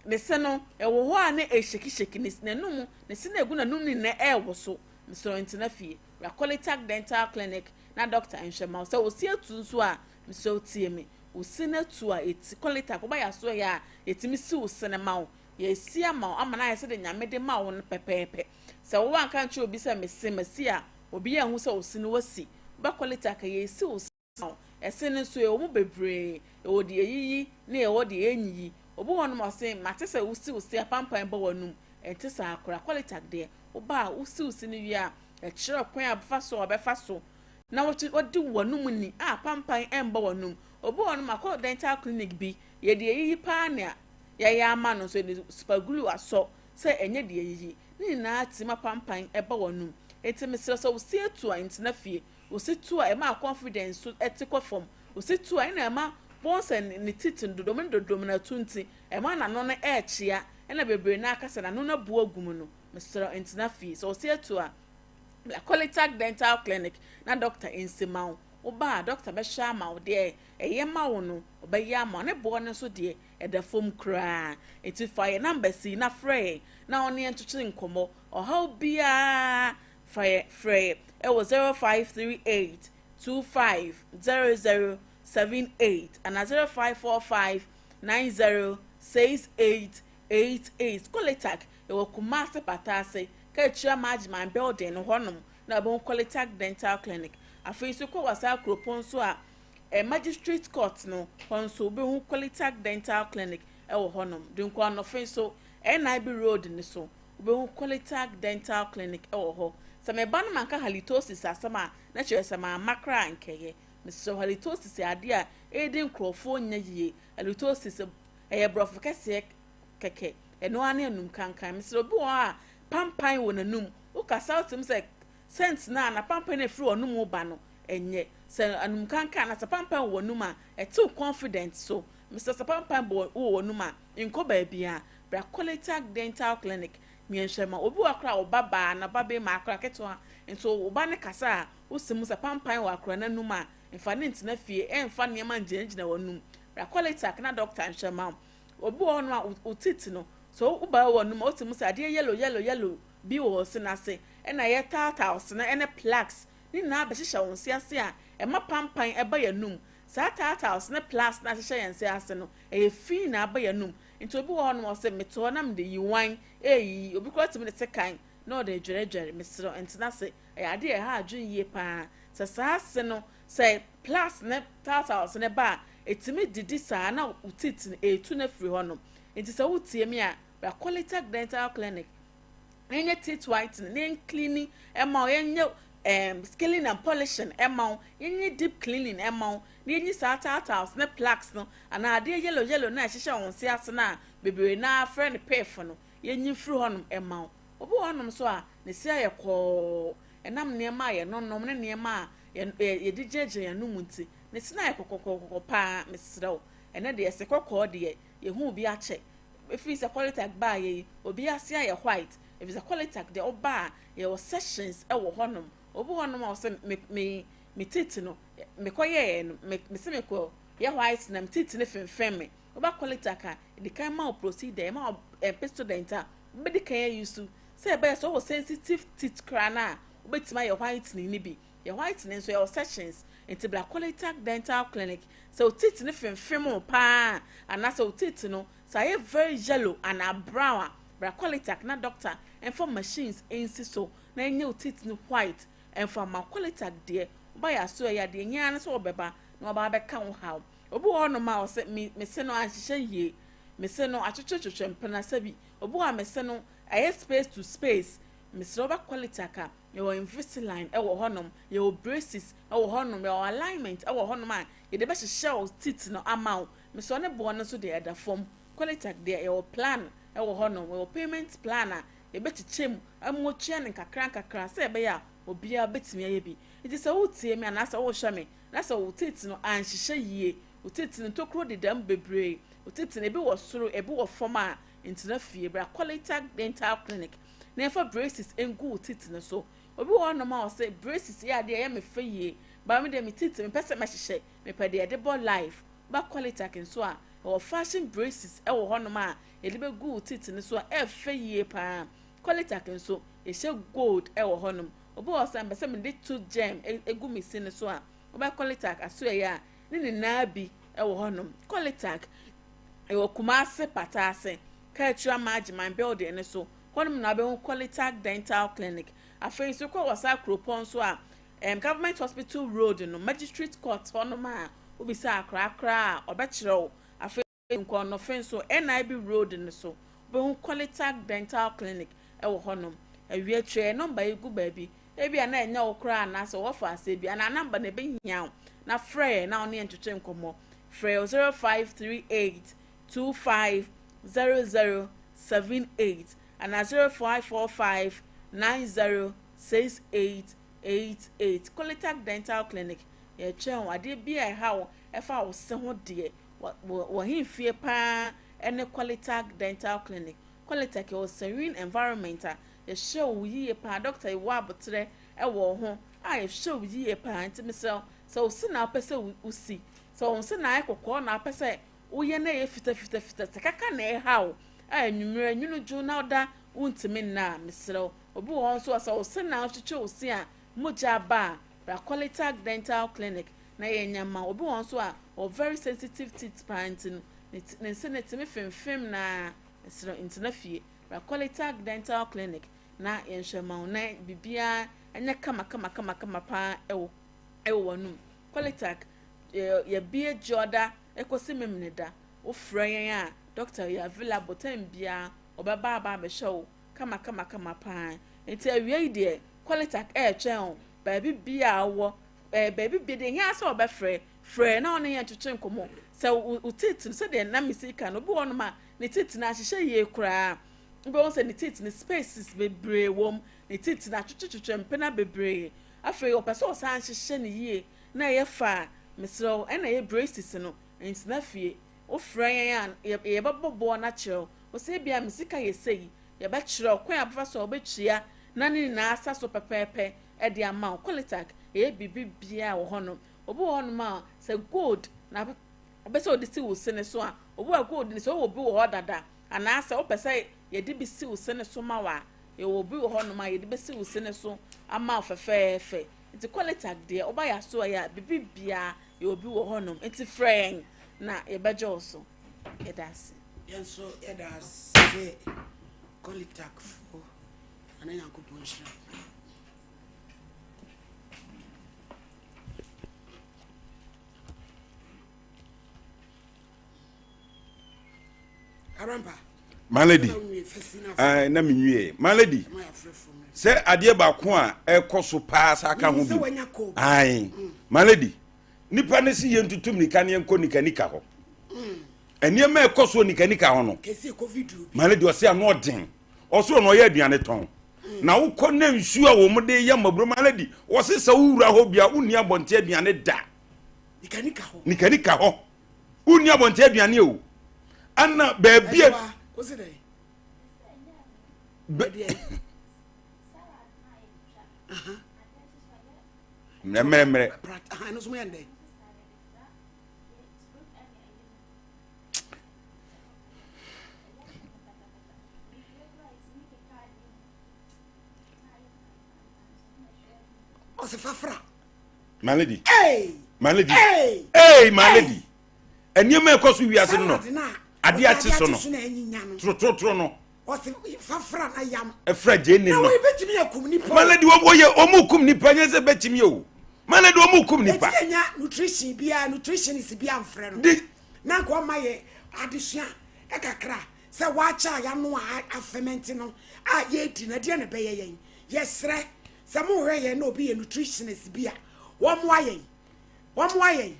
ne se no ɛwɔ hɔ a ne ehyɛkihyɛki ne n'anum ne se na egu n'anum nyinaa ɛɛwɔ so. Mesrɛ, ntena fie, bra Qualitag Dental Clinic na doctor nhwɛ ma wo. Sɛ osi atu nso a mesrɛ tie me osi no atu a eti Qualitag woba yɛ aso yɛ a yɛtumi si wo se no ma wo, yɛsi ama wo ama no ayɛ sɛ de Nyame de ma wo no pɛpɛɛpɛ. Sɛ wowɔ anka nkyerɛ obi sɛ mese masi a obi yɛ ho sɛ osi no wasi woba Qualitag yɛsi wo se ma wo. Ɛse no nso ɛwɔ mu bebree, ɛwɔ deɛ ɛyiyi ne ɛwɔ deɛ ɛnyiyi. Obi wɔ hɔnom a ɔse mate sɛ wosi wo se apampan bɔ w'anum. Ɛnte saa koraa. Qualitag deɛ woba a wosi wo se no wie a ɛkyerɛ kwan a bɛfa so a wɔbɛfa so na wɔde w'anum ni a pampan ɛmbɔ w'anum. Obi wɔ hɔnom akɔ dental clinic bi yɛde ɛyiyi paa nea yɛyɛ ama no nso yɛde super glue asɔ sɛ ɛnyɛ deɛ yiyi ne nyinaa tumi apampan ɛba w'anum. Eti mesrɛ sɛ wosi etu a, ntena fie. Wosi tu a, ɛma confidence so ɛte kɔ fam. Wosi tu a, ɛna ɛma bɔnsɛ ne titi dodom ne dodom na tu nti ɛma n'ano no ɛɛkyea, ɛna bebree n'akasa n'ano no abu agu mu no. Mesrɛ, ntena fie. Sɛ wosi etu a, Qualitag Dental Clinic na doctor nsima wo. Woba a, doctor bɛhwɛ ama wo. Deɛ ɛyɛ ma wo no, ɔbɛyɛ ama wo. Ne boɔ no nso deɛ, ɛda fam koraa. Nti fa yɛ number si na frɛ yɛn na ɔne yɛn twetwe nkɔmmɔ. Ɔhaw biara, fa yɛ frɛ yɛ ɛwɔ 0538250078 ana 0545906888. Qualitag ɛwɔ Kumase Pataase, kaakyire Amaagyeman building no hɔnom na ɛbɛn Qualitag Dental Clinic. Afei nso kɔ Wasa Kuropɔn nso a, Magistrate Court no hɔ nso, wobɛhu Qualitag Dental Clinic ɛwɔ hɔnom. Dunkwa-Anɔfe nso, NIB Road ne so, wobɛhu Qualitag Dental Clinic ɛwɔ hɔ. Sɛ meba no manka halitosis asɛm a, na kyerɛ sɛ mamma koraa nkɛyɛ. Mesrɛ, halitosis yɛ adeɛ a ɛredi nkurɔfoɔ nya yie. Halitosis ɛyɛ borɔfo kɛseɛ kɛkɛ, ɛno ara ne anum kankan. Mesrɛ, obi wɔ hɔ a pampan wɔ n'anum, wokasa wotim sɛ scent no a na pampan no efiri wɔn ba no ɛnyɛ sɛ anum kankan na sɛ pampan wɔ wɔn a ɛtew confident so. Mesrɛ, sɛ pampan bɔ wɔ wɔn a, nkɔ baabi a, bra Qualitag Dental Clinic mmiɛnhwɛ ma obi wɔ akora a ɔba baa na ba bɛrima akora ketewa nso ɔba ne kasa a wosi mu sɛ pampan wɔ akora n'anum a, nfa ne ntena fie, ɛnfa nneɛma ngyinagyina wɔn anum. Bra Qualitag na doctor nhwɛ ma wo. Obi wɔ hɔ no a o teeth no so woba wɔ anum a, wosi mu sɛ adeɛ yellow yellow yellow bi wɔ wɔn se n'ase, ɛna ɛyɛ tartars no ɛne plaques ne nyinaa bɛhyehyɛ wɔn se ase a ɛma pampan ɛba yɛn anum. Saa tartars ne plaques na ahyehyɛ yɛn se ase no, ɛyɛ fi na aba yɛn anum. Nti obi wɔ hɔ nom a ɔsɛ mete hɔ na mede yiwan eyi, obi koraa tumi de se kan na ɔde dwɛrɛdwɛrɛ. Mesrɛ, ntena se. Ɛyɛ adeɛ a ɛha adwene yie paa sɛ saa se no, sɛ plaques ne tartars ne ba a, ɛtumi didi saa na wo teeth no ɛretu no afiri hɔ nom. Nti sɛ wotie mi a, bra Qualitag Dental Clinic, yɛnyɛ teeth whitening na yɛn cleaning ɛma wo, yɛnyɛ scaling and polishing ɛma wo, yɛnyɛ deep cleaning ɛma wo, na yɛnyi saa tartars ne plaques no anaa adeɛ yellow yellow na ɛhyehyɛ wɔn se ase no a bebree naa frɛ no piff no, yɛnyi firi hɔnom ɛma wo. Obi wɔ hɔnom so a ne se ayɛ kɔɔ, ɛnam nneɛma a yɛnonom ne nneɛma a yɛde gyinagyina yɛn anum nti, ne se no ayɛ kɔkɔkɔkɔ paa. Mesrɛ wo, ɛnɛ deɛ se kɔkɔɔ deɛ, yɛhu bi akyɛ. Ɛfiri sɛ Qualitag baa yɛ yi, obi ase ayɛ white, ɛfiri sɛ Qualitag deɛ, ɔba a, yɛwɔ sessions ɛwɔ hɔnom. Obi wɔ hɔnom a ɔsɛ me teeth no mekɔyɛɛ no, me se mekɔ yɛ white na me teeth no femfɛn me. Woba Qualitag a, ɛdi kan ma wo procedure, ɛma wo Pepsodent a wobɛdi kan ayi so sɛ ɛbɛyɛ sɛ ɔwɔ sensitive teeth koraa no a, wobɛtumi ayɛ whitening no bi. Yɛ whitening nso, yɛwɔ sessions. Nti bra Qualitag Dental Clinic. Sɛ wo teeth no femfem wo paa anaasɛ wo teeth no sɛ ayɛ very yellow anaa brown a, bra Qualitag na doctor ɛmfa machines nsi so na ɛnyɛ wo teeth no white ɛmfa ma. Qualitag deɛ, woba yɛ aso ɛyɛ adeɛ nyaa no sɛ wɔbɛba na wɔba abɛka wo haw. Obi wɔ hɔnom a ɔsɛ me se no anhyehyɛ yie, me se no atwetwetwetwe mpena sɛbi, obi wɔ a me se no ɛyɛ space to space. Mesrɛ, woba Qualitag a, yɛwɔ Invisalign ɛwɔ hɔnom, yɛwɔ braces ɛwɔ hɔnom, yɛwɔ alignment ɛwɔ hɔnom a yɛde bɛhyehyɛ wo teeth no ama wo. Mesrɛ, ne boɔ no nso deɛ, ɛda fam. Qualitag deɛ, yɛwɔ plan ɛwɔ hɔnom, yɛwɔ payment plan a yɛbɛkyekyɛ mu ama otua no nkakra nkakra sɛ ɛbɛyɛ a obiara bɛtumi ayɛ bi. Nti sɛ wotie me anaasɛ wohwɛ me na sɛ wo teeth no anhyehyɛ yie, wo teeth no ntokuro deda mu bebree, wo teeth no ebi wɔ soro, ebi wɔ fam a, ntena fie. Bra Qualitag Dental Clinic na yɛmfa braces ngu wo teeth no so. Obi wɔ hɔnom a ɔsɛ braces yɛ adeɛ ɛyɛ me fɛ yie, baa mi deɛ, me teeth mepɛ sɛ mɛhyehyɛ, mepɛ deɛ yɛde bɔ life. Ba Qualitag nso a, ɛwɔ fashion braces ɛwɔ hɔnom a yɛde bɛgu wo teeth no so a ɛfɛ yie paa. Qualitag nso, yɛhyɛ gold ɛwɔ hɔnom. Obi wɔ sɛ mpɛ sɛ mede tooth gem egu me si no so a, woba Qualitag aso ɛyɛ a ne nyinaa bi ɛwɔ hɔnom. Qualitag ɛwɔ Kumase Pataase, Kaakyire Amaagyeman building ne so hɔnom na wabɛhu Qualitag Dental Clinic. Afei nso kɔ wɔ saa kuropɔn nso a, Government Hospital Road no, Magistrate Court hɔnom a, wobisa akrakra a, ɔbɛkyerɛ wo. Afei Nkɔnɔfe nso, NIB Road no so, wobɛhu Qualitag Dental Clinic ɛwɔ hɔnom. Awie, twerɛ number yi gu baabi ebi a na ɛnyɛ wo koraa anaasɛ wɔfa ase bi anaa number na ɛbɛhia wo na frɛ yɛn na ɔne yɛn twetwe nkɔmmɔ. Frɛ 053825. 00 78 anaa 0545 90 68 88. Qualitac Dental Clinic, yɛtwɛn wo. Adeɛ bi a ɛha wo ɛfa wo se ho deɛ, wɔ wɔ w'ahemfie paa ɛne Qualitac Dental Clinic. Qualitac yɛwɔ serene environment a yɛhwɛ wo yie paa. Doctor yi wɔ abotrɛ ɛwɔ wo ho a yɛhwɛ wo yie paa. Nti mesrɛ wo, sɛ wo se na wopɛ sɛ wosi, sɛ wo se na ayɛ kɔkɔɔ na wopɛ sɛ woyɛ na ɛyɛ fitafitafita, sɛ kaka na ɛha wo a anwummerɛ nwunu dwo na woda wontumi nna a, mesrɛ wo. Obi wɔ hɔ nso a sɛ wo se na wotwitwi wo se a mogya aba a, bra Qualitac Dental Clinic na yɛnyɛ ma wo. Obi wɔ hɔ nso a ɔwɔ very sensitive teeth paa nti no ne ti ne se no tumi femfem na mesrɛ wo ntena fie. Bra Qualitac Dental Clinic na yɛnhwɛ ma wo na biribiara nyɛ kama kama kama kama paa ɛwɔ ɛwɔ w'anum. Qualitac yɛ yɛbie Dwoɔda ɛkɔsi Memeneda. Wofrɛ yɛn a doctor yɛ available time biara ɔbɛba aba abɛhwɛ wo kama kama kama paa. Nti awia yi deɛ Qualitac ɛretwɛn wo baabi biara a wowɔ ɛɛ baabi bi deɛ hia sɛ ɔbɛfrɛ frɛ na ɔne yɛn twetwe nkɔmmɔ sɛ wo wo teeth no sɛdeɛ na mesi ka no obi wɔ hɔnom a ne teeth no ahyehyɛ yie koraa wobɛhu sɛ ne teeth no spaces bebree wɔ mu ne teeth no atwetwetwetwe mpena bebree afei ɔpɛ sɛ ɔsan hyehyɛ no yie na ɛyɛ fa a mesrɛ wo ɛna ɛyɛ braces no ntena fie wofrɛ yɛn a yɛbɛbɔ boɔ no akyerɛ wo wo sɛ ebia me sika yɛ sei yɛbɛkyerɛ wo kwan a bɛfa so a wobɛtua na ne nyinaa asa so pɛpɛɛpɛ ɛde ama wo. Qualitac ɛyɛ biribi biara wɔ hɔnom. Obi wɔ hɔnom a sɛ gold na wopɛ sɛ wode si wo sene so a, obi wɔ gold no sɛ wowɔ bi wɔ hɔ dada anaasɛ wopɛ sɛ yɛde bi si wo sene so ma wo a, yɛwɔ bi wɔ hɔnom a yɛde bɛsi wo sene so ama wo fɛfɛɛfɛ. Nti Qualitac deɛ woba yɛ aso ɛyɛ a biribi biara yɛwɔ bi wɔ hɔnom. Nti frɛ yɛn na yɛbɛgye wo so. Yɛda ase. Yɛn nso yɛda ase Qualitac foɔ ana Nyankopɔn nhyira. My lady, eh, na menwie. My lady, sɛ adeɛ baako a ɛkɔ so paa sa aka ho bi. Ae, my lady, nipa ne se yɛntutu mmirika ne yɛnkɔ nikanika hɔ. Nneɛma ɛkɔ so nikanika hɔ no. My lady, ɔse ano ɔden. Ɔsoro na ɔyɛ aduane tɔn. Na wokɔ ne nsuo a wɔn de yɛ mmɔborɔ my lady, ɔse sɛ wowura hɔ bia wonni abɔnten aduane da. Nikanika hɔ. Wonni abɔnten aduane o. Ana baabi a. Mmerɛmmerɛ. Ɔsɛ fafra. My lady. Hey. My lady. Hey. Hey, my lady. Nneɛma ɛkɔ so wiase no no. Adeɛ akye so no. Torotoro no. Ɔsɛ fafra na yam. Ɛfra gye ne no. Na wɔn ebetumi akum nipa. My lady wɔn wɔyɛ wɔn kum nipa nyɛ sɛ bɛtumi o. My lady wɔn kum nipa. Eti enya nutrition bia nutritionist bia nfrɛ no. Di. Na nka ɔma yɛ adesua ɛkakra sɛ wakyɛ a yano a afɛmɛnti no a yɛdi no ɛdeɛ na ɛbɛyɛ yɛn. Yɛsrɛ sɛ mohwɛ yɛn na obi yɛ nutritionist bi a wɔmmoa yɛn wɔmmoa yɛn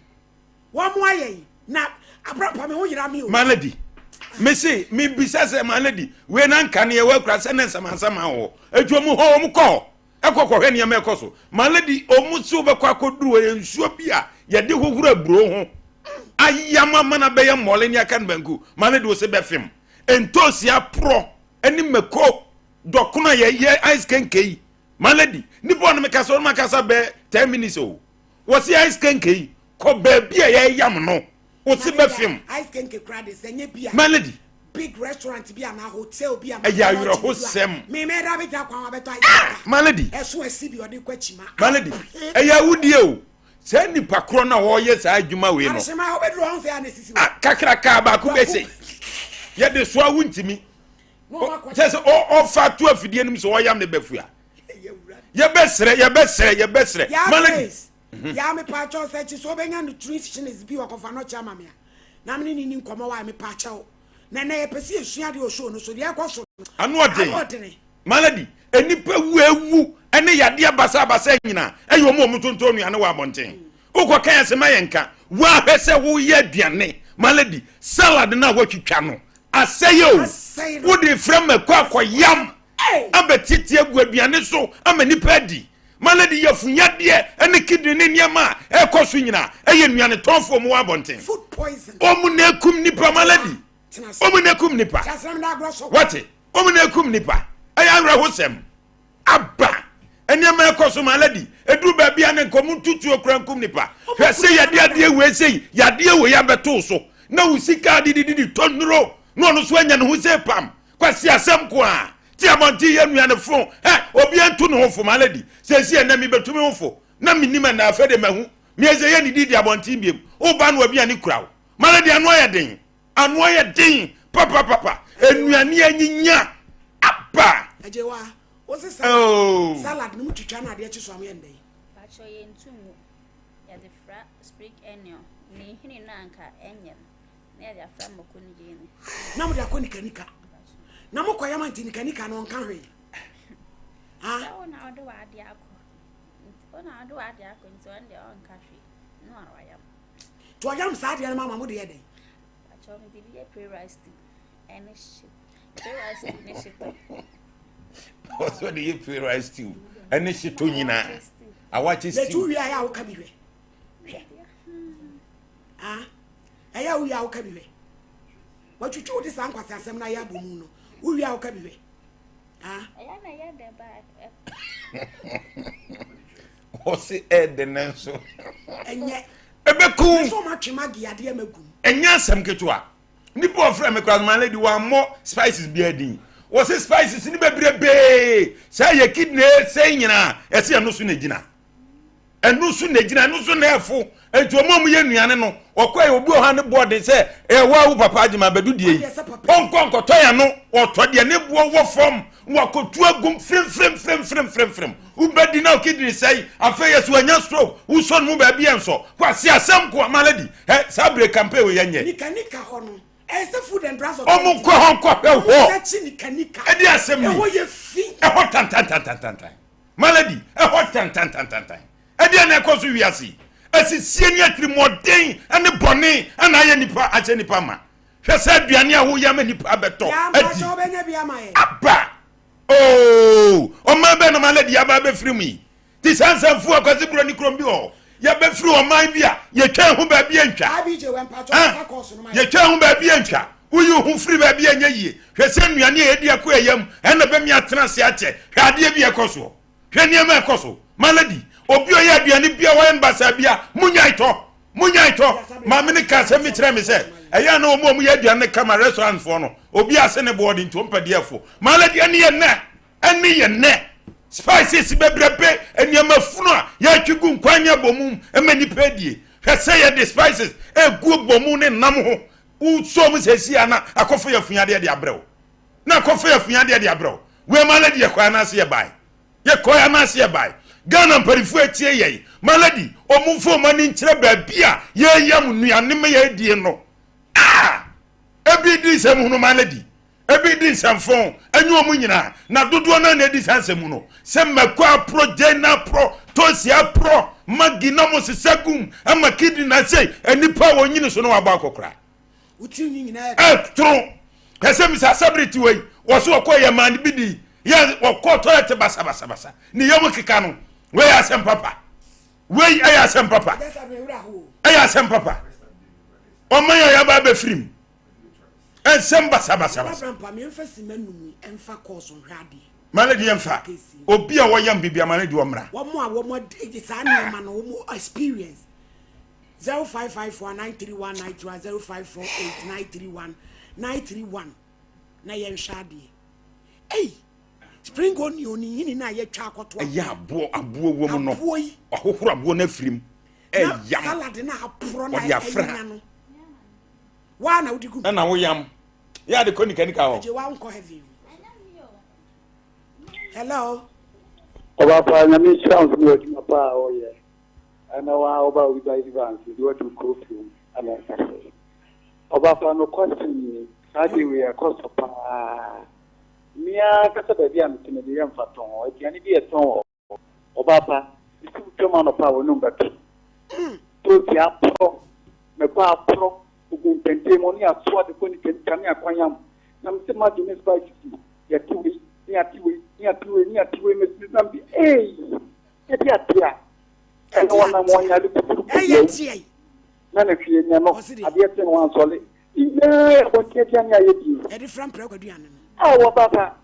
wɔmmoa yɛn na abrapa me ho yera me o. My lady, me se me bisa sɛ my lady wei na nka ne ɛwɔ akura sɛ ne nsamansama wɔ hɔ etu ɔmo hɔ ɔmo kɔ hɔ ɛkɔ kɔhwɛ nneɛma ɛkɔ so my lady ɔmo se wobɛkɔ akɔduru hɔ yɛ nsuo bi a yɛde hohoro aburo ho ayam ama no abɛyɛ mmɔle ne aka no banku my lady wo se bɛfem ntoosi aporɔ ɛne mako dɔkono a yɛyɛ ice kenke yi my lady nipa ɔno mekasa ɔno makasa bɛɛ 10 minutes o wɔsi ice kenke yi kɔ baabi a yɛyam no wɔsi bɛfem ice kenke kura de sɛ nye bia my lady big restaurant bi ana hotel bi a ɛyɛ awerɛhosɛm me me da bɛgyina kwan wabɛtɔ ice ah, my lady ɛso asi bi ɔde kɔ akyima my lady ɛyɛ awudie o saa nipa korɔ no a wɔyɛ saa adwuma wei no ah, kakraka baako bɛsɛ yɛde soa wo ntumi kyɛ sɛ ɔfa to afidie no mu sɛ ɔyam ne bɛfua yɛbɛsrɛ yɛbɛsrɛ yɛbɛsrɛ maladi mhm. yaa mepaakyɛw sɛ kyi sɛ ɔbɛnya nutritionist bi wɔkɔfa no kyɛ ama me a na mene ne ni nkɔmmɔ wa mepaakyɛw na ɛnɛ yɛpɛ sɛ yɛsua deɛ ɔshow no so deɛ ɛkɔ so ano ɔden maladi nnipa wu ewu ɛne yadeɛ basabasa nyinaa ɛyɛ ɔmo ɔmo tontɔn nnuane wɔ abɔnten wokɔ kan ase ma yɛn nka woahwɛ sɛ woyɛ aduane maladi salad no a woatwitwa no. Asɛe o. Wode frɛ mako akɔyam abɛtete agu aduane so ama nipa adi. Malady yafunyadeɛ ne kidney ne nneɛma a ɛkɔ so nyinaa ɛyɛ nnuane tɔnfoɔ mu wɔ abɔnten. Wɔn na ekum nipa malady. Wɔn na ekum nipa. Wate? Wɔn na ekum nipa. Ɛyɛ awerɛhosɛm. Aba nneɛma ɛkɔ so malady. Eduru baabi a ne nkɔm ntutuo kura nkum nipa. Hwɛ sɛ yɛde adeɛ wei sɛ yadeɛ wei abɛto so na wo sika adidididi tɔ nnuro na ɔno nso anya ne ho sɛ pam. Kwasi asɛm ko a ti abɔnten yɛ nnuane fo ɛ obi nto ne ho fo malady. Sɛsi ɛnɛ mebɛtu me ho fo na menim ɛnɛ afɛ de mahu miɛsɛ yɛ ne didi abɔnten biem woba no aduane kura wo malady ano ayɛ den. Ano ayɛ den papapapa. Nnuane anyinya aba. Agyewa, wo se salad, oh. Salad no mu twitwa na adeɛ kye so a moyɛ ndɛn? Pakyɛ yɛntu ngu. Yɛde fra spring onion ne nhini no anka ɛnyɛ no na yɛde afra mako ne gyeene. Na mode akɔ nikanika. Na mokɔ yam nti nikanika no ɔnka hwee. Sɛ wo na wode w'adeɛ akɔ. Wo na wode w'adeɛ akɔ nti ɔno deɛ ɔnka hwee. No a wayam. Nti ɔyam saa adeɛ no ma ma mode yɛ dɛn? Pakyɛ mede bi yɛ pre rice stew ɛne hye pre rice stew ne hyetɔ. Ɔsɔ de yɛ pre rice stew ɛne hyetɔ nyinaa. Awakye stew. Yɛtu wie a yɛ a woka bi hwɛ. Hwɛ. Ah, ɛyɛ a wowie a woka bi hwɛ. Watwitwi wo de saa nkwasi asɛm na ayɛ abɔ mu no. Wowie a woka bi hwɛ. Ah. Ɛyɛ na ɛyɛ dɛ ba. Ɔse ɛɛdɛ nanso. Ɛnyɛ. Ɛbɛku. Ɛsɛ ɔmo atwe magi adeɛ ma gum. Ɛnyɛ asɛm ketewa. Nipa ɔfrɛ me koraa my lady wammɔ spices biara din. Wɔse spices ne bebrebee. Sɛ yɛ kidney sɛ nyinaa ɛsɛ ɛno so na egyina. Ɛno so na egyina ɛno so na ɛfo. Nti ɔmo a ɔmo yɛ nnuane no ɔkɔ yɛ obi ɔha ne boɔ den sɛ ɛwɔ awo papa agyema abɛdu die yi. Ɔnkɔ nkɔtɔ yɛn no ɔtɔ deɛ ne boɔ wɔ fam wakotu agum firimfirimfirimfirimfirim. Wobɛdi na wo kidney sɛe, afei yɛ so wanya stroke, wosɔ no mu baabi ɛnsɔ. Kwasi asɛm ko ama lady. Ɛ saa bere campaign wei yɛnyɛ. Nika nika hɔ no, ɛyɛ sɛ food and drugs authority. Ɔmo nkɔ hɔ nkɔhwɛ hɔ. Ɔmo sɛkyi nika nika. Ɛde asɛm ni. Ɛhɔ yɛ fi. Ɛhɔ tantantantantantan. Malady, ɛhɔ tantantantantan. Ɛdeɛ na ɛkɔ so wiase. Asisie ne atirimuɔden ne bɔne ɛna ayɛ nipa ahyɛ nipa ma. Hwɛ sɛ aduane a woyɛ ama nipa abɛtɔ adi. Aba. Oh, ɔman bɛn na maladi aba abɛfiri mu yi? Te saa nsɛmfo akwasi buroni kurom bi wɔ hɔ. Yɛbɛfiri ɔman bi a yɛtwa ho baabi antwa. Yɛtwa ho baabi antwa. Woyi wo ho firi baabi a ɛnyɛ yie. Hwɛ sɛ nnuane a yɛdi akɔ yɛn yam ɛna bɛmi atena ase akyɛ. Hwɛ adeɛ bi a ɛkɔ soɔ. Hwɛ nneɛma a ɛkɔ so. Maladi, obi a ɔyɛ aduane bi a wayɛ no basaa bi a, monyae tɔ. Monyae tɔ. Maame no ka asɛm bi kyerɛ me sɛ, ɛyɛ a na wɔn a wɔyɛ aduane no kama restaurantfoɔ no, obi ase ne boɔ de nti wɔmpɛ deɛ ɛfo. Maladi, ɛne yɛ nnɛ. Ɛne yɛ nnɛ. Spices bebrebe, nneɛma funu a yɛtwe gu nkwan ne abɔmu ma nnipa adie. Hwɛ sɛ yɛde spices egu abɔmu ne nam ho. Wosɔ mu sɛsi a na akɔfo yɛ afunyadeɛ de abrɛ wo. Na akɔfo yɛ afunyadeɛ de abrɛ wo. Wei maladi yɛkɔɛ anaase yɛbae. Yɛkɔɛ anaase yɛbae. Ghana mpanimfoɔ atie yɛn. Maladi, wɔn mfa wɔn ani nkyerɛ baabi a yɛyam nnuane ma yɛadie no. Ah! Ebi di nsɛm hunu maladi. Ebi di nsɛmfo, ɛnyɛ wɔn nyinaa, na dodoɔ no ara na edi saa nsɛm no. Sɛ mako aporɔ, gyeene aporɔ, tosi aporɔ, magi na wɔn sesa gum, ɛma kidney na sei, nnipa a wɔnyini so na wɔabɔ akɔkora. Ɛtoro. Ɛsɛ misa asabere ti wei, wɔso wɔkɔ yɛ maa no bi di, yɛ wɔkɔ toilet basabasabasa, ne yam keka no, wei yɛ asɛm papa. Wei ɛyɛ asɛm papa. Ɛyɛ asɛm papa. Ɔman a yɛaba abɛfirim. Nsɛm basabasabasa. Mane deɛ mfa obi a wɔyam biribi ama ne deɛ ɔmmra. Wɔn a wɔn saa nneɛma no wɔn experience 0554 931 931 0548 931 931 na yɛnhwɛ adeɛ. Ei spring onion ni nyini na yɛtwa akɔto. Ɛyɛ aboɔ aboɔ wɔ mu no. Aboɔ yi. Ɔhohoro aboɔ no afiri mu. Ɛyam. Salad na aporɔ na Ɔde afra. ɛnya no. Waa na wode gu mu. Ɛna woyam. Yɛ ade kɔ nikanika hɔ. Agye wa nkɔ heaven. Hello. Ɔba pa nyame nhyira wo nso ne w'adwuma pa a ɔyɛ ɛna wa ɔba obi ba Evans de wadu kuro fie ɛna ɛsɛ ɔba pa no kwasi nie saa de wei ɛkɔ so paa mmea kasa baabi a mete mede yɛ mfa tɔn hɔ aduane bi ɛtɔn wɔ Ɔbaa pa, mesi wo twam anɔpa a w'anum bɛto. Tosi aporɔ, mako aporɔ. Ogu mpɛntɛn mu ne asoa de kɔ ne kanika ne akwanyam. Na mese magye ne spice bi. Yɛte wei, ne ate wei, ne ate wei, ne ate wei. Mese na mede ei, yɛde ate a. Ɛna wɔnam wɔnyare kuturu kɔdiawu. Na ne hwee nyɛ no, adeɛ kye no wansɔle. Ne nyinaa yɛ abɔnten aduane a yɛdie. Yɛde fra mprako aduane no. A wɔba pa,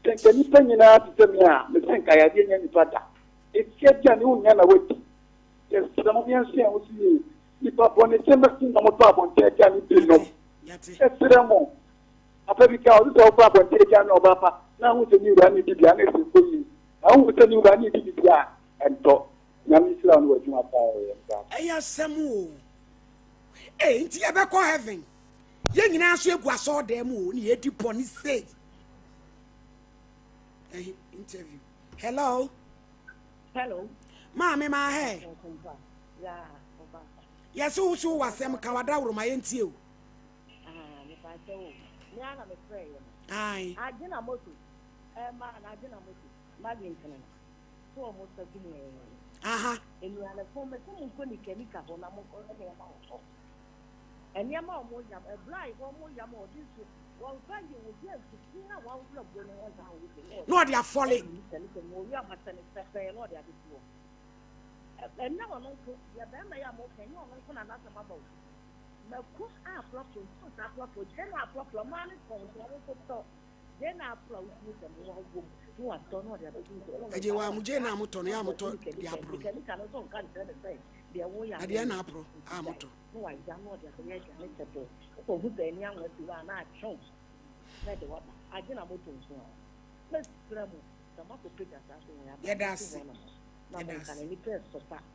sɛ nka nnipa nyinaa te sɛ me a, mese nka yadeɛ nnya nnipa da. Efie aduane wonnya na woadi. Yɛsrɛ mo yɛnhwɛ yɛn ho so yie. Nnipa bɔne sɛm bɛso na motɔ abɔnten aduane bi nom. Yɛsrɛ mo. Papa bi ka, ɔse sɛ wokɔ abɔnten aduane na ɔba pa na ahu sɛ ne wura ne di bi a na ɛsɛ kɔ yie. Na wohu sɛ ne wura ne di bi deɛ a, ɛntɔ. Nyame nhyira wo ne w'adwuma pa a woyɛ no daa. Ɛyɛ asɛm o. Ee, nti yɛbɛkɔ heaven. Yɛn nyinaa nso egu asɔɔdan mu o, ne yɛdi bɔne sei. Ɛhe interview. Hello. Hello. Maame maa hɛ. Yɛse wo so wɔ asɛm ka wadaworo ma yɛntie o. Ah, mepa kyɛ o. Me ara na mefrɛ yɛ no. Ae. Agyina moto. Ɛma na agyina moto. Magin tene no. So ɔmo sa gu mu ɛɛ. Aha. Nnuanefo mese mo nkɔ nika nika hɔ na mo nkɔ nneɛma wɔ hɔ. Nneɛma a ɔmo yam ɛbrɛ a ɔmo yam a ɔde nsuo wɔnfa yɛ obi a nsu fi na wɔahohoro aburo no ho nsa ahohoro bi na ɔde afɔle. Nika nika mu owi a ɔasɛ ne pɛpɛɛ na ɔde abɛsi hɔ. Ɛnyɛ ɔno nko deɛ bɛrima yi a mo ka ɛnyɛ ɔno nko na n'asɛm aba o. Mako aprɔprɔ ntoos aprɔprɔ gyeene aprɔprɔ mmaa no tɔn nti ɔmo nso tɔ. Ɛgye wa mo gye na mo tɔ no ya mo tɔ de aporo na deɛ na aporo a mo tɔ. Yɛda ase. Yɛda ase.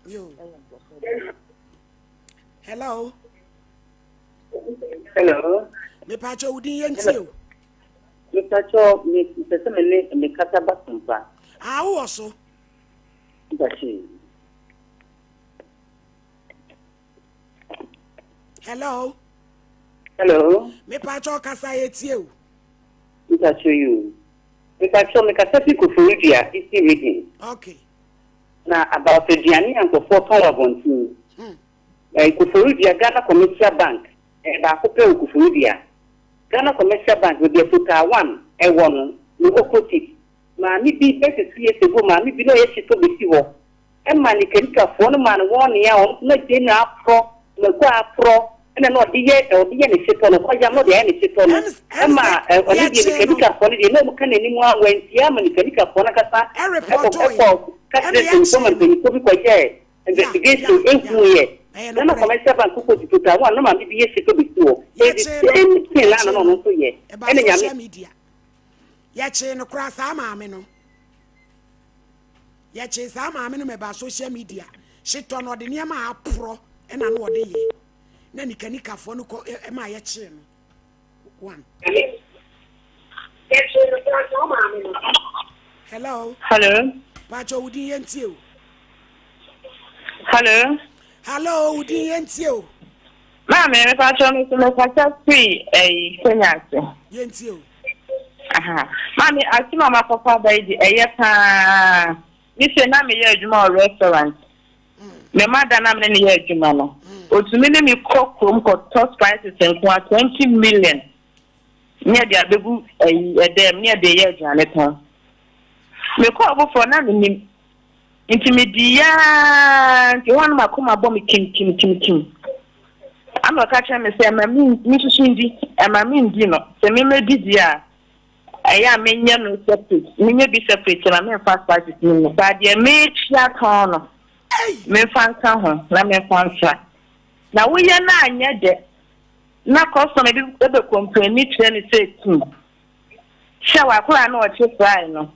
Yo. Hello. Hello. Mepakyɛ wo din yɛ ntie o. Mepakyɛ me pɛ sɛ me ne me kasa ba so mpa. Ah wowɔ so. Mpakyɛ. Hello. Hello. Mepakyɛ kasa yɛ tie o. Mepakyɛ yi o. Mepakyɛ me kasa fi Koforidua Eastern Region. Okay. Na about aduane a nkurɔfoɔ tɔn wɔ abɔnten. Hmm. Ɛɛ Koforidua Ghana Commercial Bank ɛyɛ baako pɛ wɔ Koforidua. Ghana Commercial Bank baabi a Total One ɛwɔ no ne opposite. Maame bi bɛyɛ sɛ years ago maame bi na ɔyɛ hyetɔ bɛsi hɔ ɛma ne kanikafoɔ no maa no wɔn a ɔno nso na gyeene aporɔ, mako aporɔ ɛna na ɔde yɛ ɔde yɛ ne hyetɔ no ɔkɔyam na ɔde ayɛ ne hyetɔ no ɛma ɔno deɛ ne kanikafoɔ no deɛ na wɔn ka n'anim a wɔantie ama ne kanikafoɔ no ankasa ɛkɔ ɛkɔ ka kyerɛ mpanyinfoɔ ma mpanyinfoɔ bi kɔyɛɛ Investigation ehu yɛ na na commercial bank kɔ di total one na maame bi yɛ sika bi si hɔ ɛyɛ the same thing na na ɔno nso yɛ ɛna nyame. Media yɛkyee no koraa saa maame no yɛkyee saa maame no mɛba social media hyetɔ no ɔde nneɛma a aporɔ ɛna no ɔde yɛ na nikanikafoɔ no kɔ ɛma yɛkyee no one. Hello. Hello. Pacho wudin yɛn tie o. Hello. Hello wudin yɛn tie o. Maame mi pacho mi so mi kasa firi ɛyi Kenya ase. Yɛn tie o. Aha. Maame asem a makɔfa aba yi de ɛyɛ paa. Mi se na meyɛ adwuma wɔ restaurant. Me mada na me ne no yɛ adwuma no, otumi ne me kɔ kurom kɔtɔ spices nko ara 20 million ne yɛde abegu ayi ɛdɛm ne yɛde yɛ aduane tɔn. Mekɔɔ foforɔ na menim nti medii yaa nti hɔ a na m'akoma bɔ me kim kim kim kim. Ana ɔka kyerɛ me sɛ ɛma me me susu ndi, ɛma me ndi no sɛ me mɛdi deɛ a ɛyɛ a menyɛ no separate, menyɛ bi separate na memfa spices no mu. But deɛ mekyia tɔn no memfa nka ho na memfa mfra. Na woyɛ no anyɛ dɛ na customer bi bɛ complain kyerɛ ne sɛ kum sɛ wakora na ɔkye fry no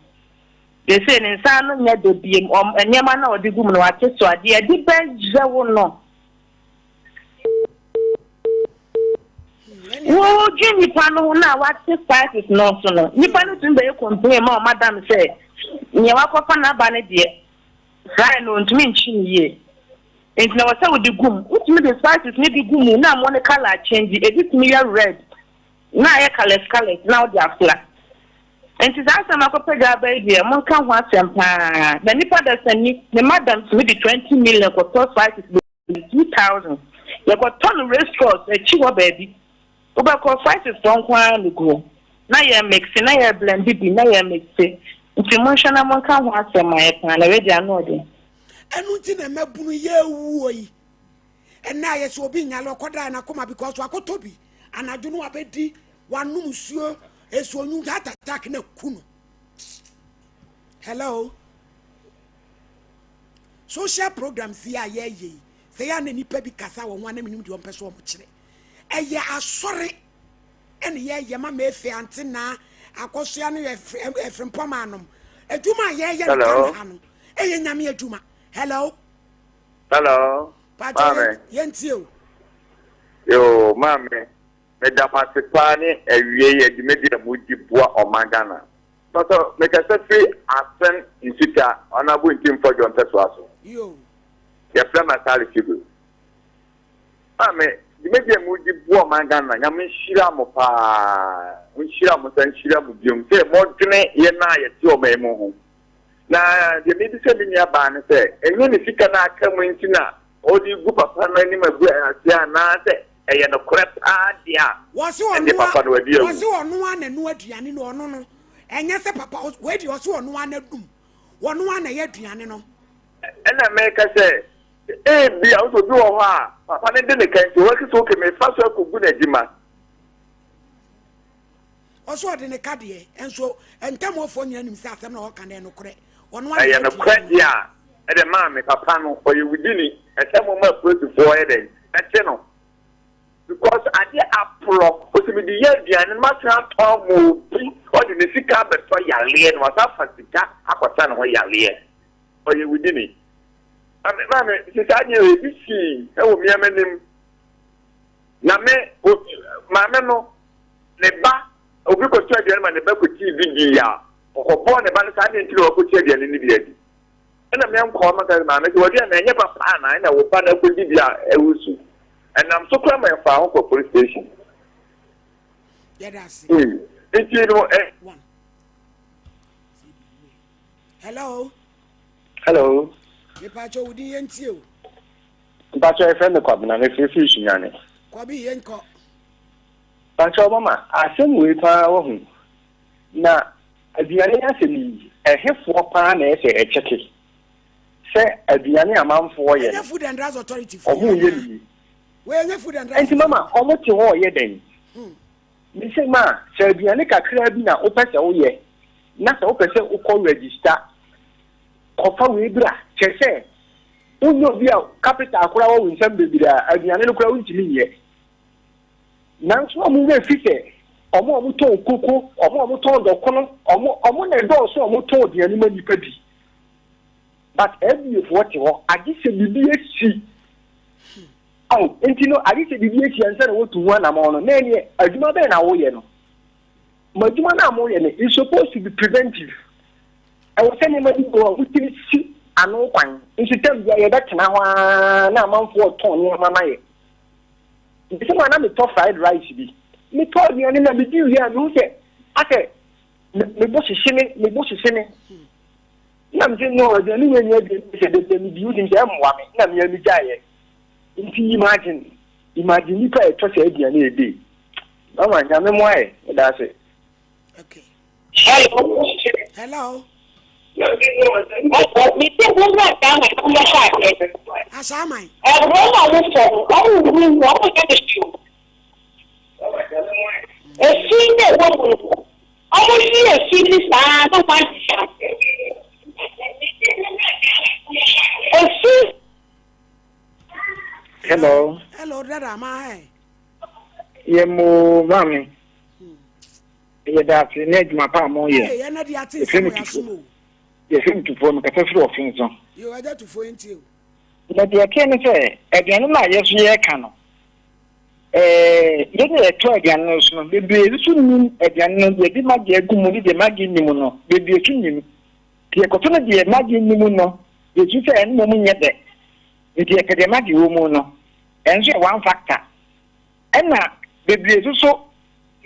sese ne nsa ano nyɛ dɛ biem ɔm nneɛma na ɔde gu mu no wate so adeɛ ɛde bɛyɛ wo no wodwi nipa no ho na wate spices no so no nipa no tumi bɛyɛ complain ma ɔmadam sɛ nea wakɔfa n'aba no deɛ fry no ntumi nkyi ne yie nti na wɔsɛ wode gu mu wotumi de spices ne de gu mu na mo ne colour change ebi tumi yɛ red na ayɛ colours colours na wode afla nti saa asɛm akɔpɛ aba yi deɛ monka ho asɛm paa na nipa da sani ne madam tumi de 20 million kɔtɔ spices 2000. Yɛkɔtɔ no race course akyi hɔ baabi. Wobɛkɔ, spices foɔ nko ara na egu hɔ. Na yɛ mixe, na yɛ blende bi, na yɛ mixe. Nti monhwɛ na monka ho asɛm ma yɛ paa, na wei deɛ ano ɔden. Ɛno nti na mmabunu yɛwuo yi. Ɛnɛ ayɛ sɛ obi nyale ɔkɔdae n'akoma because wakɔtɔ bi anadwo no wabɛdi wanom nsuo nsuo nwunu heart attack na ku no. Hello. Social programs yi a yɛyɛ yi sɛ yɛ a na nipa bi kasa wɔ ho a na menim deɛ ɔmpɛ so ɔmo kyerɛ. Ɛyɛ asɔre ɛne yɛyɛ ma mefe ante naa akɔsoa no ɛfirimpɔma anom adwuma a yɛyɛ no Ghana ha no ɛyɛ nyame adwuma. Hello. Hello. Maame. Yɛntie o. Yoo, maame, meda mo ase paa ne awie yi adwumadi a modi boa ɔman Ghana. Pɔtɔ, mekasa firi Asen Nsuta, Ɔnabo Ntim Fɔdwo mpɛsoa so. Yoo. Yɛfrɛ me Asare Figo. Maame, dwumadi a modi boa ɔman Ghana, Nyame nhyira mo paa. Nhyira mo san nhyira mo biom sɛ modwene yɛn a yɛte ɔman mu ho. Na deɛ mebisa me nua baa ne sɛ, ɛnyɛ ne sika no a aka mu nti na ɔde regu papa no anim agu ase anaasɛ ɛyɛ nokorɛ paa deɛ a, Wɔse ɛnde ɔnoa papa no wadi awu. wɔse ɔnoa na ɛnoa aduane no ɔno no ɛnyɛ sɛ papa wei deɛ ɔse ɔnoa na dum ɔnoa na ɛyɛ aduane no. Ɛna meka sɛ, ebia wosɛ obi wɔ hɔ a papa no de ne ka nti ɔbɛka sɛ okay mefa so akɔgu n'adwuma. Ɔsɛ ɔde ne ka deɛ, nso ntamuofoɔ nyina nim sɛ asɛm na ɔka no ɛyɛ nokorɛ. Ɔno ara Ɛyɛ na ɛyɛ nokorɛ aduane no. deɛ a, ɛde maa me papa no, ɔyɛ wudini, ɛsɛ mo ma apolisifoɔ yɛ dɛn, ɛkye no. Because adeɛ aporɔ, ɔsɛ mede yɛ aduane no masan atɔn ama obi, ɔde ne sika abɛtɔ yareɛ na wasan afa sika akɔsa ne ho yareɛ. Ɔyɛ wudini. Maame, maame, sɛ saa adeɛ wei, ebi sii ɛwɔ mmea m'anim. Na me, o, maame no, ne ba, obi kɔtɔ aduane ma ne ba kɔtii bi dii a, ɔkɔbɔɔ ne ba no saa adeɛ nti na wakɔti aduane no bi adi. Ɛna me nkɔɔ maka sɛ maame sɛ w'aduane no ɛnyɛ papa anaa ɛna wo ba no akɔdi bi a ɛwusu. Ɛnam so koraa ma yɛfaa ho kɔ police station. Yɛda ase. Nti no ɛ. One. Hello. Hello. Mepaakyɛ wo din yɛntie o. Mpakyɛ yɛfrɛ me Kwabena mefiri firi Sunyani. Kwabi yɛnkɔ. Pakyɛw mama asɛm wei paa wahu na aduane asɛm yi ɛhefoɔ paa na ɛsɛ ɛkyɛke sɛ aduane amanfoɔ yɛ Ɛnyɛ no Food and Drugs Authority foɔ ɔmo yɛ anaa? ne yie Wei ɛnyɛ Food and Drugs ɛnti mama foɔ. ɔmo te hɔ ɔyɛ dɛn mese ma sɛ aduane kakraa bi na wopɛ sɛ woyɛ na sɛ wopɛ sɛ wokɔ register kɔfa wei bra kyerɛ sɛ wonyɛ obi a capital koraa wɔ wo nsam bebree a aduane no koraa wontumi nyɛ Nanso wɔn werɛ fi sɛ wɔn a wɔtɔn koko, wɔn a wɔtɔn dɔkono, wɔn wɔn na ɛdɔɔso a wɔtɔn aduane ma nnipa di. But FDA foɔ te hɔ, agye sɛ biribi asi. Aw, nti no, agye sɛ biribi asi ansa na wɔtu ho anamɔn no. Na ɛneɛ, adwuma bɛn na woyɛ no? Mo adwuma no a moyɛ no is supposed to be preventive. Ɛwɔ sɛ nneɛma bi wɔ hɔ a motumi si ano kwan. Nso tam biara yɛbɛtena hɔ ara na amanfoɔ retɔn nneɛma ma yɛ. Mese ma na metɔ fried rice bi. Metɔ aduane na medi wie a mehu sɛ asɛ me bo hyehye me, me bo hyehye me. Na mese no aduane wei nyɛ aduane sɛ da bia medi wonim sɛ ɛmmoa me na mea megyaeɛ. Nti imagine, imagine nipa a ɛtɔ saa aduane ɛde. Mama nyame mmoa yɛ, meda ase. Okay. Hello. Hello. Mese wo wura saa man no bɛhwɛ adeɛ. Asaa man. Ɛbrɛ na ɔmo fɔ no ɔmo nhuru ngu ɔmo nyɛ no hwee o. Efi na ɛwɔ mu no ɔmo yi efi no saa na ɔmo agye efi. Hello. Hello dada ma hɛ. Yɛ mo maame. Yɛda ase ne adwuma pa a moyɛ. Ee, ɛnɛ de ate Yɛfrɛ nsɛm me wɔ Tufo. yɛasom o. Yɛfrɛ me Tufoɔ, mekasa firi Ɔfenso. Yo, agya Tufoɔ yɛntie o. Na deɛ ɛteɛ ne sɛ, aduane no a yɛn nso yɛreka no, ɛɛ, yɛn a yɛtɔ aduane no nso no, bebree nso nnim aduane no, deɛ yɛde maggi agu mu ne deɛ maggi nni mu no, bebree nso nnim. Nti yɛkɔtɔ no deɛ maggi nni mu no, yɛsu sɛ ɛno mmom nyɛ dɛ. Nti yɛpɛ deɛ maggi wɔ mu no. Ɛno nso yɛ one factor. Ɛna bebree nso so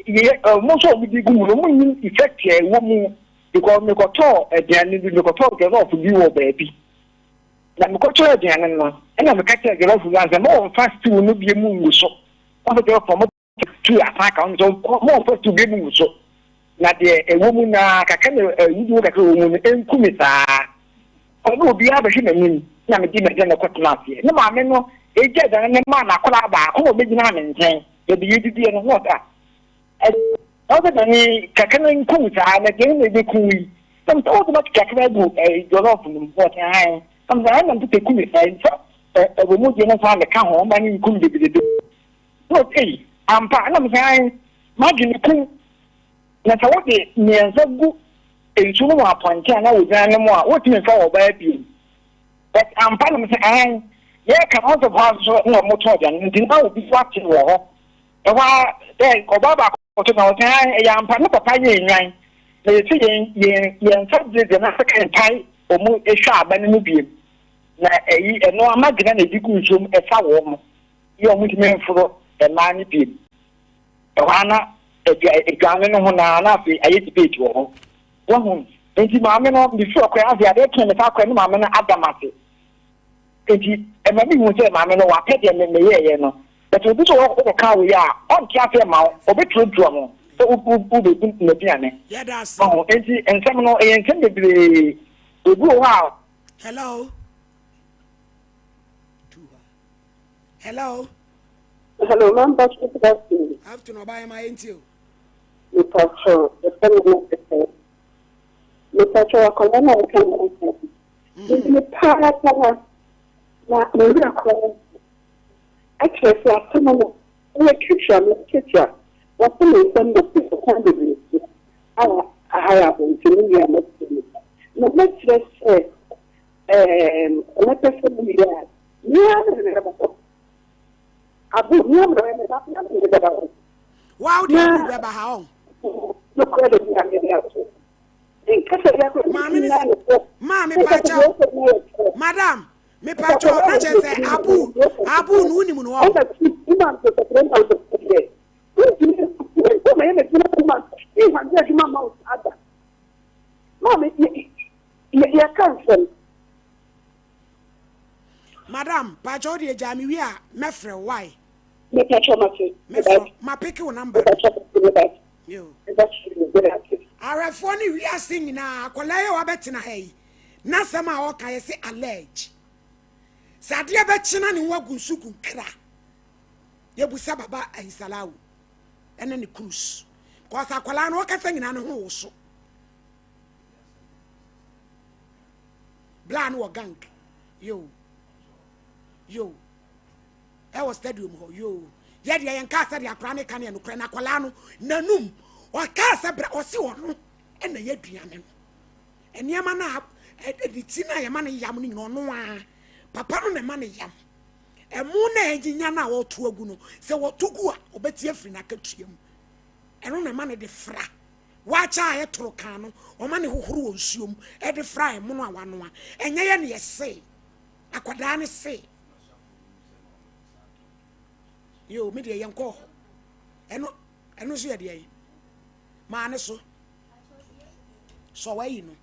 yɛ wɔn nso a wɔde gu mu no wɔn nnim effect a ɛwɔ mu because mekɔtɔɔ aduane bi mekɔtɔɔ jollof bi wɔ baabi na mekɔtɔɔ aduane no. Ɛna meka kyerɛɛ jollof wura no sɛ ma wɔmfa stew no bi mu ngu so. Wɔmfa jollof a wɔto stew asan aka ho sɛ ma wɔmfa stew bi mu ngu so. Na deɛ ɛwɔ mu no ara kakra na awuduro kakra ɛwɔ mu no ɛnku me saa. Ɔne obiara bɛhwɛ m'anim na mede m'aduane no kɔtena aseɛ. Ne maame no gya aduane no maa n'akwadaa baako na ɔbɛgyinaa me nkyɛn. Baabi yɛdidiɛ no na ɔsɛ ah Ɛwɔ sɛ dane kakra no nku wo saa na deɛ na ɛbɛku wo yi. Na mesɛ wode bɛte kakra agu jollof no mu. Ɔsɛ ae. Na mesɛ ae na mepɛ sɛ ɛku me saa yi. Sɛ ɛwɔ mu deɛ no nso a meka ho ma no nku me bebrebe. Na ɔsɛ ei ampa. Na mesɛ ae m'adwene ku. Na sɛ wode mmiɛnsa gu nsuo no mu apɔnkye anaa ogyan no mu a wontumi mfa wɔ ɔbaa bio. But ampa na mesɛ ae. Yɛka no ɔsɛ hɔ ara nso na wɔtɔn aduane no nti na obi nso ate wɔ hɔ. Ɛhɔ ara, dɛ ɔbaa baako to na ɔse, Aane, ɛyɛ ampa, me papa yɛɛ nnwan, na yɛse yɛn, yɛn, yɛn nsa gyinagyina na sekan pae wɔn hwɛ aba no mu biom, na ɛyi, ɛno ama gyina na ɛdi gu nsuom ɛsa wɔn, yɛ wɔn ntumi mforo mmaa no biom. Ɛhɔ ara na adwa, adwane no ho na na afei ayɛ debate wɔ hɔ. Wahu? Nti maame no, mefiri ɔkɔɛ, afei adeɛ kyee me saa kɔɛ ne maame no ada m'ase. Nti ɛma mehu sɛ maame no wapɛ deɛ me, meyɛɛyɛ no. But obi sɛ wokɔka wei a ɔnte aseɛ mma wo, ɔbɛtuatua ho sɛ wobɛdi n'aduane. Yɛda ase. Ɔho, nti nsɛm no ɛyɛ nsɛm bebree. Obi wɔ hɔ a. Hello. Hello. Hello, man, Patrick, good afternoon. Afternoon, ọba yẹn ma yẹn ti o. Mepatro, ɛfɛ mi na ɛfɛ. Mepatro, akwadaa na ɔka ne ho sɛ. Nti paa paa na me wura koraa Ɛkyerɛ sɛ asɛm no yɛ tiatia mu tiatia. Wɔato me nsam wɔ ɔkwan bebree so a aha yɛ abɔnten me nua mɛkyerɛ mu. Na mɛkyerɛ sɛ ɛɛm mɛpɛ sɛ mewie a, me ara na mede bɛba hɔ. Abu, me ara na mede bɛba hɔ. Wa wo de abu bɛba ha ɔn. Nokorɛ de me ara mede ato. Maame ne maame pakyɛw madam Mepakyɛw na kyerɛ sɛ abu abu no wonim no ɔ. Madam pakyɛw wo deɛ gyaa me wie a mɛfrɛ wo why. Mɛfrɛ wo ma peke wo number no. Yo. Ahwɛfoɔ ne wiase nyinaa akwadaa yi a wabɛtena ha yi n'asɛm a ɔka yɛ se allege sɛ adeɛ bɛkye na ne ho agu nsu gu nkra yɛbusa baba ahisalawo ɛne ne cruise because akwadaa no ɔkasa nyinaa ne ho woso bla no wɔ gang yo yo ɛwɔ stadium hɔ yo yɛ deɛ yɛn kaa sɛ deɛ akwadaa no ka ne ɛnokorɛ na akwadaa no n'anum ɔkaa sɛ bra ɔsi ɔno ɛna yɛ aduane no Nneɛma no a ne ti no a yɛma no yam no nyina ɔno ara papa no na ɛma no yam. Ɛmo no a anyinya no a ɔto agu no, sɛ wɔto gu a ɔbɛte afiri n'akatua mu. Ɛno na ɛma no de fra. Waakye a ɛtoro kan no, ɔma no hohoro wɔ nsuo mu de fra ɛmono a wanoa. Ɛnyɛ yɛ na yɛse, akwadaa no se. Yoo, me deɛ yɛnkɔɔ hɔ. Ɛno, ɛno nso yɛ deɛ maa ne so. Sɔ wayi no.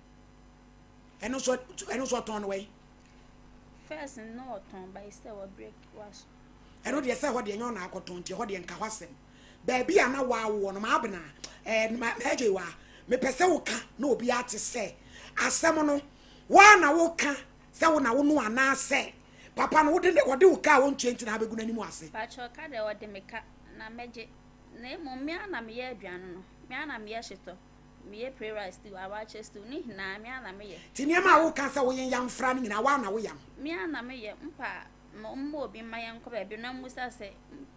Ɛno nso ɛno nso ɔtɔn no wai. First no ɔtɔn but sɛ wɔ break was. Ɛno deɛ sɛ hɔ deɛ nyɛ ɔna akɔtɔn nti ɛhɔ deɛ nka hɔ asɛm. Baabi a na waawoɔ no maabena ɛɛ maagye wa mepɛ sɛ woka na obi ate sɛ asɛm no waa na woka sɛ wo na wo no anaasɛ papa no wode wɔde wo ka a wɔntua nti na abɛgu n'anim ase. Pakyɛ ɔka deɛ ɔde me ka na mɛgye na mmom me ara na meyɛ aduane no. Me ara na meyɛ hyetɔ, meyɛ pre rice stew, awaakye stew, ne nyinaa me ara na meyɛ. Nti nneɛma a woka sɛ woyenyam fra no nyinaa, wo ara na woyam? Me ara na meyɛ. Mpo a, mma obi mma yɛnkɔ baabi na mmusa sɛ,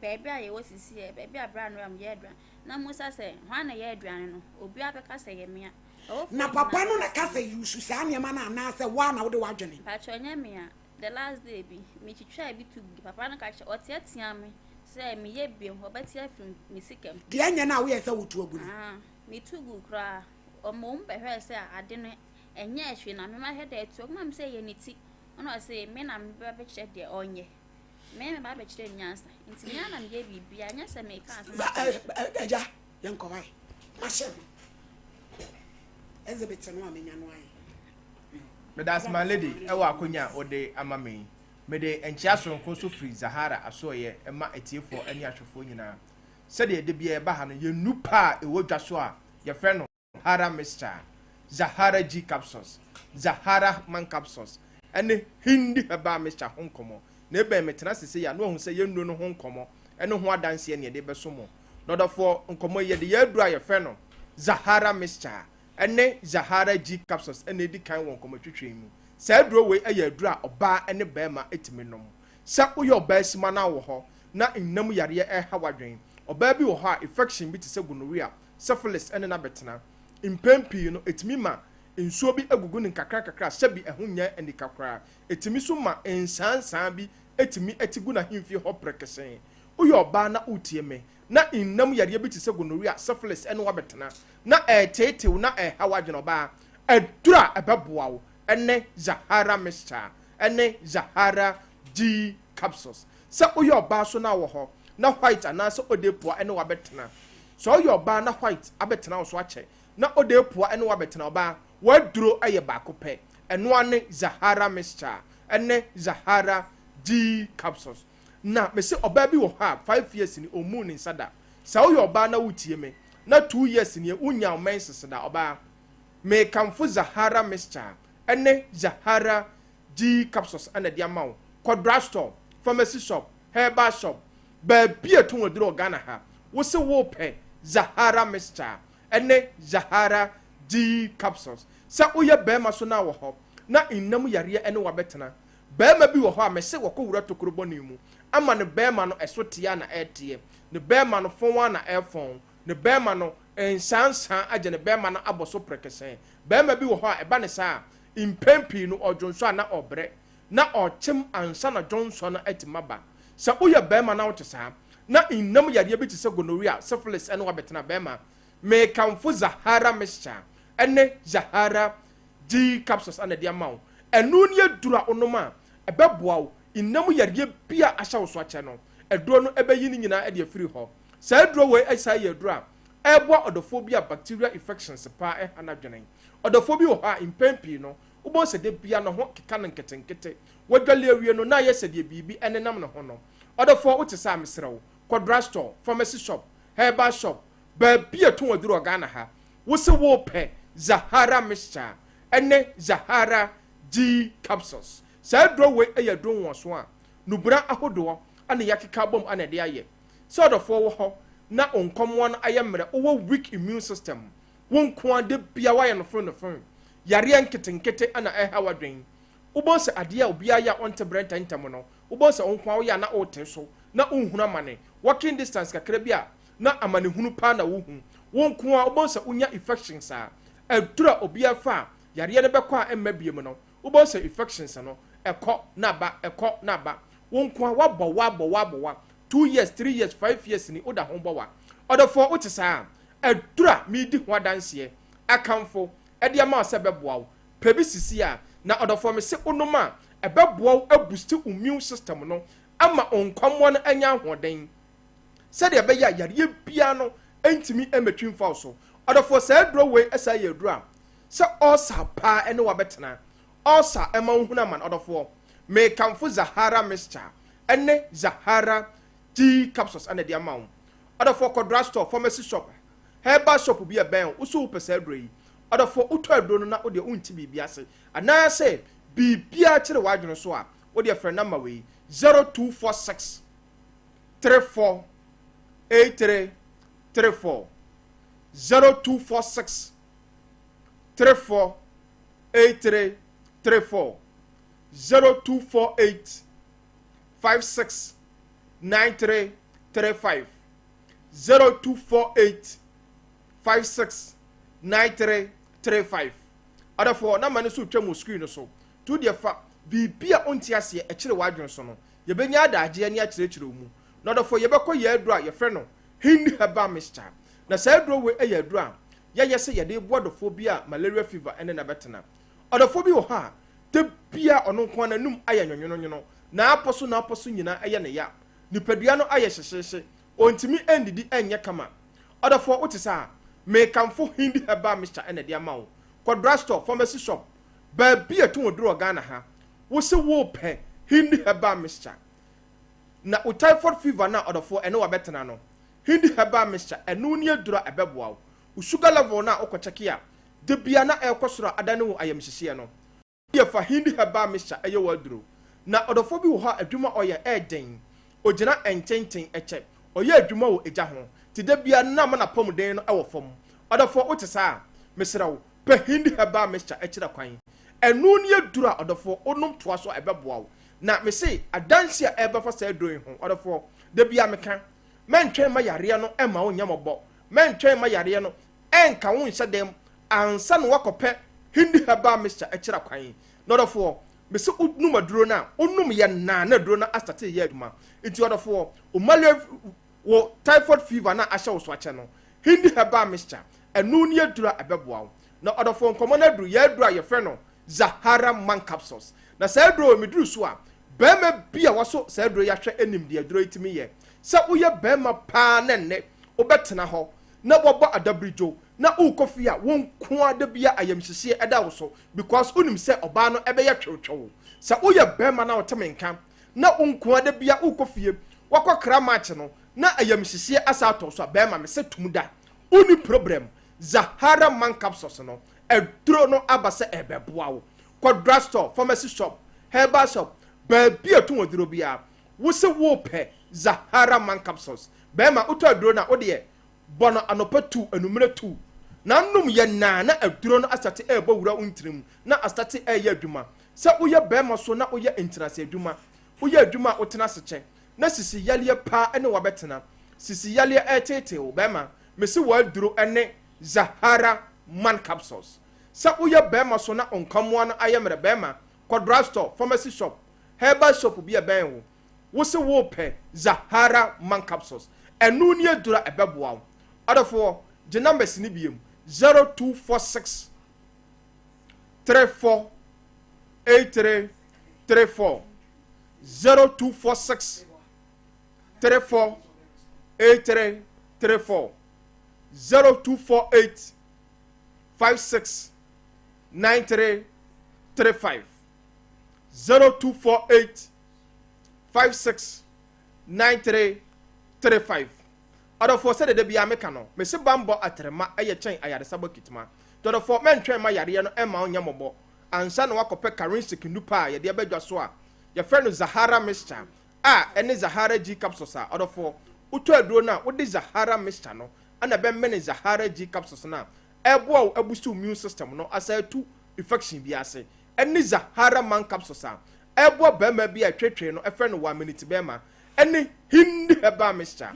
baabi a yɛwɔ sisi ɛ, baabi a bra no a meyɛ aduane, na mmusa sɛ, hwan na ɛyɛ aduane no? Obiara bɛka sɛ ɛyɛ me a. Ɛhɔfoɔ Na nyinaa papa no bɛka na sɛ ɛka me. sɛ use saa nneɛma no anaasɛ wo ara na wode w'adwene? Mpakyɛw, ɛnyɛ me a. The last day bi, metwitwaa bi to gui. Papa no ka kyerɛ, ɔteateaa me sɛ meyɛ bio, ɔbɛte afiri me sika mu. Deɛ ɛnyɛ no a woyɛ sɛ wotu agu no. Ah, metu gu koraa. Ɔma wɔn bɛhwɛɛ sɛ ade no ɛnyɛɛ hwee na mema hwɛ dɛ atu. Ɔma me sɛ ɛyɛ ne ti. Ɛna ɔse me na meba bɛkyerɛ deɛ ɔnyɛ. Me meba bɛkyerɛ ne nyansa. Nti me ara na meyɛ biribiara, nyɛ sɛ meka asɛm akyerɛ no. Agya, yɛnkɔ wae. Mahyɛ no. Exhibit no a menya no ayɛ. Medase my lady ɛwɔ akonya a wode ama me yi. Mede nkyea soronko nso firi Zahara asoɛeɛ ma atiefoɔ ne ahwɛfoɔ nyinaa. Sɛdeɛ da biara yɛba ha no, yɛn nnu pa a ɛwɔ dwa so a yɛfrɛ no Zahara Mixture, Zahara G Capsules, Zahara Man Capsules, ne Hindi Herbal Mixture ho nkɔmmɔ. Na ebɛn metena ase sei a na wahu sɛ yɛn nnuro no ho nkɔmmɔ ne ho adanseɛ na yɛde rebɛso mo. Nɔdɔfoɔ, nkɔmmɔ yi yɛde yɛn aduro a yɛfrɛ no Zahara Mixture ne Zahara G Capsules na ɛdi kan wɔ nkɔmmɔtwitwi yi mu. Saa aduro wei yɛ aduro a ɔbaa ne barima tumi nom. Sɛ woyɛ ɔbaa sima na wowɔ hɔ na nna mu yareɛ reha w'adwene, ɔbaa bi wɔ hɔ a infection bi te sɛ gonorrhea, syphilis ne no abɛtena. Mpɛn pii no ɛtumi ma nsuo bi gugu no nkakrankakra a sɛbi ɛho nyɛ anika koraa. Ɛtumi nso ma nsaansaa bi tumi te gu n'ahemfie hɔ prekesee. Woyɛ ɔbaa na woretie me na nna mu yareɛ bi te sɛ gonorrhea, syphilis ne wo abɛtena na ɛreteetee wo na ɛreha w'adwene, ɔbaa, aduro a ɛbɛboa wo ne Zahara mixture ne Zahara G capsules. Sɛ woyɛ ɔbaa so na wɔ hɔ na white anaasɛ odepoa ne wo abɛtena. Sɛ woyɛ ɔbaa na white abɛtena wo so akyɛ na odepoa ne wo abɛtena, ɔbaa, w'aduro yɛ baako pɛ. Ɛno ara ne Zahara mixture ne Zahara G capsules. Na mese ɔbaa bi wɔ hɔ a 5 years ni ɔmmuu ne nsa da. Sɛ woyɛ ɔbaa na wotie me na 2 years nie wonnya wo menses da, ɔbaa, mekamfo Zahara mixture ne Zahara G capsules na de ama wo. Kɔ drugstore, pharmacy shop, herbal shop, baabi a ɛtɔn aduro wɔ Ghana ha, wo se wopɛ Zahara mixture ne Zahara G capsules. Sɛ woyɛ barima so na wɔ hɔ na nnam yareɛ ne wabɛtena, barima bi wɔ hɔ a mese wɔkɔ wura tokuro bɔne mu ama ne barima no ɛso teɛ na ɛteɛ, ne barima no fɔn a na ɛfɔn, ne barima no nsansan agye ne barima no abɔ so prekesɛn. Barima bi wɔ hɔ a ɛba ne saa a, mpɛn pii no ɔdwonsɔ a na ɔbrɛ na ɔkyem ansa na dwonsɔ no atumi aba. Sɛ woyɛ barima na wote saa na nnam yareɛ bi te sɛ gonorrhea, syphilis ne wabɛtena, barima, mekamfo Zahara mixture ne Zahara G capsules na ɛde ama wo. Ɛno ne aduro a wonom a ɛbɛboa wo nnam yareɛ bi a ahyɛ wo so akyɛ no, aduro no ɛbɛyi ne nyinaa de afiri hɔ. Saa aduro wei san yɛ aduro a ɛreboa ɔdɔfoɔ bi a bacterial infections paa ɛha n'adwene. Ɔdɔfoɔ bi wɔ hɔ a mpɛn pii no wobɛhu sɛ da biara ne ho keka no nketenkete. Wadwale awie no na ayɛ sɛ deɛ biribi nenam ne ho no. Ɔdɔfoɔ wote saa a mesrɛ wo kɔ drugstore, pharmacy shop, herbal shop, baabi a ɛtɔn aduro wɔ Ghana ha, wo se worepɛ Zahara mixture ne Zahara G capsules. Saa aduro wei yɛ aduro nwonwaso a nnubona ahodoɔ na yɛakeka abom na ɛde ayɛ. Sɛ ɔdɔfoɔ wɔ hɔ na wo nkɔmmoa no ayɛ mmerɛ, wowɔ weak immune system, wo nko ara da biara woayɛ nofennofen, yareɛ nketenkete na ɛreha w'adwene, wobɛhu sɛ adeɛ a obiara yɛ a ɔnte berɛ ntɛmntɛm no, wobɛhu sɛ wo nko ara woyɛ a na wote so na wonhunu amane. Walking distance kakra bi a na amanehunu paa na wohu. Wo nko ara wobɛhu sɛ wonya infections a aduru a obiara fa a yareɛ no bɛkɔ a ɛmma biom no, wobɛhu sɛ infections no ɛkɔ na aba, ɛkɔ na aba. Wo nko ara woabɔ wa, abɔ wa, abɔ wa, 2 years, 3 years, 5 years ni woda ho bɔ wa. Ɔdɔfoɔ, wote saa a, aduru a meredi ho adanseɛ akamfo de ama wo sɛ ɛbɛboa wo, pɛ bi sisi a, na ɔdɔfoɔ mese wonom a, ɛbɛboa wo aboost wo immune system no ama wo nkɔmmoa no anya ahoɔden sɛdeɛ ɛbɛyɛ a yareɛ biara no ntumi mmɛtwi mfa wo so. Ɔdɔfoɔ, saa aduro wei san yɛ aduro a sɛ ulcer paa ne wabɛtena, ulcer ɛma wo hunu amane. Ɔdɔfoɔ, mekamfo Zahara mixture ne Zahara G capsules na ɛde ama wo. Ɔdɔfoɔ, kɔ drugstore, pharmacy shop, herbal shop bi a ɛbɛn wo, wo so wopɛ saa aduro yi. Ɔdɔfoɔ, wotɔ aduro no na wodeɛ wonte biribi ase anaasɛ biribiara kyere w'adwene so a, wodeɛ frɛ number wei, 0246 34 83 34, 0246 34 83 34, 0248 56 93 35, 0248 56 93 35. Ɔdɔfoɔ, number no so twam wɔ screen no so. To deɛ fa biribi a ɔnte aseɛ ɛkyerɛ w'adwene so no, yɛbɛnya adagyeɛ ne akyerɛkyerɛ wo mu. Na ɔdɔfoɔ, yɛbɛkɔ yɛ aduro a yɛfrɛ no Hindi herbal mixture. Na saa aduro wei yɛ aduro a yɛyɛ sɛ yɛde boa dɔfoɔ bi a malaria fever ne no bɛtena. Ɔdɔfoɔ bi wɔ hɔ a da bia ɔno nko ara n'anum ayɛ nwonwononwono, n'apɔ so n'apɔ so nyinaa ɛyɛ ne ya, nipadua no ayɛ hyehyeehye, ɔntumi ndidi nyɛ kama. Ɔdɔfoɔ, wote saa? Mekamfo Hindi herbal mixture na ɛde ama wo. Kɔ drugstore, pharmacy shop, baabi a ɛtɔn aduro wɔ Ghana ha, wo se wopɛ Hindi Herbal Mixture. Na wo typhoid fever no a ɔdɔfoɔ ɛne wo abɛtena no, Hindi Herbal Mixture, ɛno ne aduro a ɛbɛboa wo. Wo sugar level no a wokɔ kyɛke a, da biara na ɛrekɔ soro a adane wo ayamhyehyeɛ no, yɛ fa Hindi Herbal Mixture ɛyɛ w'aduro. Na ɔdɔfoɔ bi wɔ hɔ a adwuma ɔyɛ ɛɛden, ɔgyina ntenten kyɛ, ɔyɛ adwuma wɔ egya ho, nti da biara no na ama n'apɔmuden no wɔ fam. Ɔdɔfoɔ wote saa a, mesrɛ wo, pɛ Hindi Herbal Mixture kyerɛ kwan. Ɛno ne aduro a ɔdɔfoɔ wonom toa so a ɛbɛboa wo. Na mese adanse a ɛrebɛfa saa aduro yi ho, ɔdɔfoɔ, da biara meka, mɛntwɛn mma yareɛ no mma wo nyɛ mmɔbɔ, mɛntwɛn mma yareɛ no ɛnka wo nhyɛ dam ansa na woakɔpɛ Hindi Herbal Mixture akyira kwan. Na ɔdɔfoɔ, mese wonom aduro no a, wonom yɛ naa na aduro no astate reyɛ adwuma. Nti ɔdɔfoɔ, wo malaria, wo typhoid fever no a ahyɛ wo so akyɛ no, Hindi Herbal Mixture, ɛno ne aduro a ɛbɛboa wo. Na ɔdɔfoɔ, nkɔmmɔ no aduru, yɛn aduro a yɛfrɛ no Zahara Man Capsules. Na saa aduro yi, meduru so a, barima bi a waso saa aduro yi ahwɛ nim deɛ aduro yi tumi yɛ. Sɛ woyɛ barima paa na nnɛ wobɛtena hɔ na woabɔ adabridwo na worekɔ fie a, wo nko ara da biara ayamhyehyeɛ da wo so because wonim sɛ ɔbaa no bɛyɛ twewtwew. Sɛ woyɛ barima na wote me nka na wo nko ara da biara worekɔ fie, woakɔkra match no na ayamhyehyeɛ asa atɔ wo so a, barima mese tom da. Wonni problem. Zahara Man Capsules no, aduro no aba sɛ ɛrebɛboa wo. Kɔ drug store, pharmacy shop, herbal shop, baabi a ɛtɔn aduro biara, wo se worepɛ Zahara Man Capsules. Barima, wotɔ aduro no a, wo deɛ bɔ no anɔpa tu, anwummerɛ tu, na nom yɛ naa na aduro no astate ɛrebɔ wura wo ntirim na astate ɛreyɛ adwuma. Sɛ woyɛ barima so na woyɛ ntenase adwuma, woyɛ adwuma a wotena ase kyɛ, na sisi yareɛ paa ne wo abɛtena, sisi yareɛ ɛreteetee wo, barima, mese w'aduro ne Zahara Man Capsules. Sɛ woyɛ barima so na wo nkwammoa no ayɛ mmerɛ, barima, kɔ drug store, pharmacy shop, herbal shop bi a ɛbɛn wo, wo se worepɛ Zahara Man Capsules. Ɛno ne aduro a ɛbɛboa wo. Ɔdɔfoɔ, gye numbers no biom, 0246 34 83 34, 0246 34 83 34, 0248 56 93 35, 0248 56 93 35. Ɔdɔfoɔ, sɛdeɛ da biara meka no, mese banbɔ atrɛma yɛ kyɛn ayaresa bɔkitma. Nti ɔdɔfoɔ, mɛntwɛn mma yareɛ no mma wo nyɛ mmɔbɔ ansa na woakɔpɛ Karinsic nnupa a yɛde aba dwa so a yɛfrɛ no Zahara Mixture a ɛne Zahara G Capsules a ɔdɔfoɔ, wotɔ aduro no a wode Zahara Mixture no na ɛbɛmene Zahara G Capsules no a ɛreboa wo abusti wo immune system no asan atu infection bi ase ɛne Zahara Man Capsules a ɛreboa barima bi a ɛtwetwee no ɛfrɛ no one minute bɛrima ɛne Hindi Herbal Mixture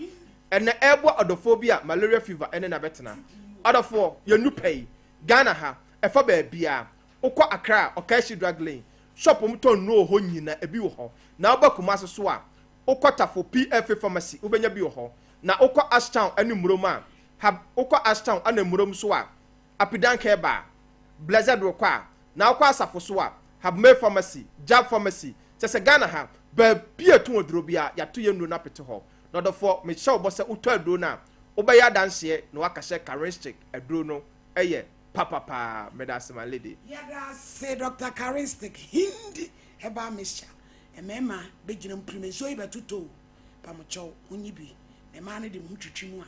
ɛnɛ ɛreboa ɔdɔfoɔ bi a malaria fever ɛne no abɛtena. Ɔdɔfoɔ, yɛn nnupa yi, Ghana ha, ɛfa baabiara. Wokɔ Accra a, Okaishie Drug Lane, shop wɔn tɔn nnuro wɔ hɔ nyina ebi wɔ hɔ. Na woba Kumasi so a, wokɔ Tafo PFA Pharmacy wobɛnya bi wɔ hɔ. Na wokɔ Ashtown ɛne Murom a, hab, wokɔ Ashtown ɛna Murom so a, Apidank Herbal, Blessed wokɔ a, na wokɔ Asafo so a, Habmay Pharmacy, Jab Pharmacy, kyerɛ sɛ Ghana ha, baabi a ɛtɔn aduro biara, yɛato yɛn nnuro no apete hɔ. Na ɔdɔfoɔ, mehyɛ wo bɔ sɛ wotɔ aduro no a, wobɛyɛ adanseɛ na woaka sɛ Karinstick aduro no yɛ papa paa. Meda ase my lady. Yɛda ase Doctor Karinstick Hindi herbal mixture mmarima bɛgyina mu pirim nsuo yi bɛtotɔ o pamokyɛw monyi bi na mmaa no de mo ho twitwi mu a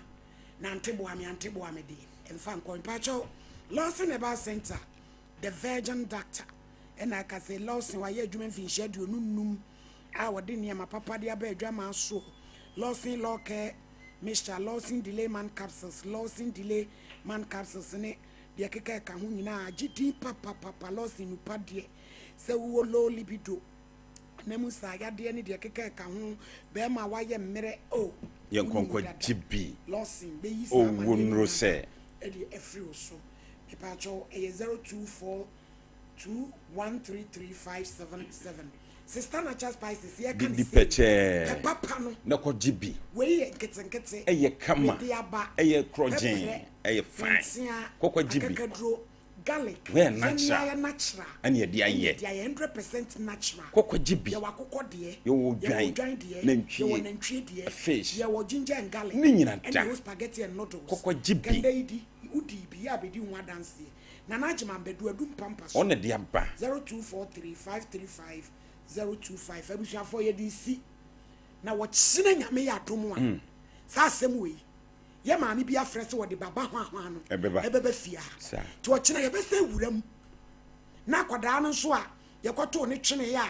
nante boa me ante boa me deɛ ɛmfa nkɔ mpakyɛw Lawson Herbal Center the Virgin Doctor ɛna aka sɛ Lawson wayɛ adwuma mfinhyia 25 a wɔde nneɛma papa de aba adwamaa soɔ Lawson Law Care Mixture, Lawson Delay Man Capsules, Lawson Delay Man Capsules ne deɛ ɛkeka ɛka ho nyinaa agye din papapapa. Lawson nupa deɛ sɛ wowɔ low libido na mu saa yadeɛ ne deɛ ɛkeka ɛka ho, bɛrima a wayɛ mmerɛ o oh, Yɛn wonim nkɔnkɔ dada gye bi. Lawson bɛyi saa Owu amaneɛ no nnuro nyinaa sɛ. ɛde afiri wo so. Mepaakyɛw ɛyɛ 024 2133577 Sister Natural Spices yɛka ne Didi sei no pɛkyɛɛ pɛ papa no na kɔgye bi. Wei yɛ nketenkete Ɛyɛ kama, mede aba ɛyɛ korɔgyenn, pɛprɛ ɛyɛ fine. ntea Kɔkɔgye bi. akakaduro garlic Wei yɛ yɛn natural ayɛ natural ɛna yɛde ɛna ayɛ. yɛde ayɛ 100% natural. Kɔkɔgye bi. Yɛwɔ akokɔ deɛ, Yɛwɔ yɛwɔ odwan, odwan deɛ, nantwie, yɛwɔ nantwie deɛ, fish. yɛwɔ ginger and garlic, Ne nyina ɛna da. yɛwɔ spaghetti and noodles. Kɔkɔgye bi. Kɛndɛ yi di, wodii bi yɛ a bɛdi ho adanseɛ. Nana Agyeman Badu Adu Mpampa so. Ɔna de aba. 0243 535 025. Abusuafoɔ yɛde si na wɔkyena Nyame yɛ adom a mm. saa asɛm wei yɛ maame bi afrɛ sɛ wɔde baba hwahwa no ɛbɛba fie ha nti ɔkyena yɛbɛsɛ wura mu na akwadaa no nso a yɛkɔtoo ne tweneeɛ a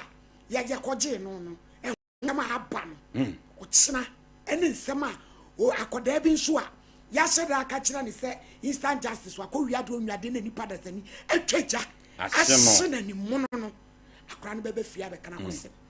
yɛkɔgyee no no nsɛm a aba no hmm. ɔkyena ɛne nsɛm a akwadaa bi nso a yɛahyɛ da aka kyerɛ ne sɛ instant justice wakɔ wia de onwade na nipa dasani atwa gya ahye n'ani mono no akwadaa no bɛbɛ fie abɛka n'akɔsɛm hmm.